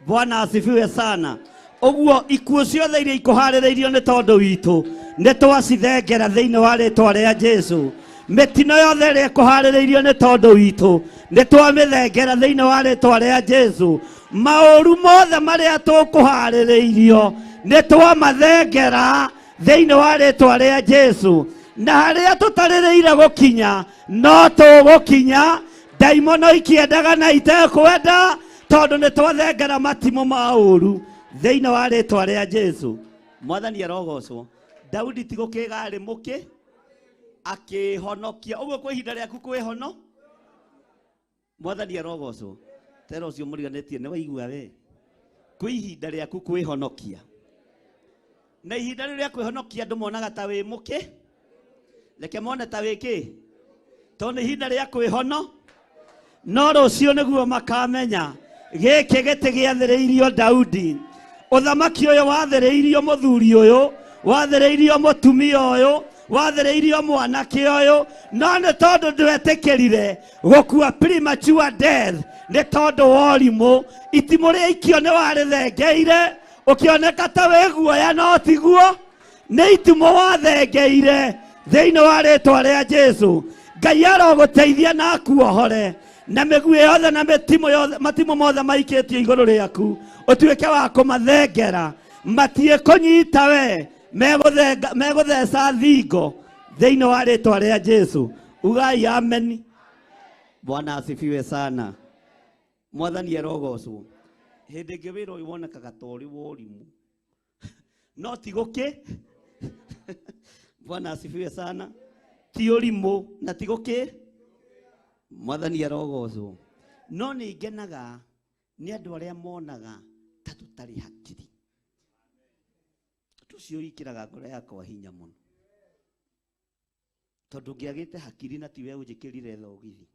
Bwana asifiwe sana. Ũguo ikuũ ciothe iria ikũharĩrĩirio nĩ tondũ witũ nĩ twacithengera thĩinĩ wa rĩtwa rĩa Jesu. Mĩtino yothe ĩrĩa ĩkũharĩrĩirio nĩ tondũ witũ nĩ twamĩthengera thĩinĩ wa rĩtwa rĩa Jesu. Maũru mothe marĩa tũkũharĩrĩirio nĩ twamathengera thĩinĩ wa rĩtwa rĩa Jesu. Na harĩa tũtarĩrĩire gũkinya no tũgũkinya, ndaimono ikĩendaga na itekwenda, tondũ nĩ twathengera matimũ ma ũru thĩinĩ wa rĩtwa rĩa Jesu. Mwathani arogocwo. Daudi ti gũkĩga arĩ mũkĩ akĩhonokia. Ũguo kwĩ ihinda rĩaku kwĩhono. Mwathani arogocwo. Tera ũcio mũriganĩtie nĩ waigua we. Kwĩ ihinda rĩaku kwĩhonokia. Na ihinda rĩu rĩa kwĩhonokia andũ monaga ta wĩ mũkĩ, reke mone ta wĩ kĩ, tondũ nĩ ihinda rĩa kwĩhono. No rũciũ nĩguo makamenya gĩkĩ gĩtĩ gĩathĩrĩirio Daudi, ũthamaki ũyũ wathĩrĩirio mũthuri ũyũ, wathĩrĩirio mũtumia ũyũ, wathĩrĩirio mwanake ũyũ, no nĩ tondũ ndwetĩkĩrire gũkua premature death nĩ tondũ wa ũrimũ. Itimũ rĩa ikio nĩ warĩthengeire, ũkĩoneka ta wĩ guoya no tiguo, nĩ itimũ wathengeire thĩinĩ wa rĩtwa rĩa Jesu. Ngai arogũteithia na akuohore na mĩguĩ yothe na mĩtimũ yothe, matimũ mothe maikĩtio igũrũ rĩaku ũtuĩke wa kũmathengera. Matiĩkũnyita we, megũtheca thingo thĩinĩ wa rĩtwa rĩa Jesu. Ugai ameni. Bwana asifiwe sana. Mwathani arogocwo. Hĩndĩ ĩngĩ wĩra ũyũ wonekaga ta ũrĩ wa ũrimũ, no ti gũkĩ. Bwana asifiwe sana. Ti ũrimũ na ti gũkĩ. Mwathani arogocwo. No nĩ ngenaga nĩ andũ arĩa monaga ta tũtarĩ hakiri. Ũndũ ũcio wĩkĩraga ngoro yakwa hinya mũno, tondũ ngĩagĩte hakiri na tiwe ũnjĩkĩrire thogithi.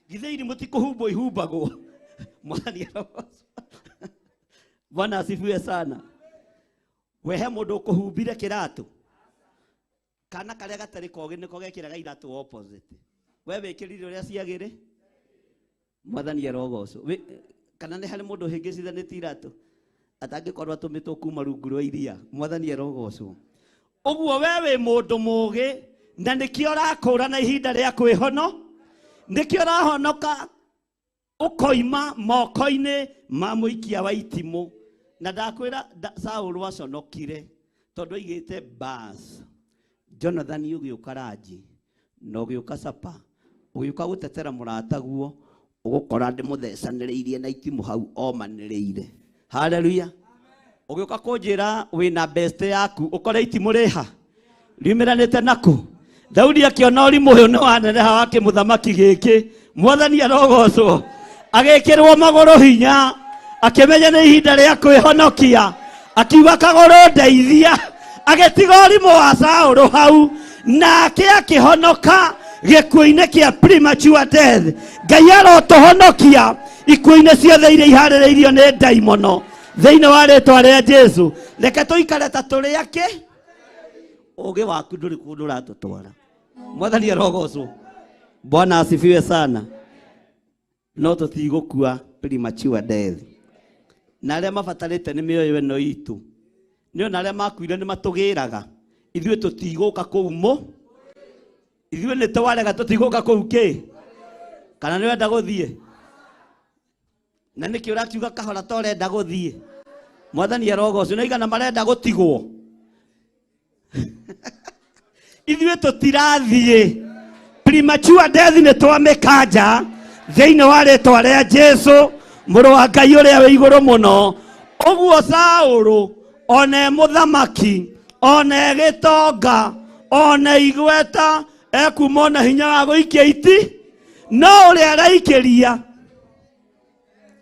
Githĩ irimũ ti kũhumbwo ihumbagwo? Mwathani arogocwo. Bwana asifiwe sana. We he mũndũ ũkũhumbire kĩratũ? Kana karĩa gatarĩ kogĩ nĩko gekĩraga iratũ opposite. We wĩkĩrire ũrĩa ciagĩrĩ? Mwathani arogocwo. Kana nĩ harĩ mũndũ ũhĩngĩcithanĩtie iratũ atangĩkorwo atũmĩtwo kuma rungu rwa iria? Mwathani arogocwo. Ũguo we wĩ mũndũ mũgĩ na nĩkĩo ũrakũra na ihinda rĩa kwĩhono, nĩkĩo ũrahonoka ũkoima moko-inĩ ma mũikia wa itimũ. Na ndakwĩra Saũlũ aconokire tondũ aigĩte bas Jonathan ũgĩũka ranji na ũgĩũka capa ũgĩũka gũtetera mũrataguo, ũgũkora ndĩmũthecanĩrĩirie na itimũ hau omanĩrĩire. Haleluya. Ũgĩũka kũnjĩra wĩna best yaku ũkore itimũ rĩha riumĩranĩte naku. Daudi akĩona ũrimũ ũyũ nĩ waneneha wa kĩmũthamaki gĩkĩ. Mwathani arogocwo. Agĩkĩrwo magũrũ hinya, akĩmenya nĩ ihinda rĩa kwĩhonokia, akiuga kagũrũ ndeithia, agĩtiga ũrimũ wa Saũlũ hau, nake akĩhonoka gĩkuũ-inĩ kĩa premature death. Ngai arotũhonokia ikuũ-inĩ ciothe iria iharĩrĩirio nĩ ndaimono thĩinĩ wa rĩtwa rĩa Jesu. Reke tũikare ta tũrĩ akĩ ũgĩ waku ndũrĩ kũndũ ũratũtwara. Mwathani arogocwo. Bwana asifiwe sana. No tũtigũkua premature death. Na arĩa mabatarĩte nĩ mĩoyo ĩno itũ, nĩ ona arĩa makuire nĩ matũgĩraga. Ithuĩ tũtigũka kũu mũ, ithuĩ nĩ twarega tũtigũka kũu kĩ, kana nĩ wenda gũthiĩ? Na nĩkĩ ũrakiuga kahora ta ũrenda gũthiĩ? Mwathani arogocwo. Nĩ aigana marenda gũtigwo? Ithuĩ tũtirathiĩ. Premature death nĩ twamĩkanja thĩinĩ wa rĩtwa rĩa Jesu mũrũ wa Ngai ũrĩa wĩ igũrũ mũno. Ũguo Saũlũ ona e mũthamaki, ona e gĩtonga, ona igweta, ekuma ona hinya wa gũikia iti, no ũrĩa araikĩria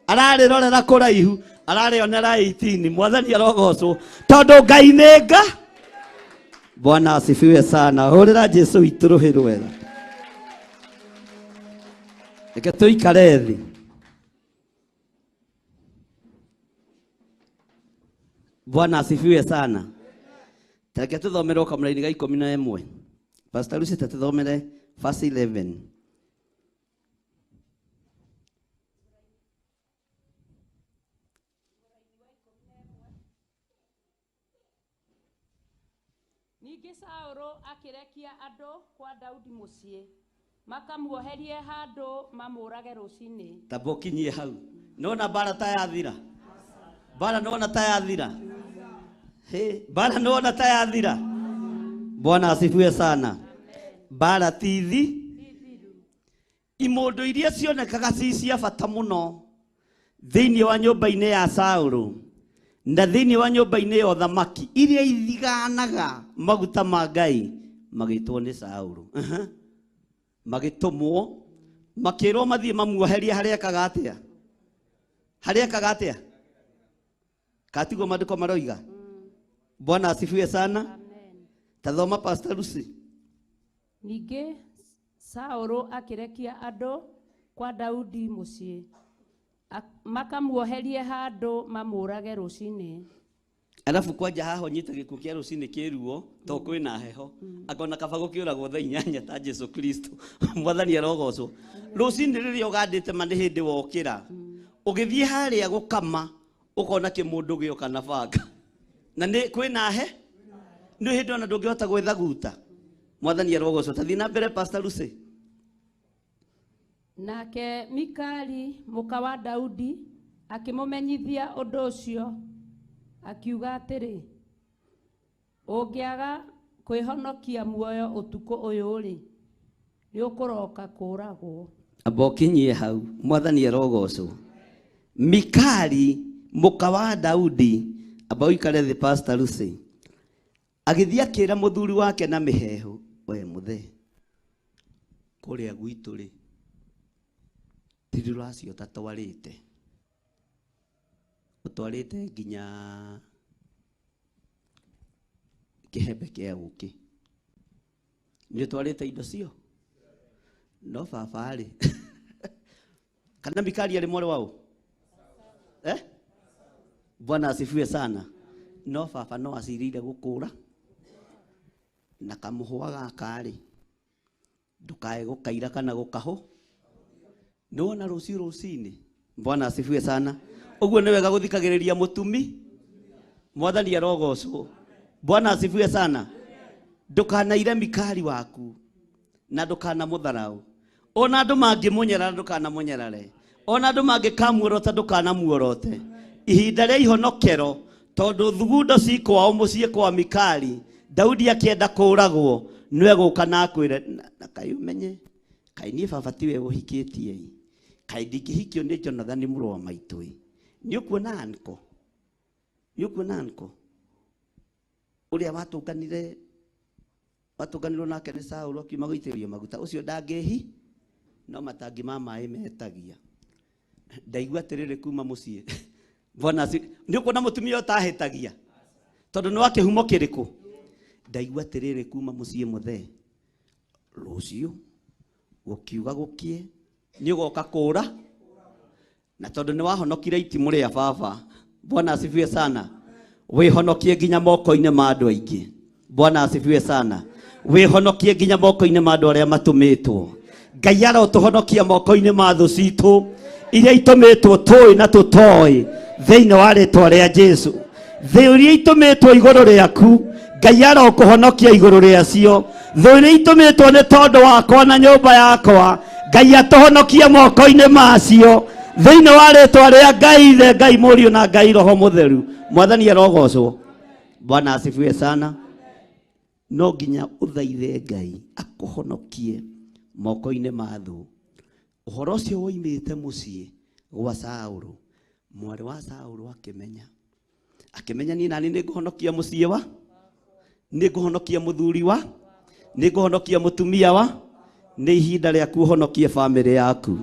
ararĩrorera kũraihu, ararĩonera 18. Mwathani arogocwo tondũ Ngai nĩ nga. Bwana asifiwe sana. Hũrĩra Jesu witũ rũhĩ rwega. Reke tũikare thĩ. Bwana asifiwe sana. Tareke tuthomerwo kamũraini ga 11. Pastor Lucy tatuthomere verse 11. Ningĩ Saũlũ akĩrekia andũ kwa Daudi mũciĩ makamuoherie handũ mamũũrage rũcinĩ. Tamba ũkinyie hau. Nona mbara ta yathira. Mbara nona ta yathira. He, mbara nona ta yathira. Bwana asifiwe sana. Mbara tithi imũndũ iria cionekaga ci cia bata mũno thĩinĩ wa nyũmba-inĩ ya Saũlũ na thĩinĩ wa nyũmba-inĩ ya ũthamaki iria ithiganaga maguta ma Ngai magĩtwo nĩ Saũlũ. Aha. Magĩtũmwo makĩrwo mathiĩ mamuoherie harĩa ekaga atĩa? Harĩa ekaga atĩa? Katiguo maandĩko maroiga. Bwana asifiwe sana. Amen. Tathoma Pastor Lucy. Ningĩ Saũlũ akĩrekia andũ kwa Daudi mũciĩ makamuoherie handũ mamũũrage rũcinĩ. Alafu kwanja haha ũnyite gĩkuũ kĩa rũcinĩ kĩruo to kwĩna heho akona kaba gũkĩũragwo thaa inyanya ta Jesu Kristo. Mwathani arogocwo. Rũcinĩ rĩrĩa ũgandĩte ma nĩ hĩndĩ wokĩra ũgĩthiĩ harĩa gũkama ũkona kĩmũndũ gĩoka na banga na nĩ kwĩna he nĩ hĩndĩ ona ndũngĩhota gwĩthaguta. Mwathani arogocwo. Tathiĩ na mbere Pastor Lucy. Nake Mikali mũka wa Daudi akĩmũmenyithia ũndũ ũcio akiuga atĩrĩ, ũngĩaga kwĩhonokia muoyo ũtukũ ũyũ-rĩ, nĩũkũroka kũũragwo. Amba ũkinyie hau. Mwathani arogocwo. Mikali mũka wa Daudi, amba ũikare thĩ Pastor Lucy, agĩthiĩ akĩra mũthuri wake na mĩheehũ, we mũthee, kũrĩa gwitũ rĩ ti rũracio ũtatwarĩte, ũtwarĩte nginya kĩhembe kĩa ũkĩ, nĩ ũtwarĩte indo cio no baba rĩ kana Mikali arĩ mwarĩ waũ? Eh? Bwana asifiwe sana. No baba no acirĩire gũkũra na kamũhũa gaka rĩ ndũkae gũkaira kana gũkahũ nĩwona rũciũ rũcinĩ. Bwana asifiwe sana. Ũguo nĩ wega gũthikagĩrĩria mũtumi. Mwathani arogocwo. Bwana asifiwe sana. Ndũkanaire Mikali waku na ndũkanamũtharau. Ona andũ mangĩmũnyarara ndũkanamũnyarare. Ona andũ mangĩkamuorota ndũkanamuorote. Ihinda rĩa ihonokero tondũ thugundo ci kwao mũciĩ kwa Mikali, Daudi akĩenda kũũragwo nĩwe gũka na akwĩre na kaĩ ũmenye kaĩ niĩ baba tiwe ũhikĩtie ĩ, kaĩ ndingĩhikio nĩ Jonathani mũrũ wa maitũ ĩ. Nĩ ũkuona anko, nĩ ũkuona anko ũrĩa watũnganire watũnganirwo nake nĩ Saũlũ akiuma gũitĩrĩrio maguta ũcio ndangĩhi no matangi ma maĩ metagia. Ndaigua atĩrĩrĩ kuma mũciĩ. Bwana nĩ ũkuona mũtumia ũtahĩtagia tondũ nĩ wa kĩhumo kĩrĩkũ. Ndaigua atĩrĩrĩ kuma mũciĩ mũthee, rũciũ gũkiuga gũkie nĩ ũgoka kũũra na tondũ nĩ wahonokire itimũ rĩa baba. Bwana asifiwe sana. Wĩhonokie nginya moko-inĩ ma andũ aingĩ. Bwana asifiwe sana. Wĩhonokie nginya moko-inĩ ma andũ arĩa matũmĩtwo. Ngai arotũhonokia moko-inĩ ma thũ citũ iria itũmĩtwo tũĩ na tũtoĩ thĩinĩ wa rĩtwa rĩa Jesu. Thĩ iria itũmĩtwo igũrũ rĩaku Ngai arokũhonokia igũrũ rĩacio. Thũ iria itũmĩtwo nĩ tondũ wakwa na nyũmba yakwa Ngai atũhonokie moko-inĩ macio thĩinĩ wa rĩtwa rĩa Ngai Ithe, Ngai Mũriũ na Ngai Roho Mũtheru. Mwathani arogocwo. Bwana asifiwe sana. No nginya ũthaithe Ngai akũhonokie moko-inĩ ma thũ. Ũhoro ũcio woimĩte mũciĩ gwa Saũlũ, mwarĩ wa Saũlũ akĩmenya, akĩmenya niĩ nani nĩngũhonokia mũciĩ wa, nĩngũhonokia mũthuri wa, nĩngũhonokia mũtumia wa, nĩ ihinda rĩaku ũhonokie bamĩrĩ yaku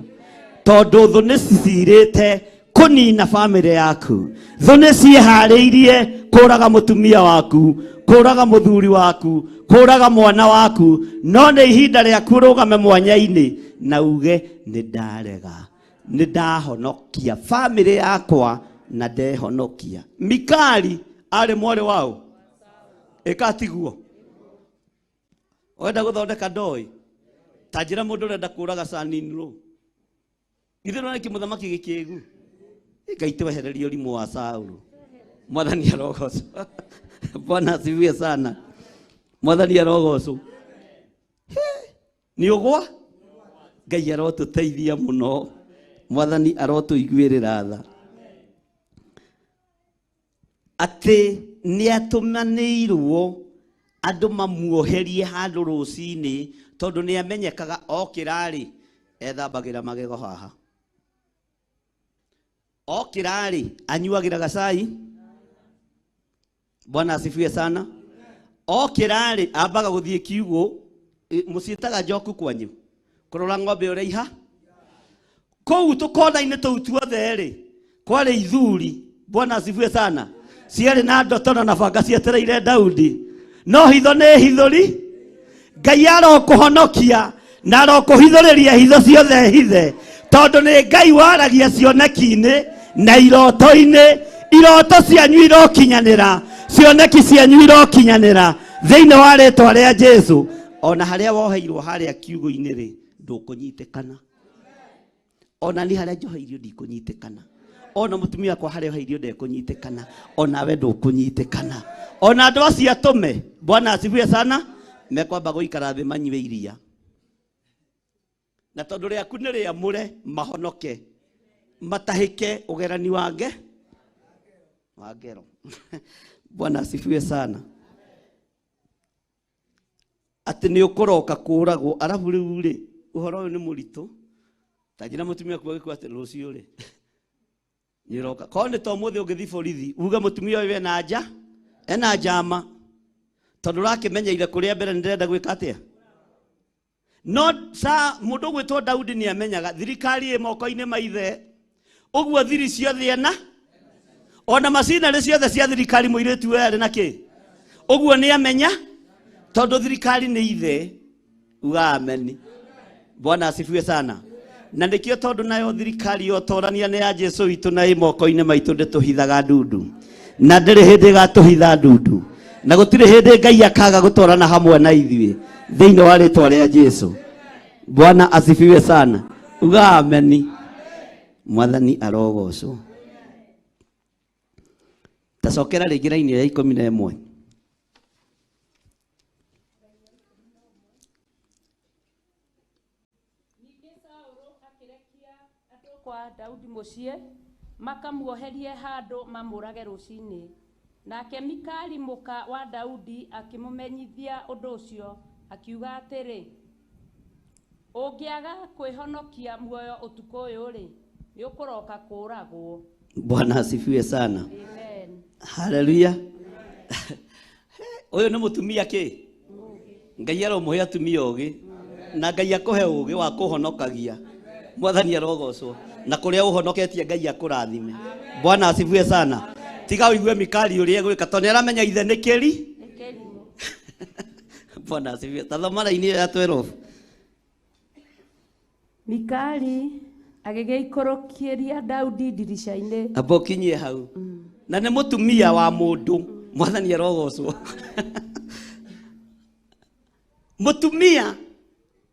tondũ thũ nĩ cicirĩte kũnina bamĩrĩ yaku. Thũ nĩ ciĩharĩirie kũraga mũtumia waku, kũraga mũthuri waku, kũraga mwana waku, no nĩ ihinda rĩaku ũrũgame mwanya-inĩ na uge nĩ ndarega, nĩ ndahonokia bamĩrĩ yakwa na ndehonokia. Mikali Arĩ mwarĩ waũ? Ĩka tiguo. Wenda gũthondeka ndoĩ ta njĩra mũndũ ũrenda kũraga saninro ithe nona kĩ mũthamaki gĩkĩgu. Ngai twehererie ũrimũ wa Saulu. Mwathani arogocwo. Bwana asifiwe sana. Mwathani arogocwo. Nĩ ũgwa Ngai arotũteithia mũno. Mwathani arotũiguĩrĩra tha atĩ nĩ atũmanĩirwo andũ mamuoherie handũ rũcinĩ tondũ nĩ amenyekaga okĩra-rĩ ethambagĩra magego haha, okĩra-rĩ anyuagĩra gacai. Bwana asifiwe sana. Okĩra-rĩ ambaga gũthiĩ kiugũ, mũciĩtaga njoku kwanyu kũrora ng'ombe ũrĩa iha kũu tũkona-inĩ tũu tuothe-rĩ kwarĩ ithuri. Bwana asifiwe sana. Ciarĩ na ndotoro na banga cietereire Daudi, no hitho nĩ hithũri. Ngai arokũhonokia na arokũhithũrĩria hitho ciothe hithe, tondũ nĩ Ngai waragia cioneki-inĩ na iroto-inĩ. Iroto cianyu irokinyanĩra, cioneki cianyu irokinyanĩra thĩinĩ wa rĩtwa rĩa Jesu. Ona harĩa woheirwo harĩa kiugũ-inĩ rĩ ndũkũnyitĩkana, ona ni harĩa njoheirio ndikũnyitĩkana, ona mũtumia wakwa harĩa oheirio ndekũnyitĩkana, onawe ndũkũnyitĩkana, ona andũ acio atũme. Bwana asifiwe sana. Mekwamba gũikara thĩ manyue iria, na tondũ rĩaku nĩ rĩamũre mahonoke matahĩke ũgerani wange wa ngero. Bwana asifiwe sana. Atĩ nĩ ũkũroka kũragwo arabu rĩu rĩ ũhoro ũyũ nĩ mũritũ. Ta njĩra mũtumia kuo gĩkũ atĩ rũciũ rĩ nĩ ũroka korwo nĩ ta ũmũthĩ ũngĩthiĩ borithi uge mũtumia ũyũ ena nja ena njama tondũ ũrakĩmenyeire kũrĩa mbere nĩ ndĩrenda gwĩka atĩa. No sa mũndũ ũgwĩtwo Daudi nĩ amenyaga thirikari ĩ moko-inĩ ma ithe, ũguo thiri ciothe ena ona macinarĩ ciothe cia thirikari mũirĩtu ũyũ arĩ na kĩ, ũguo nĩ amenya tondũ thirikari nĩ ithe. Uga ameni. Bwana asifiwe sana. Na nĩkĩo tondũ nayo thirikari yotorania nĩ ya Jesu witũ na ĩ moko-inĩ maitũ ndĩtũhithaga ndundu, na ndĩrĩ hĩndĩ ĩgatũhitha ndundu, na gũtirĩ hĩndĩ Ngai akaga gũtwarana hamwe na ithuĩ thĩinĩ wa rĩtwa rĩa Jesu. Bwana asifiwe sana. Uga ameni. Mwathani arogocwo. Tacokera rĩngĩ raini ya 11. Ningĩ Saũlũ akĩrekia andũ kwa Daudi mũciĩ makamuoherie handũ mamũrage rũcinĩ. Nake Mikali mũka wa Daudi akĩmũmenyithia ũndũ ũcio, akiuga atĩrĩ, ũngĩaga kwĩhonokia muoyo ũtukũ ũyũ-rĩ, nĩ ũkũroka kũũragwo. Bwana asifiwe sana. Amen. Haleluya. Ũyũ nĩ mũtumia kĩ? Ngai aromũhe atumia ũgĩ, na Ngai akũhe ũgĩ wa kũhonokagia. Mwathani arogocwo. Na kũrĩa ũhonoketie Ngai akũrathime. Bwana asifiwe sana. Tiga ũigue Mikali ũrĩa egwĩka tondũ nĩ aramenya ithe nĩ kĩri. Nĩ kĩrimũ. Bwana asifiwe. Tathoma raini ĩyo ya 12. Mikali agĩgĩikũrũkĩria Daudi ndirica-inĩ. Amba ũkinyie hau. Na nĩ mũtumia wa mũndũ. Mwathani arogocwo. Mũtumia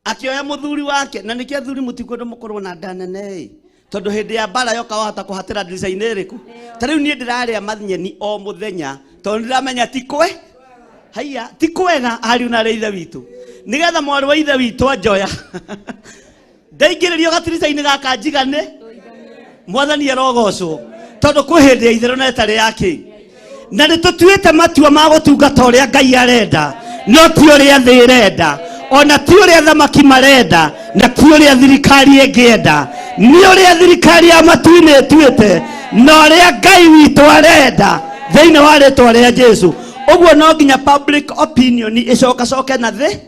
akĩoya mũthuri wake, na nĩkĩo athuri mũtikwenda mũkorwo na nda nene ĩ, tondũ hĩndĩ ya mbara yoka wahota kũhatĩra ndirica-inĩ ĩrĩkũ. Ta rĩu niĩ ndĩrarĩa manyeni o mũthenya tondũ nĩndĩramenya ti kwe haiya ti kwega ariũ na arĩ ithe witũ, nĩgetha mwarĩ wa ithe witũ anjoya ndaingĩrĩrio gatirica-inĩ gaka njigane. Mwathani arogocwo tondũ kwĩ hĩndĩ ya itherũ na ĩtarĩ ya kĩ, na nĩ tũtuĩte matua ma gũtungata ũrĩa Ngai arenda, no ti ũrĩa thĩ ĩrenda, ona ti ũrĩa thamaki marenda, na ti ũrĩa thirikari ĩngĩenda, nĩ ũrĩa thirikari ya matu-inĩ ĩtuĩte na ũrĩa Ngai witũ arenda thĩinĩ wa rĩtwa rĩa Jesu. Ũguo no nginya public opinion ĩcokacoke na thĩ,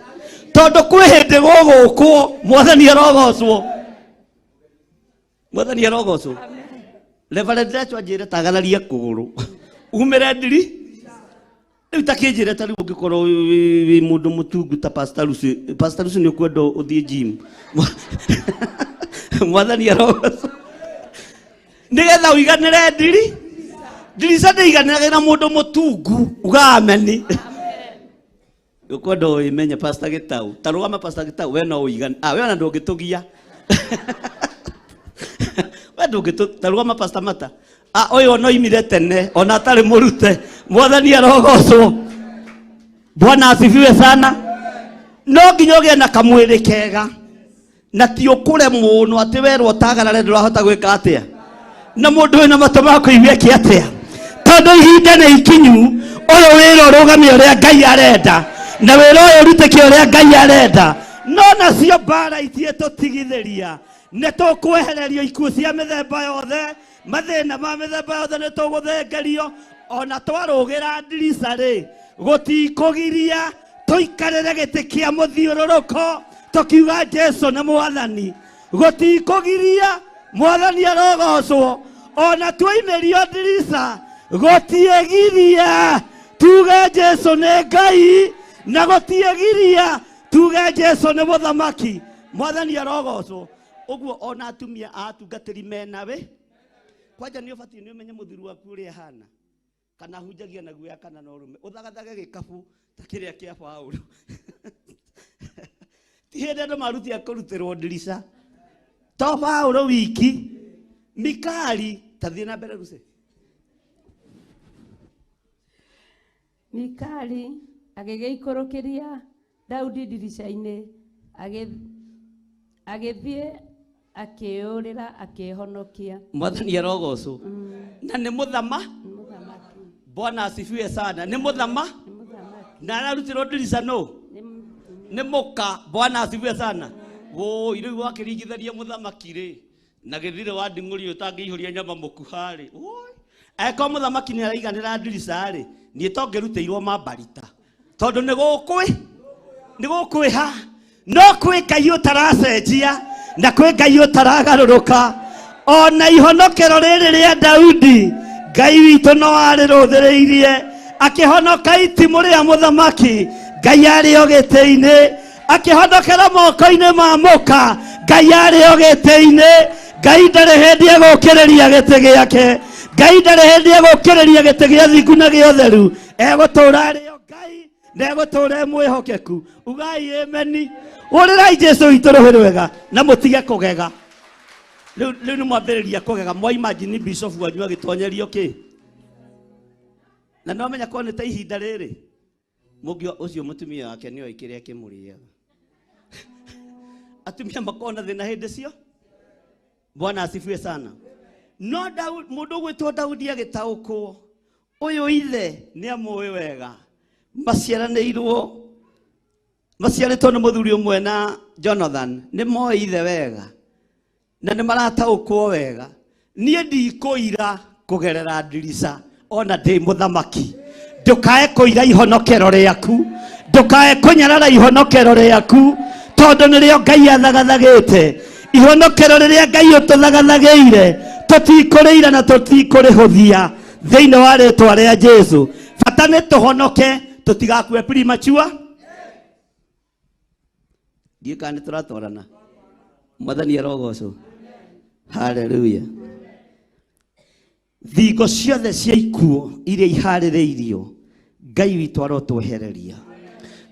tondũ kwĩ hĩndĩ gũgũkwo. Mwathani arogocwo. Mwathani arogocwo. Reverend Recho anjĩre tagararia kũgũrũ umĩre ndiri rĩu ta kĩnjĩre ta rĩu ũngĩkorwo wĩ mũndũ mũtungu ta Pastor Lucy. Pastor Lucy nĩ ũkwenda ũthiĩ gym. Mwathani arogocwo. Nĩgetha ũiganĩre ndiri. Ndirica ndĩiganĩrage na mũndũ mũtungu. Uga ameni. Ukwenda ũimenye Pastor Gitau. Ta rũgama Pastor Gitau, we no ũigane. Ah, we ona ndũngĩtũgia. We ndũngĩtũ ta rũgama Pastor Mata. Ah, ũyũ ona oimire tene, ona atarĩ mũrute. Mwathani arogocwo. Bwana asifiwe sana. No nginya ũgĩe na kamwĩrĩ kega. Na ti ũkũre mũno atĩ werwo ũtagarare ndũrahota gwĩka atĩa. Na mũndũ wĩna matũ ma kũigua eke atĩa. Tondũ ihinda nĩ ikinyu, ũyũ wĩra ũrũgamie ũrĩa Ngai arenda, na wĩra ũyũ ũrutĩke ũrĩa Ngai arenda. No nacio mbara itiĩtũtigithĩria, nĩ tũkwehererio ikuũ cia mĩthemba yothe, mathĩna ma mĩthemba yothe nĩ tũgũthengerio. Ona twarũgĩra ndirica rĩ, gũtikũgiria tũikarĩre gĩtĩ kĩa mũthiũrũrũko tũkiuga Jesu nĩ Mwathani. Gũtikũgiria Mwathani arogocwo. Ona twaimĩrio ndirica gũtiĩgiria tuge Jesu nĩ Ngai, na gũtiĩgiria tuge Jesu nĩ Mũthamaki. Mwathani arogocwo. Ũguo ona atumia a atungatĩri menawe, kwanja nĩ ũbatiĩ nĩ ũmenye mũthuri waku ũrĩa ahana, kana hunjagia na guoya kana na ũrũme, ũthagathage gĩkabu ta kĩrĩa kĩa Paũlũ. Ti hĩndĩ andũ marutia kũrutĩrwo ndirica, to Paũlũ wiki, Mikali. Ta thiĩ na mbere Lucy. Mikali agĩgĩikũrũkĩria Daudi ndirica-inĩ, agĩthiĩ akĩũrĩra akĩhonokia. Mwathani arogocwo. Na nĩ mũthama. Bwana asifiwe sana. Nĩ mũthama. Na ararutirwo ndirica nũ? Nĩ mũka. Bwana asifiwe sana. Woi, rĩu wakĩringithania mũthamaki rĩ, na gĩthirĩ wa nding'ũri ũtangĩihũria nyama mũkuha rĩ. Woi, angĩkorwo mũthamaki nĩ araiganĩra ndirica rĩ, niĩ to ngĩrutĩirwo mambarita. Tondũ nĩ gũkwĩ, nĩ gũkwĩha. No kwĩ Ngai ũtaracenjia, na kwĩ Ngai ũtaragarũrũka. Ona ihonokero rĩrĩ rĩa Daudi, Ngai witũ no arĩrũthĩrĩirie. Akĩhonoka itimũ rĩa mũthamaki, Ngai arĩ o gĩtĩ-inĩ. Akĩhonokera moko-inĩ ma mũka, Ngai arĩ o gĩtĩ-inĩ. Ngai ndarĩ hĩndĩ egũkĩrĩria gĩtĩ gĩake. Ngai ndarĩ hĩndĩ egũkĩrĩria gĩtĩ gĩa thingu na gĩa ũtheru. Egũtũũra arĩ o Ngai, na egũtũũra e mwĩhokeku. Ugai ameni. Ũrĩrai Jesu witũ rũhĩ rwega, na mũtige kũgega. Rĩu nĩ mwambĩrĩria kũgega. Mwa imagine bishop wanyu agĩtonyerio kĩ? Na no menya korwo nĩ ta ihinda rĩrĩ, mũngĩ ũcio mũtumia wake nĩoĩ kĩrĩa kĩmũrĩaga. Atumia makoragwo na thĩna hĩndĩ cio. Bwana asifiwe sana. No mũndũ ũgwĩtwo Daudi agĩtaũkwo, ũyũ ithe nĩ amũĩ wega. Maciaranĩirwo, maciarĩtwo nĩ mũthuri ũmwe na Jonathan, nĩ moĩ ithe wega na nĩ marataũkwo wega. Niĩ ndikũira kũgerera ndirica ona ndĩ mũthamaki. Ndũkae kũira ihonokero rĩaku, ndũkae kũnyarara ihonokero rĩaku, tondũ nĩrĩo Ngai athagathagĩte. Ihonokero rĩrĩa Ngai ũtũthagathagĩire, tũtikũrĩira na tũtikũrĩhũthia thĩinĩ wa rĩtwa rĩa Jesu. Bata nĩ tũhonoke, tũtigakue premature. Ndiũĩ kana nĩ tũratwarana. Mwathani arogocwo. Hallelujah. Thingo ciothe cia ikuũ iria iharĩrĩirio, Ngai witũ arotwehereria.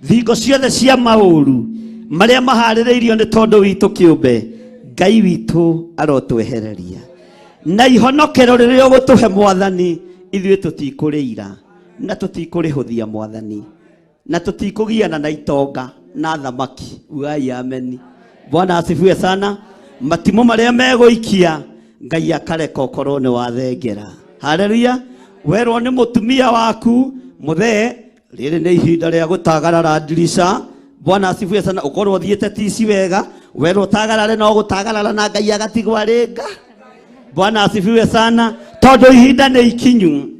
Thingo ciothe cia maũru marĩa maharĩrĩirio nĩ tondũ witũ kĩũmbe, Ngai witũ arotwehereria. Na ihonokero rĩrĩa ũgũtũhe Mwathani, ithuĩ tũtikũrĩira na tũtikũrĩhũthia Mwathani, na tũtikũgiana na itonga na thamaki. Ugai ameni. Bwana asifiwe sana. Matimũ marĩa megũikia, Ngai akareka ũkorwo nĩ wathengera. Haleluya. Werwo nĩ mũtumia waku mũthee, rĩrĩ nĩ ihinda rĩa gũtagarara ndirica. Bwana asifiwe sana. Ũkorwo ũthiĩte tici wega, werwo ũtagarare no gũtagarara na Ngai agatigwo arĩnga. Bwana asifiwe sana. Tondũ ihinda nĩ ikinyu.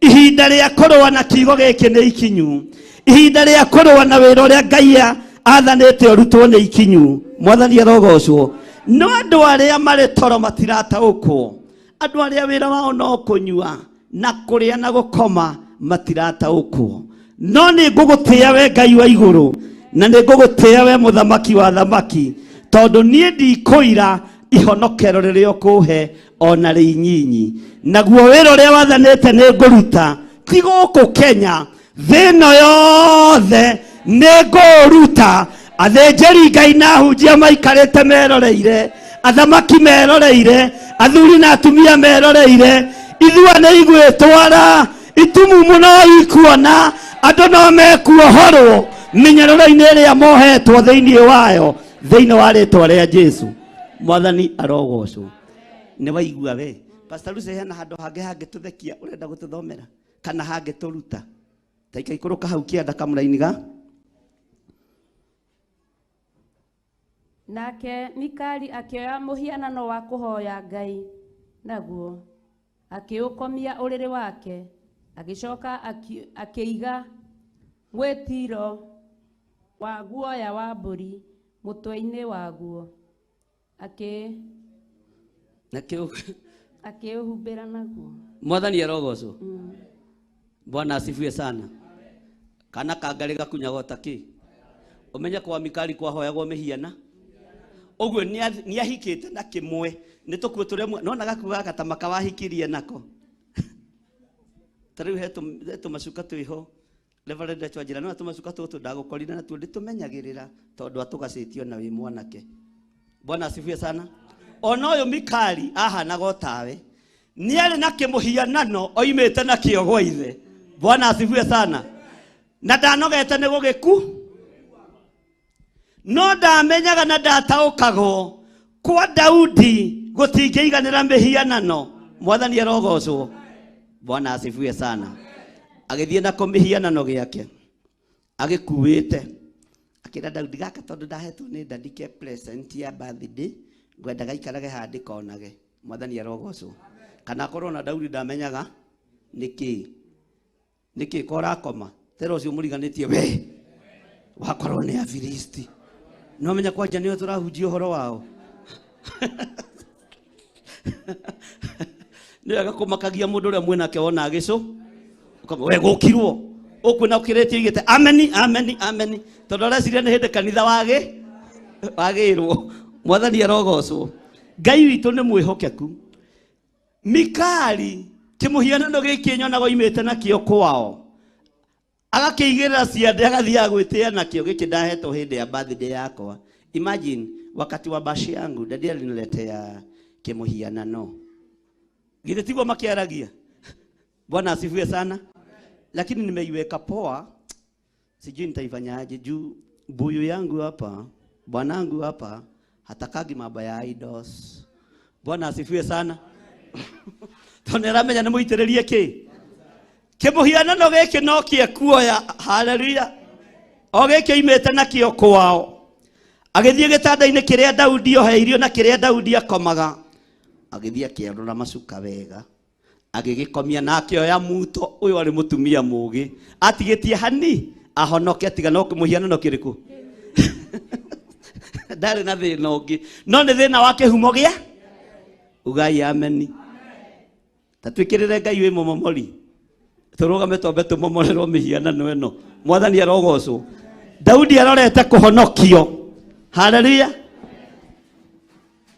Ihinda rĩa kũrũa na kiugo gĩkĩ nĩ ikinyu. Ihinda rĩa kũrũa na wĩra ũrĩa Ngai athanĩte ũrutwo nĩ ikinyu. Mwathani arogocwo. No andũ arĩa marĩ toro matirataũkwo. Andũ arĩa wĩra wao no kũnyua na kũrĩa na gũkoma matirataũkwo. No nĩ ngũgũtĩĩa we Ngai wa igũrũ, na nĩ ngũgũtĩĩa we mũthamaki wa thamaki, tondũ niĩ ndikũira Ihonokero rĩrĩa ũkũhe ona rĩ inyinyi, naguo wĩra ũrĩa wathanĩte nĩ ngũruta, ti gũkũ Kenya, thĩ ĩno yothe nĩ ngũũruta. Athĩnjĩri Ngai na ahunjia maikarĩte meroreire, athamaki meroreire, athuri na atumia meroreire, ithua nĩ igwĩtwara, itumumu no ikuona, andũ no mekuohorwo mĩnyororo-inĩ ĩrĩa mohetwo thĩinĩ wayo, thĩinĩ wa rĩtwa rĩa Jesu. Mwathani arogocwo. Nĩ waigua we Pastor Lucy, hena handũ hangĩ hangĩtũthekia ũrenda gũtũthomera kana hangĩtũruta? Ta ikaikũrũka hau kĩanda kamũraini ga Nake Mikali akĩoya mũhianano wa kũhoya Ngai naguo, akĩũkomia ũrĩrĩ wake, agĩcoka akĩiga mwĩtiiro wa guoya wa mbũri mũtwe-inĩ waguo, akĩũhumbĩra naguo. Mwathani arogocwo. Bwana asifiwe sana. Kana kangarĩ gakunyagwo ta kĩ? Ũmenye kwa Mikali kwahoyagwo mĩhiana ũguo nĩahikĩte na kĩmwe nĩ tũkuo tũrĩa nona gakuo gaka ta maka wahikirie nako. Ta rĩu he tũmacuka twĩho Reverend Achwanjĩra, no tũmacuka tũtũ ndagũkorire natuo ndĩtũmenyagĩrĩra tondũ atũgacĩtio na wĩ mwanake. Bwana asifiwe sana. Ona ũyũ Mikali ahanaga o tawe, nĩarĩ na kĩmũhianano oimĩte nakĩo gwa ithe. Bwana asifiwe sana. Na ndanogete nĩ gũgĩku, no ndamenyaga na ndataũkagwo kwa Daudi gũtingĩiganĩra mĩhianano. Mwathani arogocwo. Bwana asifiwe sana. Agĩthiĩ nako mĩhianano gĩake agĩkuĩte, akĩra Daudi, gaka tondũ ndahetwo nĩ daddy ke present ya birthday, ngwenda gaikarage haha ndĩkonage. Mwathani arogocwo. Kana akorwo na Daudi ndamenyaga nĩkĩ nĩkĩ korakoma tera ũcio mũriganĩtie we wakorwo nĩ Afilisti. No menya kwanja nĩo tũrahunjia ũhoro wao. Nĩ wega kũmakagia mũndũ ũrĩa mwĩnake wona agĩcũ, we gũkirwo ũkuona ũkĩrĩtie igĩte ameni ameni ameni, tondũ areciria nĩ hĩndĩ kanitha wagĩrwo. Mwathani arogocwo. Ngai witũ nĩ mwĩhokeku. Mikali kĩmũhianano gĩkĩ nyonaga oimĩte nakĩo kwao, agakĩigĩrĩra ciande, agathiaga gwĩtĩa nakĩo, gĩkĩ ndahetwo hĩndĩ ya birthday yakwa. Imagine wakati wa bashi yangu daddy aliniletea kĩmũhianano. Githĩ tiguo makĩaragia? Bwana asifiwe sana. Lakini nimeiweka poa, sijui nitaifanyaje juu buyu yangu hapa, bwanangu hapa hatakagi mambo ya idols. Bwana asifiwe sana. Tondũ nĩaramenya nĩ mũitĩrĩrie kĩ? Kĩmũhianano gĩkĩ no kĩekuoya. Haleluya. O gĩkĩ oimĩte nakĩo kwao, agĩthiĩ gĩtanda-inĩ kĩrĩa Daudi oheirio na kĩrĩa Daudi akomaga, agĩthiĩ akĩarũra macuka wega, agĩgĩkomia na akĩoya muto. Ũyũ arĩ mũtumia mũgĩ, atigĩtie hani ahonoke, tiga no kĩmũhianano kĩrĩkũ ndarĩ na thĩna ũngĩ, no nĩ thĩna wa kĩhumo gĩa ugai ameni. Ta twĩkĩrĩre Ngai wĩ mũmomori, tũrũgame twambe tũmomorerwo mĩhianano ĩno. Mwathani arogocwo. Daudi arorete kũhonokio. Haleluya.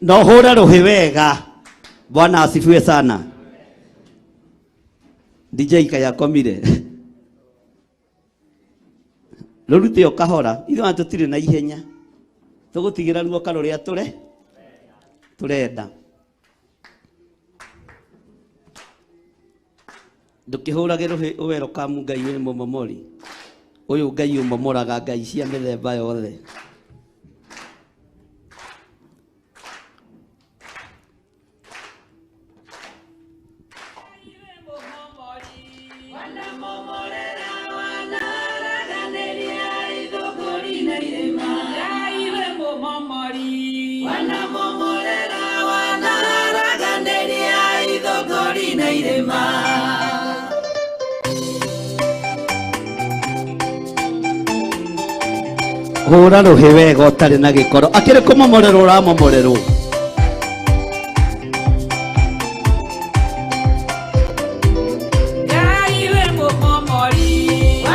Na ũhũre rũhĩ wega. Bwana asifiwe sana. DJ kayakomire rũrute o kahora, ithuĩ ona tũtirĩ na ihenya, tũgũtigĩra ruoka rũrĩa tũrenda. Ndũkĩhũrage rũhĩ ũwerokamu Ngai wĩ mũmomori. Ũyũ Ngai ũmomoraga ngai cia mĩthemba yothe. Hũra rũhĩ wega ũtarĩ na gĩkoro, akĩrĩ kũmomorerwo ũramomorerwo.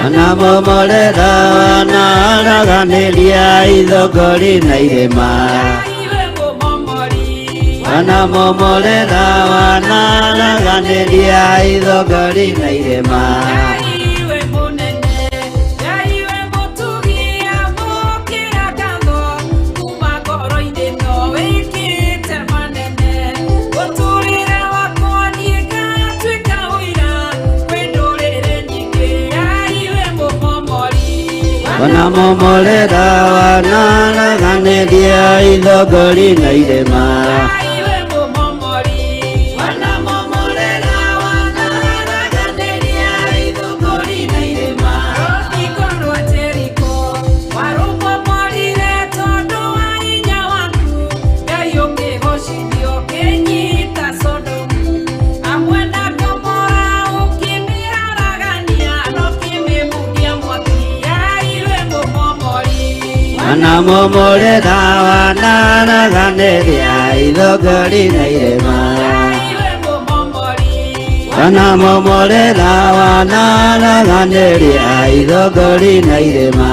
Anamomorera wanaraganĩria ithogori na irĩma. Wanamomorera wanaraganĩria ithogori na irĩma. Ngai we mũnene, Ngai we mũtugi, amũkĩra ngatho kuma ngoro-inĩ no wĩkĩte manene. Mũtũrĩre wakwa niĩ ngatuĩka ũira kwĩ ndũrĩrĩ nyingĩ. Ngai we mũmomori. Wanamomorera wanaraganĩria ithogori na irĩma. Ngai we mũmomori. Wanamomorera wanaraganĩria ithogori na irĩma. Rũthingo rwa Jeriko warũmomorire tondũ wa hinya waku. Ngai ũkĩgocithio ũkĩnyita Sodomu hamwe na Gomora ũkĩmĩharagania na ũkĩmĩmundia mwaki. Ngai we mũmomori. Wanamomorera wanaraganĩria ithogori na irĩma. Ngai we mũmomori. Wanamomorera wanaraganĩria ithogori na irĩma.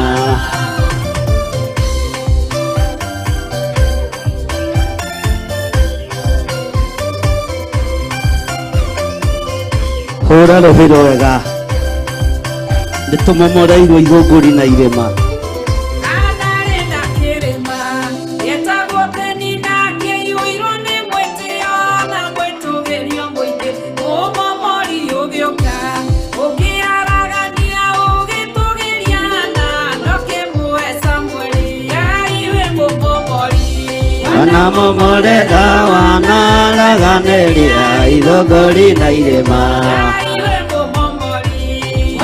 Hũra rũhĩ rwega nĩ tũmomoreirwo ithũngũri na irĩma. Anarĩ na kĩrĩma gĩtagwo Penina kĩiyũirwo nĩ mwĩtĩo na mwĩtũgĩrio mũingĩ. Mũmomori ũgĩũka ũkĩaragania ũgĩtũgĩria na ndũkĩmũhe Samueli. Ngai we mũmomori. Wanamomorera wanaraganĩria ithũngũri na irĩma. Ngai we mũmomori.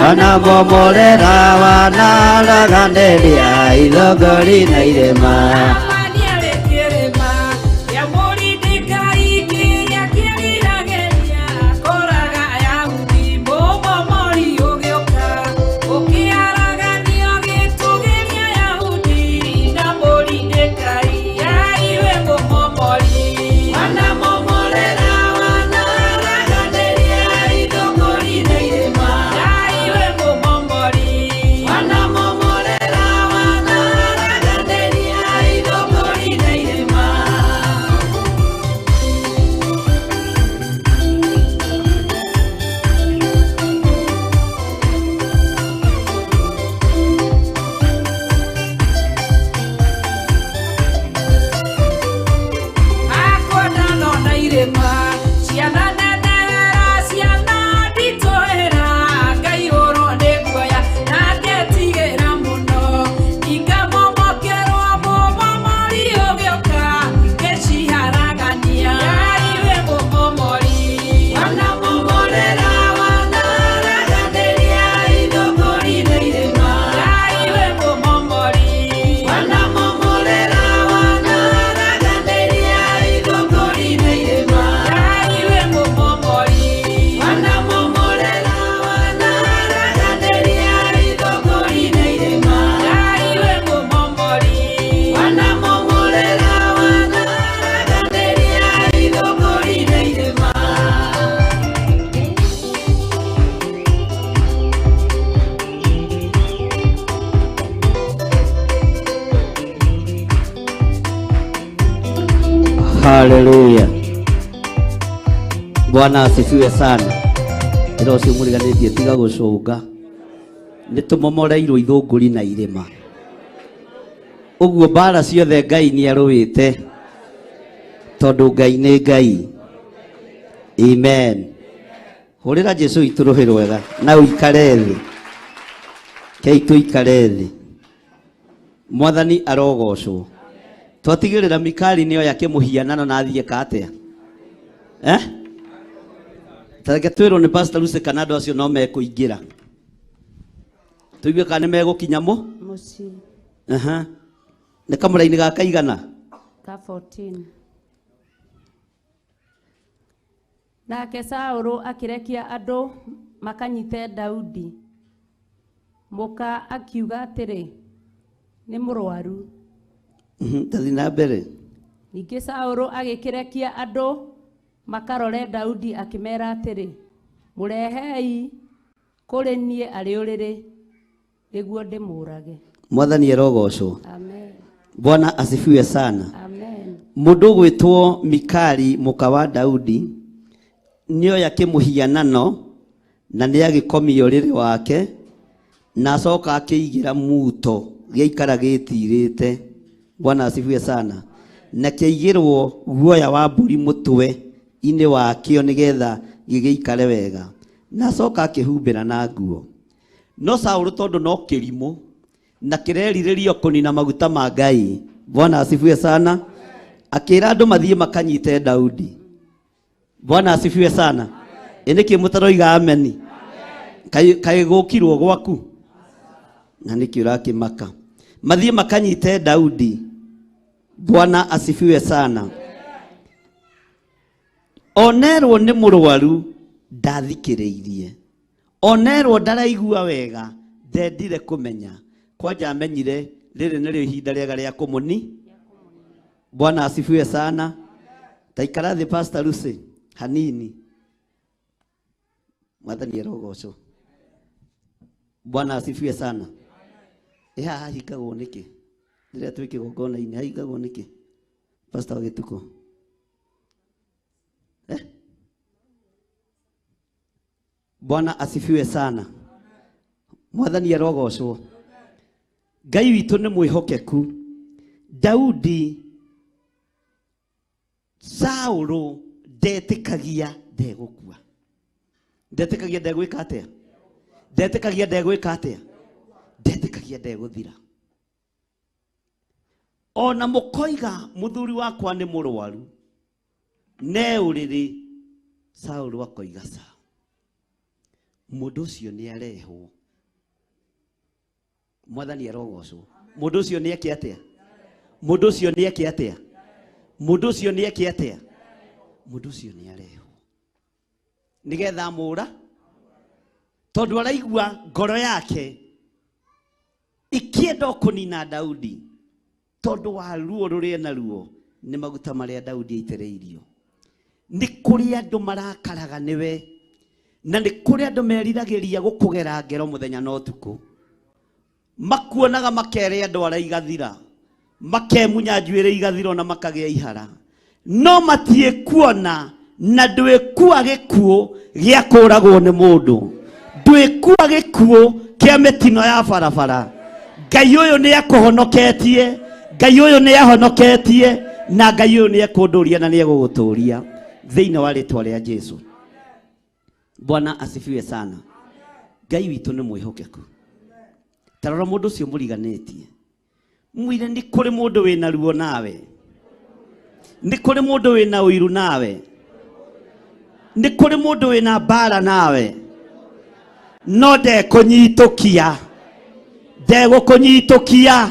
Wanamomorera wanaraganĩria ithũngũri na irĩma. Amani arĩ kĩrĩma kĩa Moridekai kĩrĩa kĩriragĩria kũraga Ayahudi. Mũmomori ũgĩũka ũkĩaragania ũgĩtũgĩria Ayahudi na Moridekai. Ngai we mũmomori. Wanamomorera wanaraganĩria ithũngũri na irĩma. Ngai we mũmomori. Wanamomorera wanaraganĩria ithũngũri na irĩma. Akwa ndanona irĩma ciana nenehera ciana nditũhĩra ngaihũrwo nĩ guoya na ngetigĩra mũno ikamomokerwo mũmomori ũgĩũka ngĩciharagania. Ngai we mũmomori. Wanamomorera wanaraganĩria ithũngũri na irĩma. Ngai we mũmomori. Wanamomorera wanaraganĩria ithũngũri na irĩma. Ngai we mũmomori. Wanamomorera wanaraganĩria ithũngũri na irĩma. Ngai we mũmomori. Wanamomorera wanaraganĩria ithũngũri na irĩma. Haleluya. Bwana asifiwe sana. Ĩra ũcio mũriganĩtie tiga gũcũnga. Nĩ tũmomoreirwo ithũngũri na irĩma. Ũguo mbara ciothe Ngai nĩ arũĩte tondũ Ngai nĩ Ngai. Amen. Hũrĩra Jesũ witũ rũhĩ rwega na ũikare thĩ. Kei tũikare thĩ. Mwathani arogocwo. Twatigĩrĩra Mikali nĩ oya kĩmũhianano na athiĩ ka atĩa? Eh? Tareke twĩrwo nĩ Pastor Lucy kana andũ acio no mekũingĩra. Tũigue kana nĩ megũkinya mũ? Mũciĩ Aha. Nĩ kamũraini ga kaigana? ka 14. Nake Saũlũ akĩrekia andũ makanyite Daudi. Mũka akiuga atĩrĩ, nĩ mũrwaru. Tathiĩ na mbere. Ningĩ Saũlũ agĩkĩrekia andũ makarore Daudi akĩmeera atĩrĩ, mũrehei kũrĩ niĩ arĩ ũrĩrĩ nĩguo ndĩmũũrage. Mwathani arogocwo. Amen. Bwana asifiwe sana. Amen. Mũndũ ũgwĩtwo Mikali mũka wa Daudi nĩoya kĩmũhianano na nĩagĩkomia ũrĩrĩ wake na acoka akĩigĩra muto gĩaikara gĩtirĩte. Bwana asifiwe sana. Na kĩaigĩrwo guoya wa mbũri mũtwe-inĩ wakĩo nĩgetha gĩgĩikare wega, na acoka akĩhumbĩra na nguo. No Saũlũ tondũ no kĩrimũ na kĩrerirĩrio kũnina maguta ma Ngai, Bwana asifiwe sana, akĩra andũ mathiĩ makanyite Daudi. Bwana asifiwe sana. Ĩ nĩkĩ mũtaroiga ameni? Kaĩ gũkirwo gwaku na nĩkĩ ũrakĩmaka? Mathiĩ makanyite Daudi. Bwana asifiwe sana. Onerwo nĩ mũrwaru ndathikĩrĩirie, onerwo ndaraigua wega ndendire kũmenya, kwanja amenyire rĩrĩ nĩrĩo ihinda rĩega rĩa kũmũni. Bwana asifiwe sana. Taikara thĩ Pastor Lucy hanini. Mwathani arogocwo. Bwana asifiwe sana. Ĩ haha hahingagwo nĩkĩ? Rĩrĩa twĩ kĩgongona-inĩ hahingagwo nĩkĩ? Pastor wa Gĩtukũ. Bwana asifiwe sana. Mwathani arogocwo. Ngai witũ nĩ mwĩhokeku. Daudi Saũlũ ndetĩkagia ndegũkua. Ndetĩkagia ndegwĩka atĩa? Ndetĩkagia ndegwĩka atĩa? Ndetĩkagia ndegũthira. Ona mũkoiga mũthuri wakwa nĩ mũrwaru ne ũrĩrĩ, Saũlũ akoiga ca mũndũ ũcio nĩ arehwo. Mwathani arogocwo. Mũndũ ũcio nĩ eke atĩa? Mũndũ ũcio nĩ eke atĩa? Mũndũ ũcio nĩ eke atĩa? Mũndũ ũcio nĩ arehwo nĩgetha amũra, tondũ araigua ngoro yake ikĩenda kũnina Daudi tondũ wa ruo rũrĩa naruo nĩ maguta marĩa Daudi aitĩrĩirio. Nĩ kũrĩ andũ marakaraga nĩwe, na nĩ kũrĩ andũ meriragĩria gũkũgera ngero mũthenya na ũtukũ. Makuonaga makere andũ arĩa igathira, makemunya njuĩrĩ igathira ona makagĩa ihara, no matiĩkuona na ndwĩkua gĩkuũ gĩa kũragwo nĩ mũndũ, ndwĩkua gĩkuũ kĩa mĩtino ya barabara. Ngai ũyũ nĩ akũhonoketie, Ngai ũyũ nĩ ahonoketie, na Ngai ũyũ nĩ ekũndũria na nĩ egũgũtũria thĩinĩ wa rĩtwa rĩa Jesu. Bwana asifiwe sana. Ngai witũ nĩ mwĩhokeku. Ta rora mũndũ ũcio mũriganĩtie, mwĩre nĩ kũrĩ mũndũ wĩna ruo nawe, nĩ kũrĩ mũndũ wĩna ũiru nawe, nĩ kũrĩ mũndũ wĩna mbara nawe, no ndekũnyitũkia, ndegũkũnyitũkia.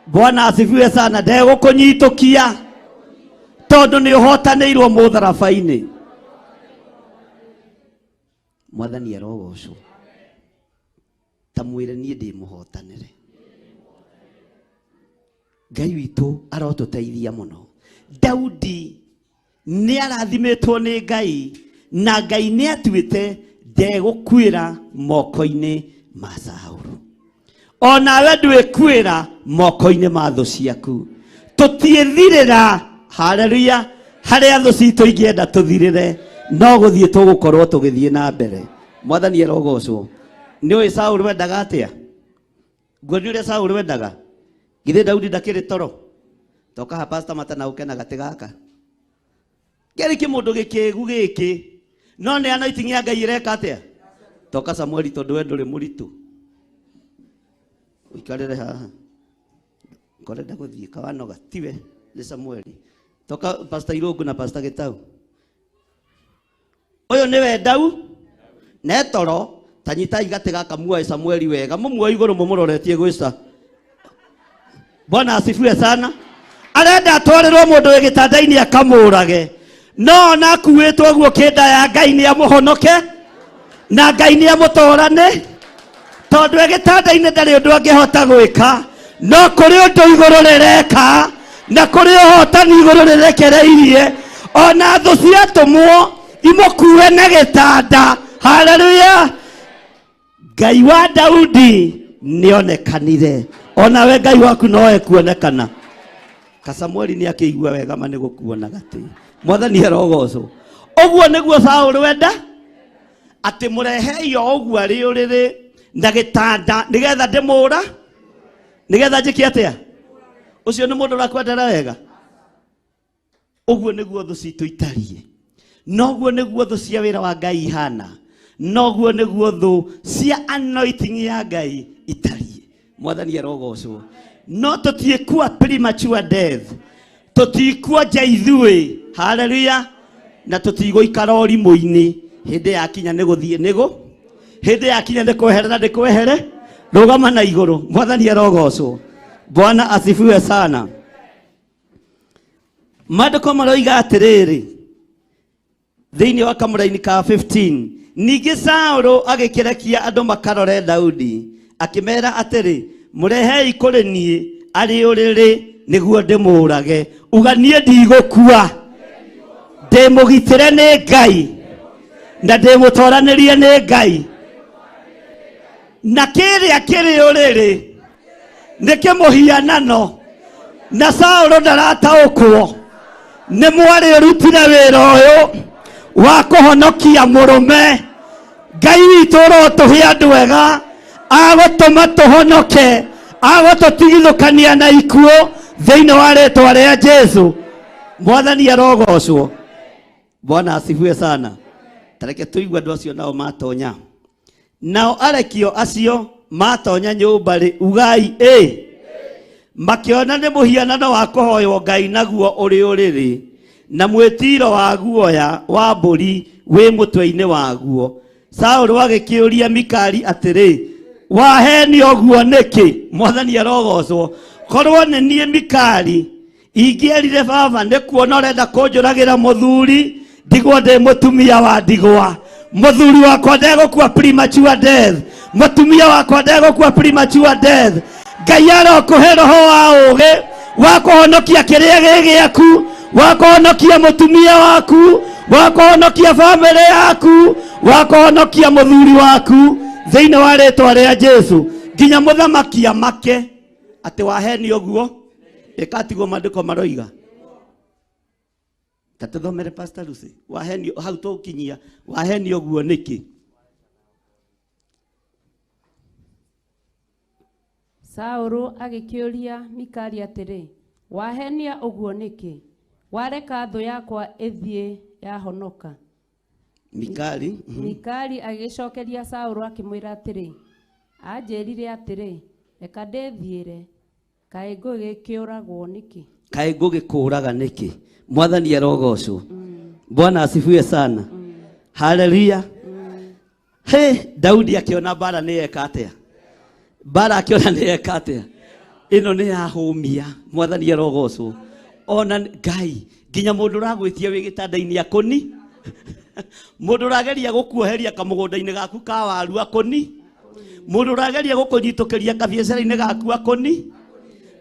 Bwana asifiwe sana. Ndegũkũnyitũkia tondũ nĩ ũhotanĩirwo mũtharaba-inĩ. Mwathani arogocwo. Ta mwĩre niĩ ndĩ mũhotanĩre. Ngai witũ arotũteithia mũno. Daudi nĩ arathimĩtwo nĩ Ngai, na Ngai nĩ atuĩte ndegũkuĩra moko-inĩ ma Saũlũ. Onawe ndwĩkuĩra moko-inĩ ma thũ ciaku. Tũtiĩthirĩra, haleluya, harĩa thũ citũ ingĩenda tũthirĩre, no gũthiĩ tũgũkorwo tũgĩthiĩ na mbere. Mwathani arogocwo. Nĩ ũĩ Saũlũ endaga atĩa? Nguoni ũrĩa Saũlũ endaga? Githĩ Daudi ndakĩrĩ toro? Toka ha Pastor Matana ũke na gatĩ gaka. Kĩarĩ kĩmũndũ gĩkĩgu gĩkĩ, no nĩ anointing ya Ngai ĩreka atĩa? Toka Samueli tondũ we ndũrĩ mũritũ. Ũikarĩre haha. Korenda gũthiĩ kawanoga tiwe nĩ Samueli. Toka Pastor Irũngũ na Pastor Gĩtau. Ũyũ nĩwe Dau ne toro. Ta nyitai gatĩ gaka muoe Samueli wega, mũmuoe igũrũ mũmũroretie gwĩca. Bwana asifiwe sana. Arenda atwarĩrwo mũndũ wĩ gĩtanda-inĩ akamũrage, no ona akuĩtwo ũguo kĩnda ya Ngai nĩ amũhonoke na Ngai nĩ amũtorane, tondũ e gĩtanda-inĩ ndarĩ ũndũ angĩhota gwĩka, no kũrĩ ũndũ igũrũ rĩreka na kũrĩ ũhotani igũrũ rĩrekereirie. Ona thũ ciatũmwo imũkue na gĩtanda. Haleluya. Ngai wa Daudi nĩonekanire, onawe Ngai waku no ekuonekana. Kasamueli nĩ akĩigua wega ma nĩ gũkuona gatĩ. Mwathani arogocwo. Ũguo nĩguo Saũlũ enda atĩ mũrehei o ũguo arĩ ũrĩrĩ na gĩtanda nĩgetha ndĩmũra nĩgetha njĩke atĩa? Ũcio nĩ mũndũ ũrakwendera wega. Ũguo nĩguo thũ citũ itariĩ. Noguo nĩguo thũ cia wĩra wa Ngai ihana. Noguo nĩguo thũ cia anointing ya Ngai itariĩ. Mwathani arogocwo. No tũtiĩkua premature death. Tũtikua nja ithuĩ. Hallelujah. Na tũtigũikara ũrimũ-inĩ. Hĩndĩ yakinya nĩ gũthiĩ nĩgũ. Hĩndĩ yakinya nĩ kweherera nĩ kwehere. Rũgama na igũrũ. Mwathani arogocwo. Bwana asifiwe sana. Maandĩko maroiga atĩrĩrĩ thĩinĩ wa kamũraini ka 15 ningĩ Saũlũ agĩkĩrekia andũ makarore Daudi akĩmera atĩrĩ mũrehei kũrĩ niĩ arĩ ũrĩrĩ nĩguo ndĩmũũrage. Uga niĩ ndigũkua, ndĩmũgitĩre nĩ Ngai na ndĩmũtoranĩrie nĩ Ngai, na kĩrĩa kĩrĩ ũrĩrĩ nĩ kĩmũhianano na Saũlũ ndarataũkwo nĩ mwarĩ ũrutire wĩra ũyũ wa kũhonokia mũrũme. Ngai witũ ũrotũhe andũ ega agũtũma tũhonoke, agũtũtigithũkania na ikuũ thĩinĩ wa rĩtwa rĩa Jesu. Mwathani arogocwo. Bwana asifiwe sana. Tareke tũigue andũ acio nao matonya. Nao arekio acio matonya nyũmba rĩ, ugai ĩ makĩona nĩ mũhianano wa kũhoywo Ngai naguo ũrĩ ũrĩrĩ na mwĩtiro wa guoya wa mbũri wĩ mũtwe-inĩ waguo. Saũlũ agĩkĩũria Mikali atĩrĩ, wahenio ũguo nĩkĩ? Mwathani arogocwo. Korwo nĩ niĩ Mikali ingĩerire baba nĩ kuona ũrenda kũnjũragĩra mũthuri, ndigwo ndĩ mũtumia wa ndigwa. Mũthuri wakwa ndegũkua premature death. Mũtumia wakwa ndegũkua premature death. Ngai arokũhe roho wa ũũgĩ wa kũhonokia kĩrĩa gĩ gĩaku, wa kũhonokia mũtumia waku, wa kũhonokia bamĩrĩ yaku, wa kũhonokia mũthuri waku thĩinĩ wa rĩtwa rĩa Jesu. Nginya mũthamaki amake atĩ wahenio ũguo ĩkatigwo maandĩko maroiga. Ta tũthomere Pastor Lucy, wahenio hau tũkinyia, wahenio ũguo nĩkĩ? Saũlũ agĩkĩũria Mikali atĩrĩ, wahenia ũguo nĩkĩ? Wareka thũ yakwa ĩthiĩ yahonoka. Mikali. Mikali agĩcokeria Saũlũ akĩmwĩra atĩrĩ, anjĩrire atĩrĩ, reka ndĩthiĩre, kaĩ ngũgĩkĩũragwo nĩkĩ? Kaĩ ngũgĩkũũraga nĩkĩ? Mwathani arogocwo. Bwana asifiwe sana. Haleluya. He, Daudi akĩona mbara nĩ eka atĩa? Mbara akĩona nĩ eka atĩa? Ĩno nĩ yahũmia. Mwathani arogocwo. Ona Ngai nginya mũndũ ũragwĩtia wĩ gĩtanda-inĩ akũni, mũndũ ũrageria gũkuoheria kamũgũnda-inĩ gaku ka waru akũni, mũndũ ũrageria gũkũnyitũkĩria kabiacara-inĩ gaku akũni.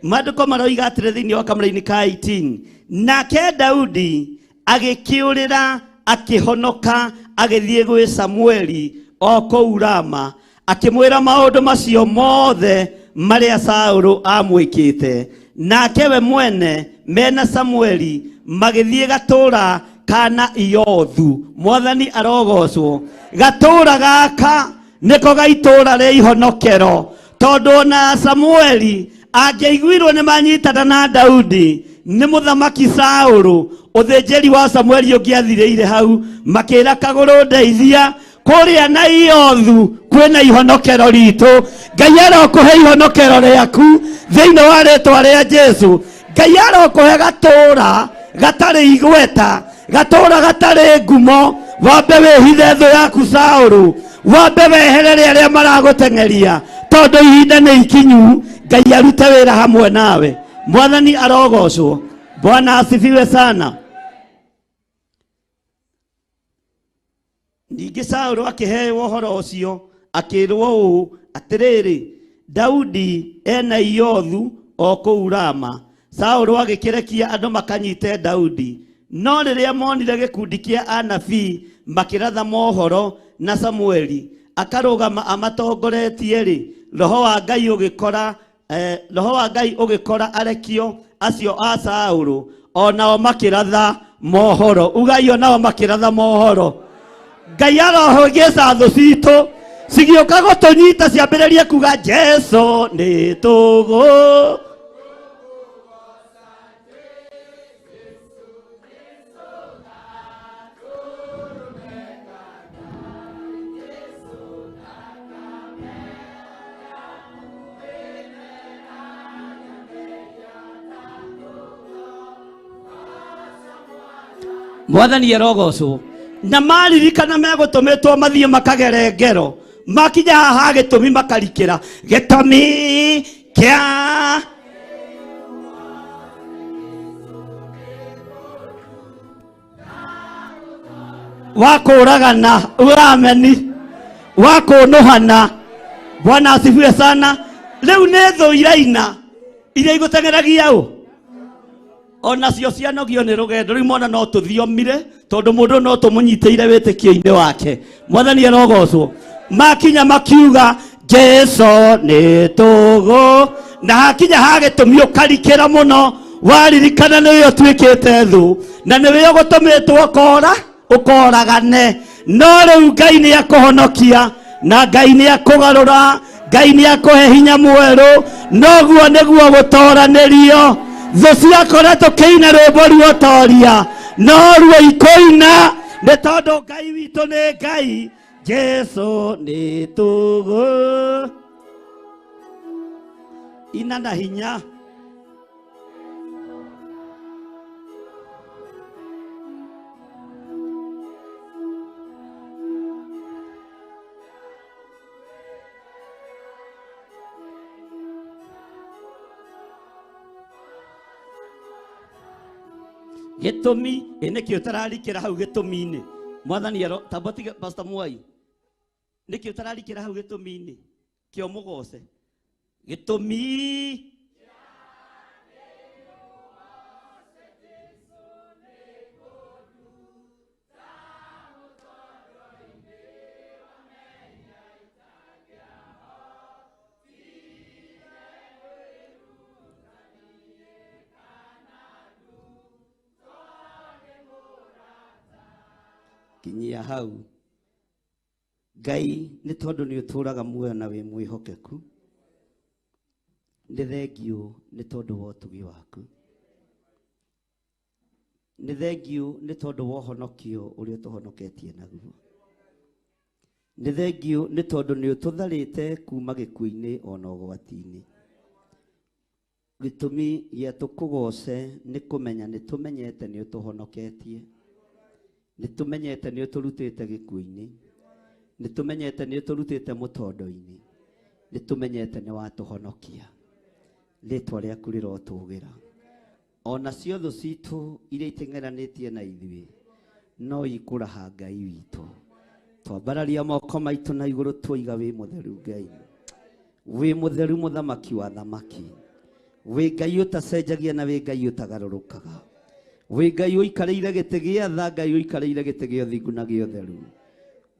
Maandĩko maroiga atĩrĩ thĩinĩ wa kamũraini ka 18, nake Daudi agĩkĩũrĩra akĩhonoka agĩthiĩ gwĩ Samueli o kũu Rama, akĩmwĩra maũndũ macio mothe marĩa Saũlũ amwĩkĩte. Nake we mwene mena Samueli magĩthiĩ gatũũra kana Iothu. Mwathani arogocwo. Gatũũra gaka nĩko ga itũũra rĩa ihonokero, tondũ ona Samueli angĩaiguirwo nĩ manyitana na Daudi nĩ mũthamaki Saũlũ, ũthĩnjĩri wa Samueli ũngĩathirĩire hau. Makĩra kagũrũ ndeithia kũrĩa na Iothu kwĩna ihonokero ritũ. Ngai arokũhe ihonokero rĩaku thĩinĩ wa rĩtwa rĩa Jesu. Ngai arokũhe gatũũra gatarĩ igweta, gatũũra gatarĩ ngumo. Wambe wĩhithe thũ yaku Saũlũ, wambe weherere arĩa maragũteng'eria, tondũ ihinda nĩ ikinyu Ngai arute wĩra hamwe nawe. Mwathani arogocwo. Bwana asifiwe sana. Ningĩ Saũlũ akĩheo ũhoro ũcio akĩrwo ũũ atĩrĩrĩ, Daudi ena Iothu o kũu Rama. Saũlũ agĩkĩrekia andũ makanyite Daudi, no rĩrĩa monire gĩkundi kĩa anabii makĩratha mohoro na Samueli akarũgama amatongoretie-rĩ, roho wa Ngai ũgĩkora roho wa Ngai ũgĩkora arekio Acio a Saũlũ o nao makĩratha mohoro. Ugai o nao makĩratha mohoro. Ngai arohĩngĩca thũ citũ cigĩũka gũtũnyita ciambĩrĩrie kuga Jesu nĩ tũgũ. Mwathani arogocwo. Na maririkana megũtũmĩtwo mathiĩ makagere ngero, makinya haha gĩtũmi makarikĩra gĩtũmi kĩa wa kũragana. Ameni. Wa kũnũhana. Bwana asifiwe sana. Rĩu nĩ thũ iraina iria igũteng'eragia ũ onacio cianogio nĩ rũgendo. Rĩu mona no tũthiomire tondũ mũndũ no tũmũnyitĩire wĩtĩkio-inĩ wake. Mwathani arogocwo. Makinya makiuga Jesu nĩ tũgũ, na hakinya ha gĩtũmi ũkarikĩra mũno, waririkana nĩwe ũtuĩkĩte thũ na nĩwe ũgũtũmĩtwo ũkora ũkoragane. No rĩu Ngai nĩ akũhonokia na Ngai nĩ akũgarũra, Ngai nĩ akũhe hinya mwerũ. Noguo nĩguo gũtoranĩrio. Thũ ciakora tũkĩina rwĩmbo ruotoria, no ruo ikũina nĩ tondũ Ngai witũ nĩ Ngai. Jesu nĩ tũgũ. Ina na hinya. Gĩtũmi ĩ nĩkĩ ũtararikĩra hau gĩtũmi-inĩ? Mwathani aro tamba tiga Pastor Mwai, nĩkĩ ũtararikĩra hau gĩtũmi-inĩ kĩo mũgoce gĩtũmi? Kinyia hau. Ngai nĩ tondũ nĩ ũtũraga muoyo na wĩ mwĩhokeku, nĩ thengiũ nĩ tondũ wa ũtugi waku, nĩ thengiũ nĩ tondũ wa ũhonokio ũrĩa ũtũhonoketie naguo, nĩ thengiũ nĩ tondũ nĩ ũtũtharĩte kuma gĩkuũ-inĩ ona ũgwati-inĩ. Gĩtũmi gĩa tũkũgoce nĩ kũmenya nĩ tũmenyete nĩ ũtũhonoketie, nĩ tũmenyete nĩ ũtũrutĩte gĩkuũ-inĩ, nĩ tũmenyete nĩ ũtũrutĩte mũtondo-inĩ, nĩ tũmenyete nĩ watũhonokia. Rĩtwa rĩaku rĩrotũgĩra. Ona cio thũ citũ iria iteng'eranĩtie na ithuĩ no ikũraha Ngai witũ. Twambararia moko maitũ na igũrũ twoiga wĩ mũtheru Ngai, wĩ mũtheru mũthamaki wa thamaki, wĩ Ngai ũtacenjagia na wĩ Ngai ũtagarũrũkaga, wĩ Ngai ũikarĩire gĩtĩ gĩa tha, Ngai ũikarĩire gĩtĩ gĩa ũthingu na gĩa ũtheru,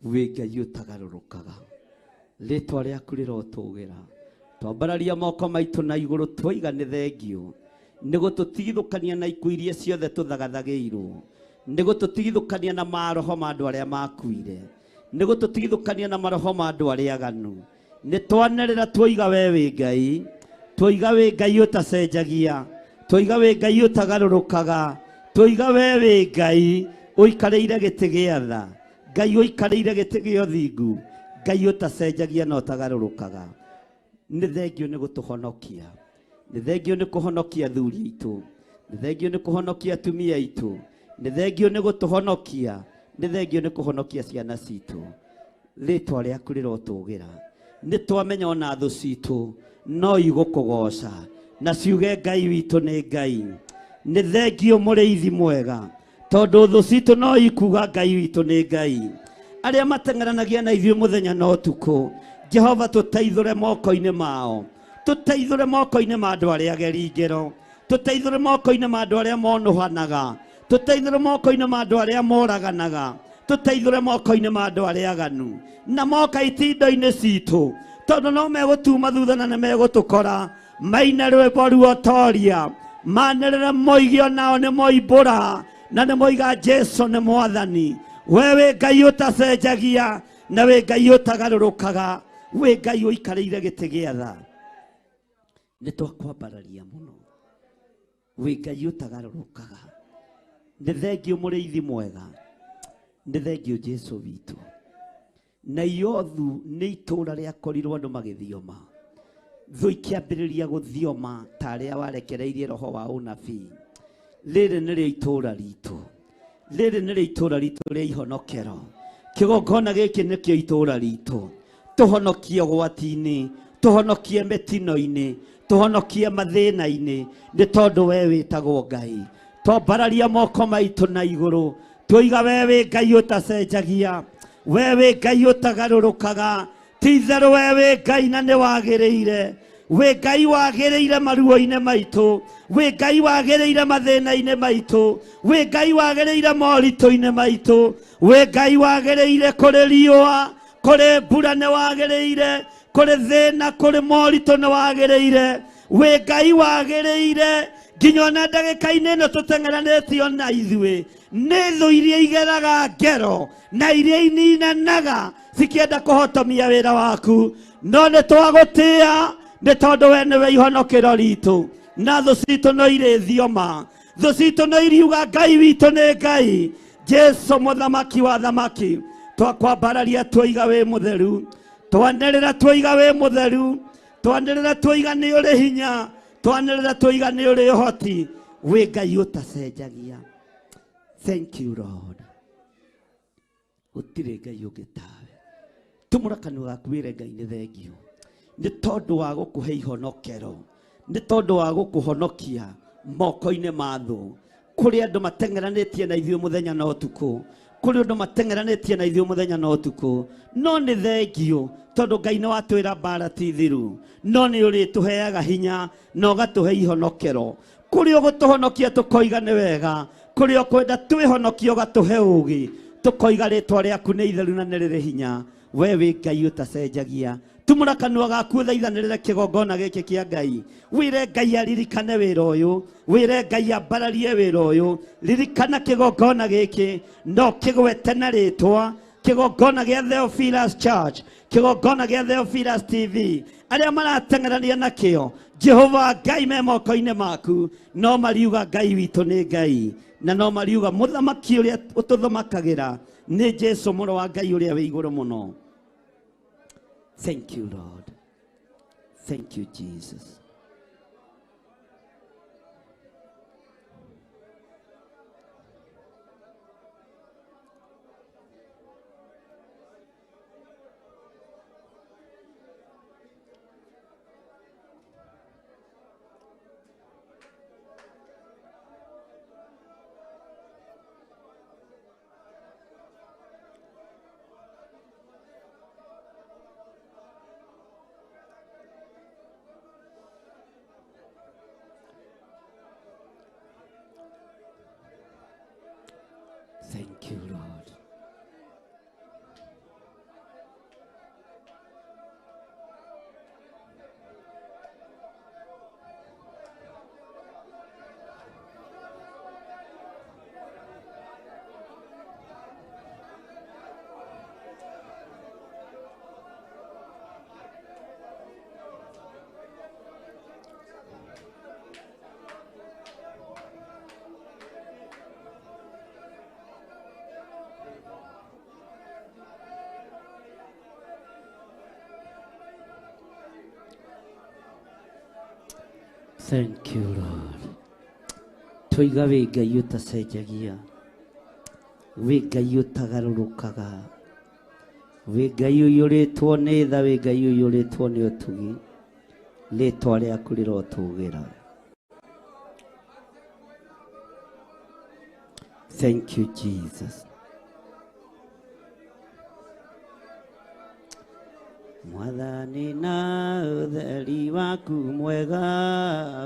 wĩ Ngai ũtagarũrũkaga. Rĩtwa rĩaku rĩrotũgĩra. Twambararia moko maitũ na igũrũ twoiga nĩ thengiũ nĩ gũtũtigithũkania na ikuũ iria ciothe tũthagathagĩirwo, nĩ gũtũtigithũkania na maroho ma andũ arĩa makuire, nĩ gũtũtigithũkania na maroho ma andũ arĩa aganu. Nĩ twanĩrĩra twoiga we wĩ Ngai, twoiga wĩ Ngai ũtacenjagia, twoiga wĩ Ngai ũtagarũrũkaga, twoiga we wĩ Ngai ũikarĩire gĩtĩ gĩa tha, Ngai ũikarĩire gĩtĩ gĩa ũthingu, Ngai ũtacenjagia na ũtagarũrũkaga. Nĩ thengiũ nĩ gũtũhonokia, nĩ thengiũ nĩ kũhonokia athuri aitũ, nĩ thengiũ nĩ kũhonokia atumia aitũ, nĩ thengiũ nĩ gũtũhonokia, nĩ thengiũ nĩ kũhonokia ciana citũ. Rĩtwa rĩaku rĩrotũgĩra. Nĩ twamenya ona thũ citũ no igũkũgoca na ciuge Ngai witũ nĩ Ngai. Nĩ thengiũ mũrĩithi mwega, tondũ thũ citũ no ikuga Ngai witũ nĩ Ngai. Arĩa mateng'eranagia na ithuĩ mũthenya na ũtukũ, Jehova tũteithũre moko-inĩ mao, tũteithũre moko-inĩ ma andũ arĩa ageri ngero, tũteithũre moko-inĩ ma andũ arĩa monũhanaga, tũteithũre moko-inĩ ma andũ arĩa moraganaga, tũteithũre moko-inĩ ma andũ arĩa aganu na moka itindo-inĩ citũ, tondũ no megũtuma thutha na nĩ megũtũkora. Maina rwĩmbo ruotoria, Manĩrĩre moige onao nĩ moimbũra na nĩ moiga Jesu nĩ mwathani. We wĩ Ngai ũtacenjagia na wĩ Ngai ũtagarũrũkaga, wĩ Ngai ũikarĩire gĩtĩ gĩa tha. Nĩ twakwambararia mũno, wĩ Ngai ũtagarũrũkaga. Nĩ thengio mũrĩithi mwega, nĩ thengio Jesu witũ. Na Iothu nĩ itũũra rĩakorirwo andũ magĩthioma, thũ ikĩambĩrĩria gũthioma ta arĩa warekereirie roho wa ũnabii. Rĩrĩ nĩrĩo itũũra ritũ, rĩrĩ nĩrĩo itũũra ritũ rĩa ihonokero. Kĩgongona gĩkĩ nĩkĩo itũũra ritũ. Tũhonokie ũgwati-inĩ, tũhonokie mĩtino-inĩ, tũhonokie mathĩna-inĩ, nĩ tondũ we wĩtagwo Ngai. Twambararia moko maitũ na igũrũ, tuiga we wĩ Ngai ũtacenjagia, we wĩ Ngai ũtagarũrũkaga. Ti itherũ we wĩ Ngai na nĩ wagĩrĩire. Wĩ Ngai wagĩrĩire maruo-inĩ maitũ, wĩ Ngai wagĩrĩire mathĩna-inĩ maitũ, wĩ Ngai wagĩrĩire moritũ-inĩ maitũ, wĩ Ngai wagĩrĩire kũrĩ riũa, kũrĩ mbura nĩ wagĩrĩire, kũrĩ thĩna, kũrĩ moritũ nĩ wagĩrĩire. Wĩ Ngai wagĩrĩire nginya ona ndagĩka-inĩ ĩno tũteng'eranĩtio na ithuĩ nĩ thũ iria igeraga ngero na iria ininanaga cikĩenda kũhotomia wĩra waku, no nĩ twagũtĩa nĩ tondũ we nĩwe ihonokero ritũ. Na thũ citũ no irĩthioma, thũ citũ no iriuga Ngai witũ nĩ Ngai. Jesu mũthamaki wa thamaki, twakwambararia tuoiga wĩ mũtheru, twanĩrĩra tuoiga wĩ mũtheru, twanĩrĩra tuoiga nĩ ũrĩ hinya, twanĩrĩra tuoiga nĩ ũrĩ ũhoti, wĩ Ngai ũtacenjagia. Thank you Lord. Gũtirĩ Ngai ũngĩ tawe. Tumũra kanua gaku wĩre Ngai nĩ thengio nĩ tondũ wa gũkũhe ihonokero, nĩ tondũ wa gũkũhonokia moko-inĩ ma thũ. Kũrĩ andũ mateng'eranĩtie na ithuĩ mũthenya na ũtukũ, kũrĩ andũ mateng'eranĩtie na ithuĩ mũthenya na ũtukũ, no nĩ thengio tondũ Ngai nĩ watwĩra mbara ti thiru, no nĩ ũrĩtũheaga hinya na ũgatũhe ihonokero. Kũrĩ ũgũtũhonokia tũkoiga nĩ wega, kũrĩ ũkwenda twĩhonokie ũgatũhe ũũgĩ, tũkoiga rĩtwa rĩaku nĩ itheru na nĩ rĩrĩ hinya. We wĩ Ngai ũtacenjagia. Tumũra kanua gaku ũthaithanĩrĩre kĩgongona gĩkĩ kĩa Ngai, wĩre Ngai aririkane wĩra ũyũ, wĩre Ngai ambararie wĩra ũyũ. Ririkana kĩgongona gĩkĩ no kĩgwete na rĩtwa, kĩgongona gĩa Theophilus Church, kĩgongona gĩa Theophilus TV, arĩa marateng'erania nakĩo. Jehova Ngai me moko-inĩ maku, no mariuga Ngai witũ nĩ Ngai, na no mariuga mũthamaki ũrĩa ũtũthamakagĩra nĩ Jesu mũrũ wa Ngai ũrĩa wĩ igũrũ mũno. Thank you Lord. Thank you Jesus. Thank you, Lord. Thank you, Lord. Tũiga wĩ Ngai ũtacenjagia, wĩ Ngai ũtagarũrũkaga, wĩ Ngai ũiyũrĩtwo nĩ tha, wĩ Ngai ũiyũrĩtwo nĩ ũtugi. Rĩtwa rĩaku rĩrotũgĩra. Thank you, Jesus. Mwathani na ũtheri waku mwega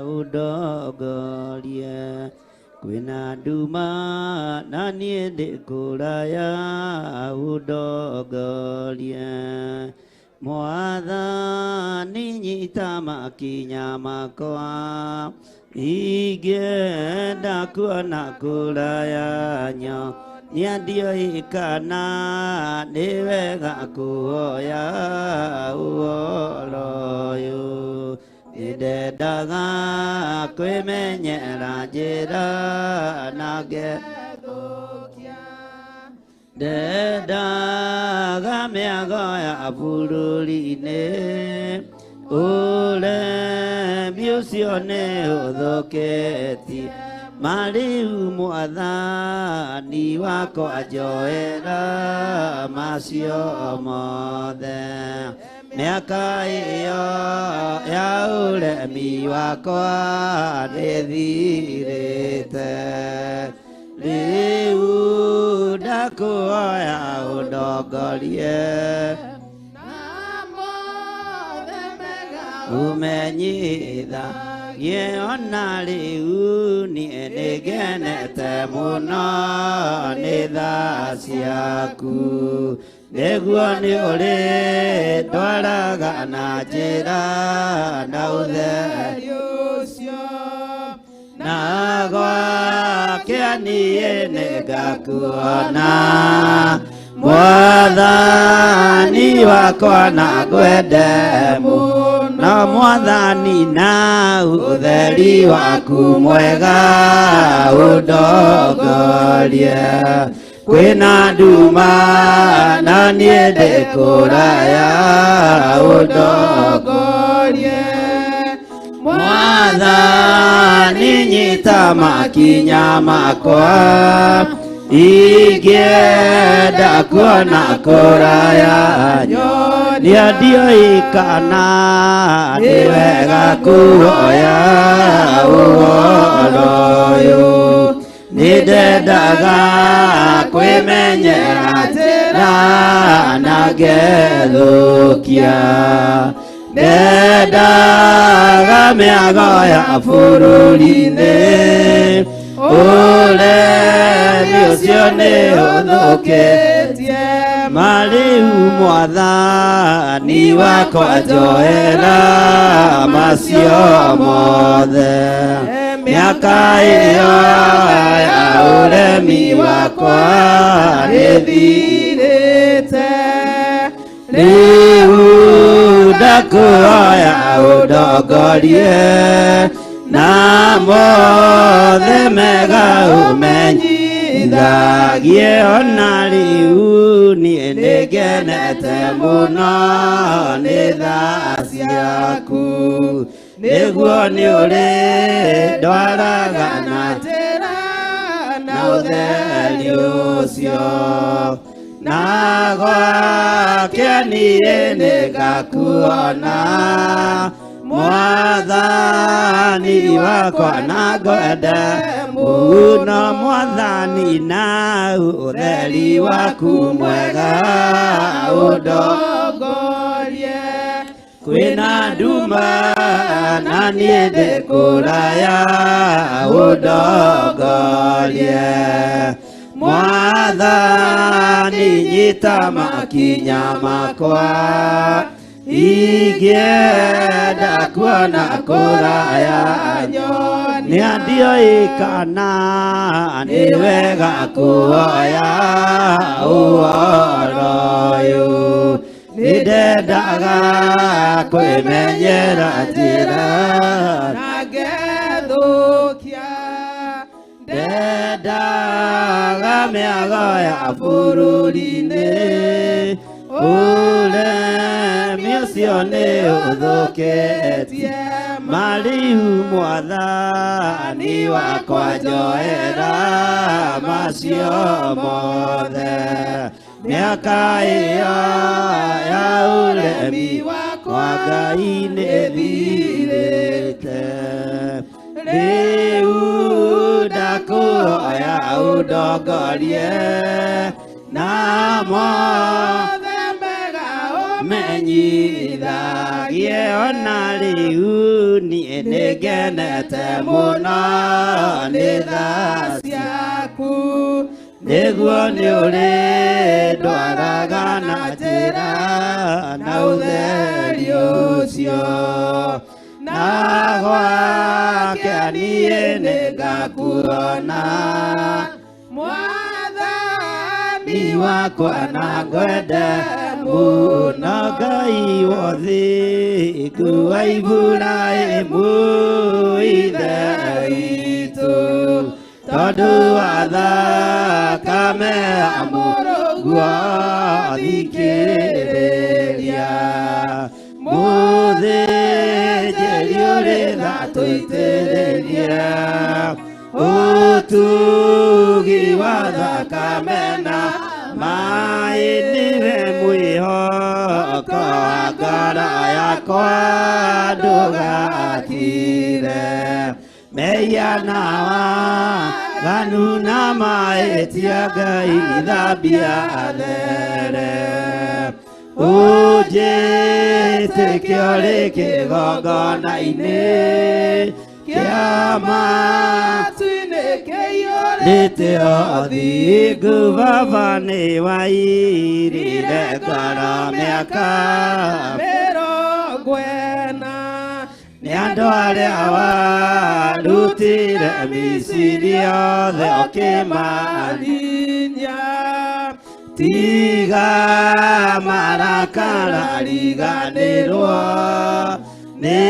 ũndongorie, kwĩna nduma na niĩ ndĩ kũraya ũndongorie. Mwathani nyita makinya makwa Ingĩenda kuona kũraya nyonia ndiũĩ kana nĩ wega kuoya ũhoro ũyũ. Nĩndendaga kwĩmenyera njĩra na ngethũkia. Ndendaga mĩago ya bũrũri-inĩ, ũremi ũcio nĩ ũthũkĩtie. Marĩu mwathani wakwa njoera macio mothe. Mĩaka ĩyo ya ũremi wakwa nĩthirĩte. Rĩu ndakuoya ũndongorie umenyithagie ona rĩu niĩ nĩngenete mũno nĩ tha ciaku. Nĩguo nĩ ũrĩndwaraga na njĩra na ũtheri ũcio, na gwakĩa niĩ nĩngakuona Mwathani wakwa na ngwende mũno. Mwathani na ũtheri waku mwega ũndongorie. Kwĩna nduma na niĩ ndĩ kũraya ũndongorie. Mwathani nyita makinya makwa, ingĩenda kuona kũraya nyonia ndiũĩ kana nĩ wega kuoya ũhoro ũyũ. Nĩndendaga kwĩmenyera njĩra na ngethũkia. Ndendaga mĩago ya bũrũri-inĩ, ũremi ũcio nĩ ũthũkĩtie. Marĩu mwathani wakwa njoera macio mothe. Mĩaka ĩyo ya ũremi wakwa nĩthirĩte. Rĩu ndakuoya ũndongorie na mothe mega ũmenyithagie. Ona rĩu niĩ nĩngenete mũno nĩ tha ciaku. Nĩguo nĩ ũrĩndwaraga na njĩra na ũtheri ũcio, na gwakĩa niĩ nĩngakuona Mwathani wakwa na ngwende mũno. Mwathani na ũtheri waku mwega ũndongorie. Kwĩna nduma na niĩ ndĩ kũraya ũndongorie. Mwathani nyita makinya makwa, ingĩenda kuona kũraya nyonia ndiũĩ kana nĩ wega kuoya ũhoro ũyũ. Nĩndendaga kwĩmenyera njĩra na ngethũkia. Ndendaga mĩago ya bũrũri-inĩ, ũremi ũcio nĩ ũthũkĩtie. Marĩu mwathani wakwa njoera macio mothe. Mĩaka ĩyo ya ũremi wa Ngai nĩthirĩte. Rĩu ndakuoya ũndongorie na mothe mega ũmenyithagie. Ona rĩu niĩ nĩngenete mũno nĩ tha ciaku. Nĩguo nĩ ũrĩndwaraga na njĩra na ũtheri ũcio, na gwakĩa Gũcokea niĩ nĩngakuona Mwathani wakwa na ngwende mũno Ngai wothingu wa Iburahĩmu ithe witũ tondũ wa thakame ya mũrũguo thikĩrĩria mũthĩnjĩri ũrĩ tha tũitĩrĩrie ũtugi wa thakame na maĩ nĩwe mwĩhoko wa ngoro yakwa ndũgakire mehia na waganu na mahĩtia Ngai thambia there ũnjĩtĩkie ũrĩ kĩgongona-inĩ kĩa matu-inĩ kĩiyũrĩte ũthingu Baba nĩwairire ngoro mĩaka mĩrongo ĩna nĩ andũ arĩa warutire Misiri othe ũkĩmaniina tiga marakara riganĩrwo nĩ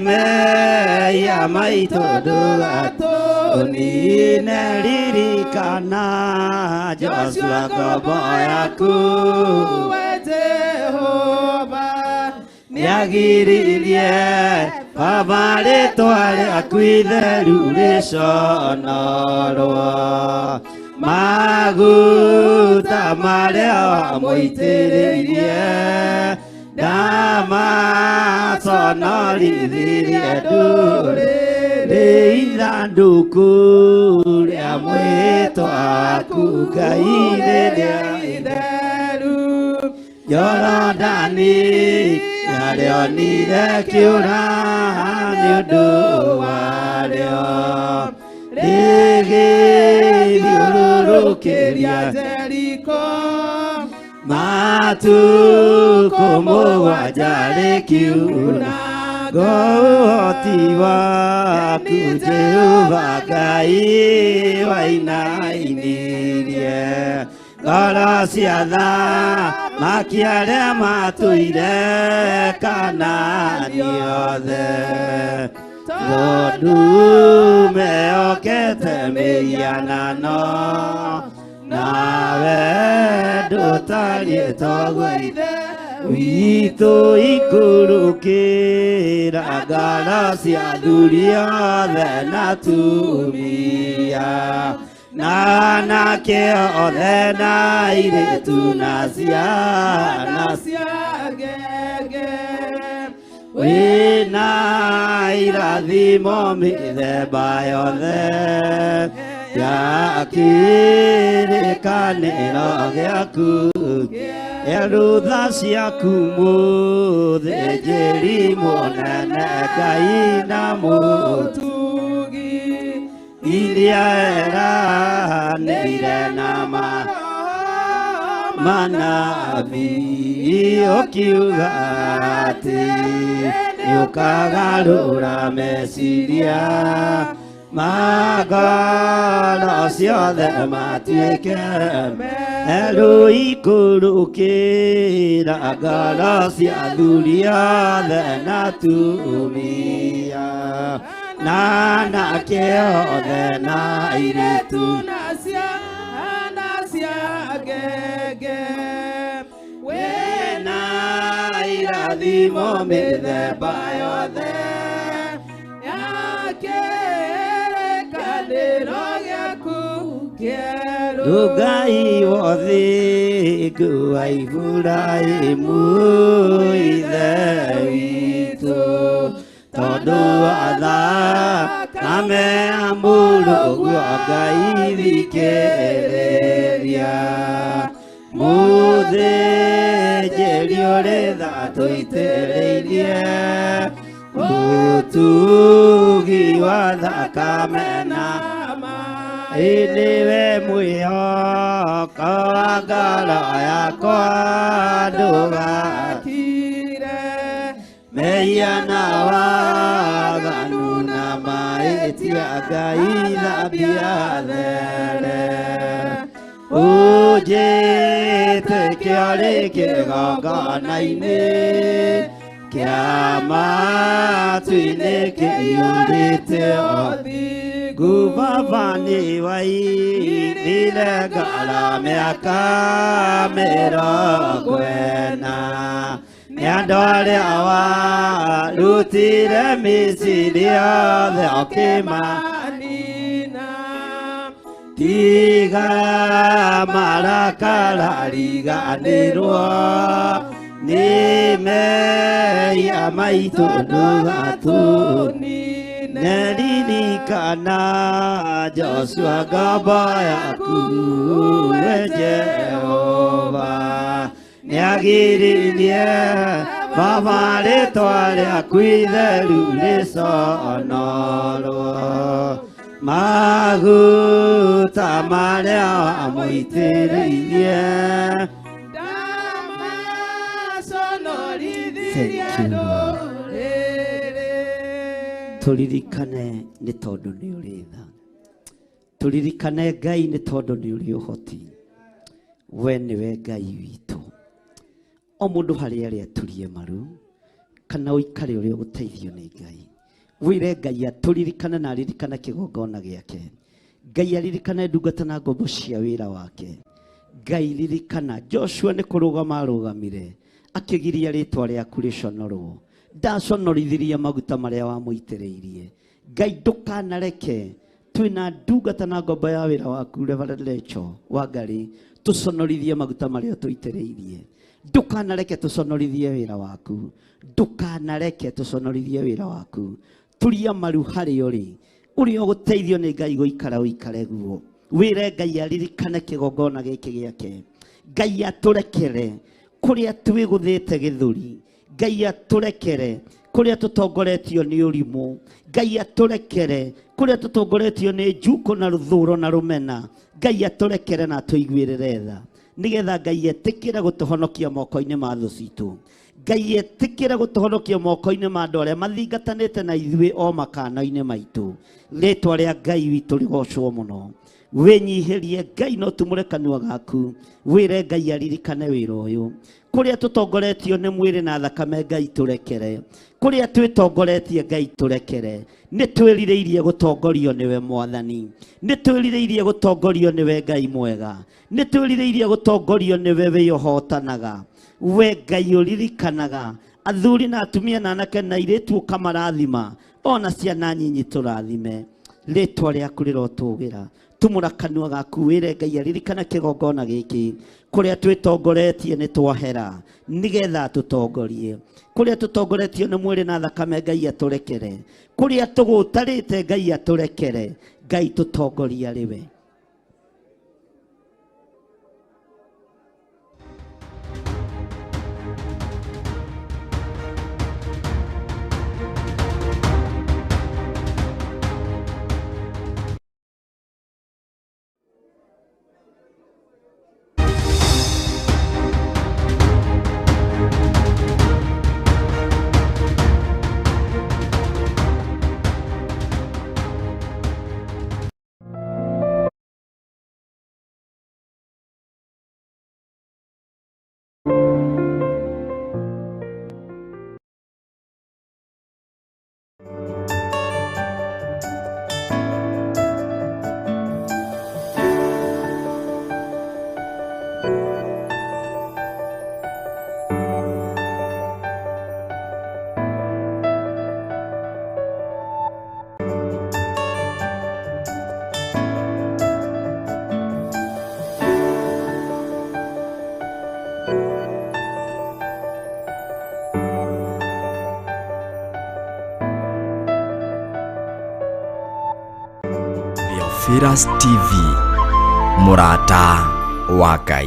mehia maitũ ndũgatũnine ririkana Joshua ngombo yaku we Jehova nĩagiririe Baba rĩtwa rĩaku itheru rĩconorwo maguta marĩa wamũitĩrĩirie ndamaconorithirie ndũrĩrĩ ithandũkũ rĩa mwĩtwa waku Ngai rĩrĩa itheru Jorodani nĩarĩonire kĩũra nĩ ũndũ warĩo rĩgĩthiũrũrũkĩria Jeriko matukũ mũgwanja rĩkiuna ũhoti waku Jehova Ngai wainainirie ngoro cia athamaki arĩa matũire Kanaani othe tondũ mehokete mĩhianano nawe ndũtariĩ toguo Ithe witũ ikũrũkĩra ngoro cia athuri othe na atumia na anake othe na airĩtu na ciana cia ngenge wĩna irathimo mĩthemba yothe ya kĩrĩkanĩro gĩaku erutha ciaku mũthĩnjĩri mũnene Ngai na mũtugi iria eranĩire na manabii ũkiuga atĩ nĩũkagarũra meciria ma ngoro ciothe matuĩke merũ ikũrũkĩra ngoro cia athuri othe na atumia na anake othe na airĩtu na ciana cia ngenge wĩna irathimo mĩthemba yothe ya kĩrĩkanĩro gĩaku kĩerũ Ngai wothingu wa Iburahĩmu ithe witũ tondũ wa thakame ya mũrũguo Ngai thikĩrĩria mũthĩnjĩri ũrĩ tha tũitĩrĩirie ũtugi wa thakame na maĩ nĩwe mwĩhoko wa ngoro yakwa ndũgakire mehia na waganu na maĩ mehia Ngai thambia there Ũnjĩtĩkie arĩ kĩgongona-inĩ kĩa matu-inĩ kĩiyũrĩte ũthingu Baba nĩwaigire ngoro mĩaka 40 nĩ andũ arĩa warutire Misiri othe ũkĩmanina tiga marakara riganĩrwo nĩ mehia maitũ ndũgatũnine ririkana Joshua ngombo yaku we Jehova nĩagiririe Baba rĩtwa rĩaku itheru rĩconorwo maguta marĩa wamũitĩrĩirie Thank you, Lord. Tũririkane nĩ tondũ nĩ ũrĩ tha. Tũririkane Ngai nĩ tondũ nĩ ũrĩ ũhoti. We nĩwe Ngai witũ. O mũndũ harĩa arĩ aturie maru kana ũikare ũrĩa ũgũteithio nĩ Ngai. Wĩre Ngai atũririkane na aririkane kĩgongona gĩake. Ngai aririkane ndungata na ngombo cia wĩra wake. Ngai ririkana Joshua nĩ kũrũgama arũgamire akĩgiria rĩtwa rĩaku rĩconorwo. Ndaconorithirie maguta marĩa wamũitĩrĩirie. Ngai ndũkanareke twĩna ndungata na ngombo ya wĩra waku Reverend Rachel Wangari tũconorithie maguta marĩa tũitĩrĩirie. Ndũkanareke tũconorithie wĩra waku. Ndũkanareke tũconorithie wĩra waku. Turia maru harĩa ũrĩ. Ũrĩa ũgũteithio nĩ Ngai gũikara ũikare guo. Wĩre Ngai aririkane kĩgongona gĩkĩ gĩake. Ngai atũrekere kũrĩa twĩgũthĩte gĩthũri. Ngai atũrekere kũrĩa tũtongoretio nĩ ũrimũ. Ngai atũrekere kũrĩa tũtongoretio nĩ njukũ na rũthũro na rũmena. Ngai atũrekere na atũiguĩrĩre tha nĩgetha Ngai etĩkĩre gũtũhonokia moko-inĩ ma thũ citũ. Ngai etĩkĩre gũtũhonokia moko-inĩ ma andũ arĩa mathingatanĩte na ithuĩ o makano-inĩ maitũ. Rĩtwa rĩa Ngai witũ rĩgocwo mũno. Wĩnyihĩrie Ngai no tumũre kanua gaku wĩre Ngai aririkane wĩra ũyũ. Kũrĩa tũtongoretio nĩ mwĩrĩ na thakame Ngai tũrekere. Kũrĩa twĩtongoretie Ngai tũrekere. Nĩ twĩrirĩirie gũtongorio nĩwe Mwathani. Nĩ twĩrirĩirie gũtongorio nĩwe Ngai mwega. Nĩ twĩrirĩirie gũtongorio nĩwe wĩũhotanaga. We Ngai ũririkanaga athuri na atumia na anake na airĩtu ũkamarathima ona ciana nyinyi tũrathime. Rĩtwa rĩaku rĩrotũgĩra. Tumũra kanua gaku wĩre Ngai aririkana kĩgongona gĩkĩ. Kũrĩa twĩtongoretie nĩ twahera nĩgetha tũtongorie. Kũrĩa tũtongoretio nĩ mwĩrĩ na thakame Ngai atũrekere. Kũrĩa tũgũtarĩte Ngai atũrekere. Ngai tũtongorie arĩ we. Theophilus TV, mũrata wa Ngai.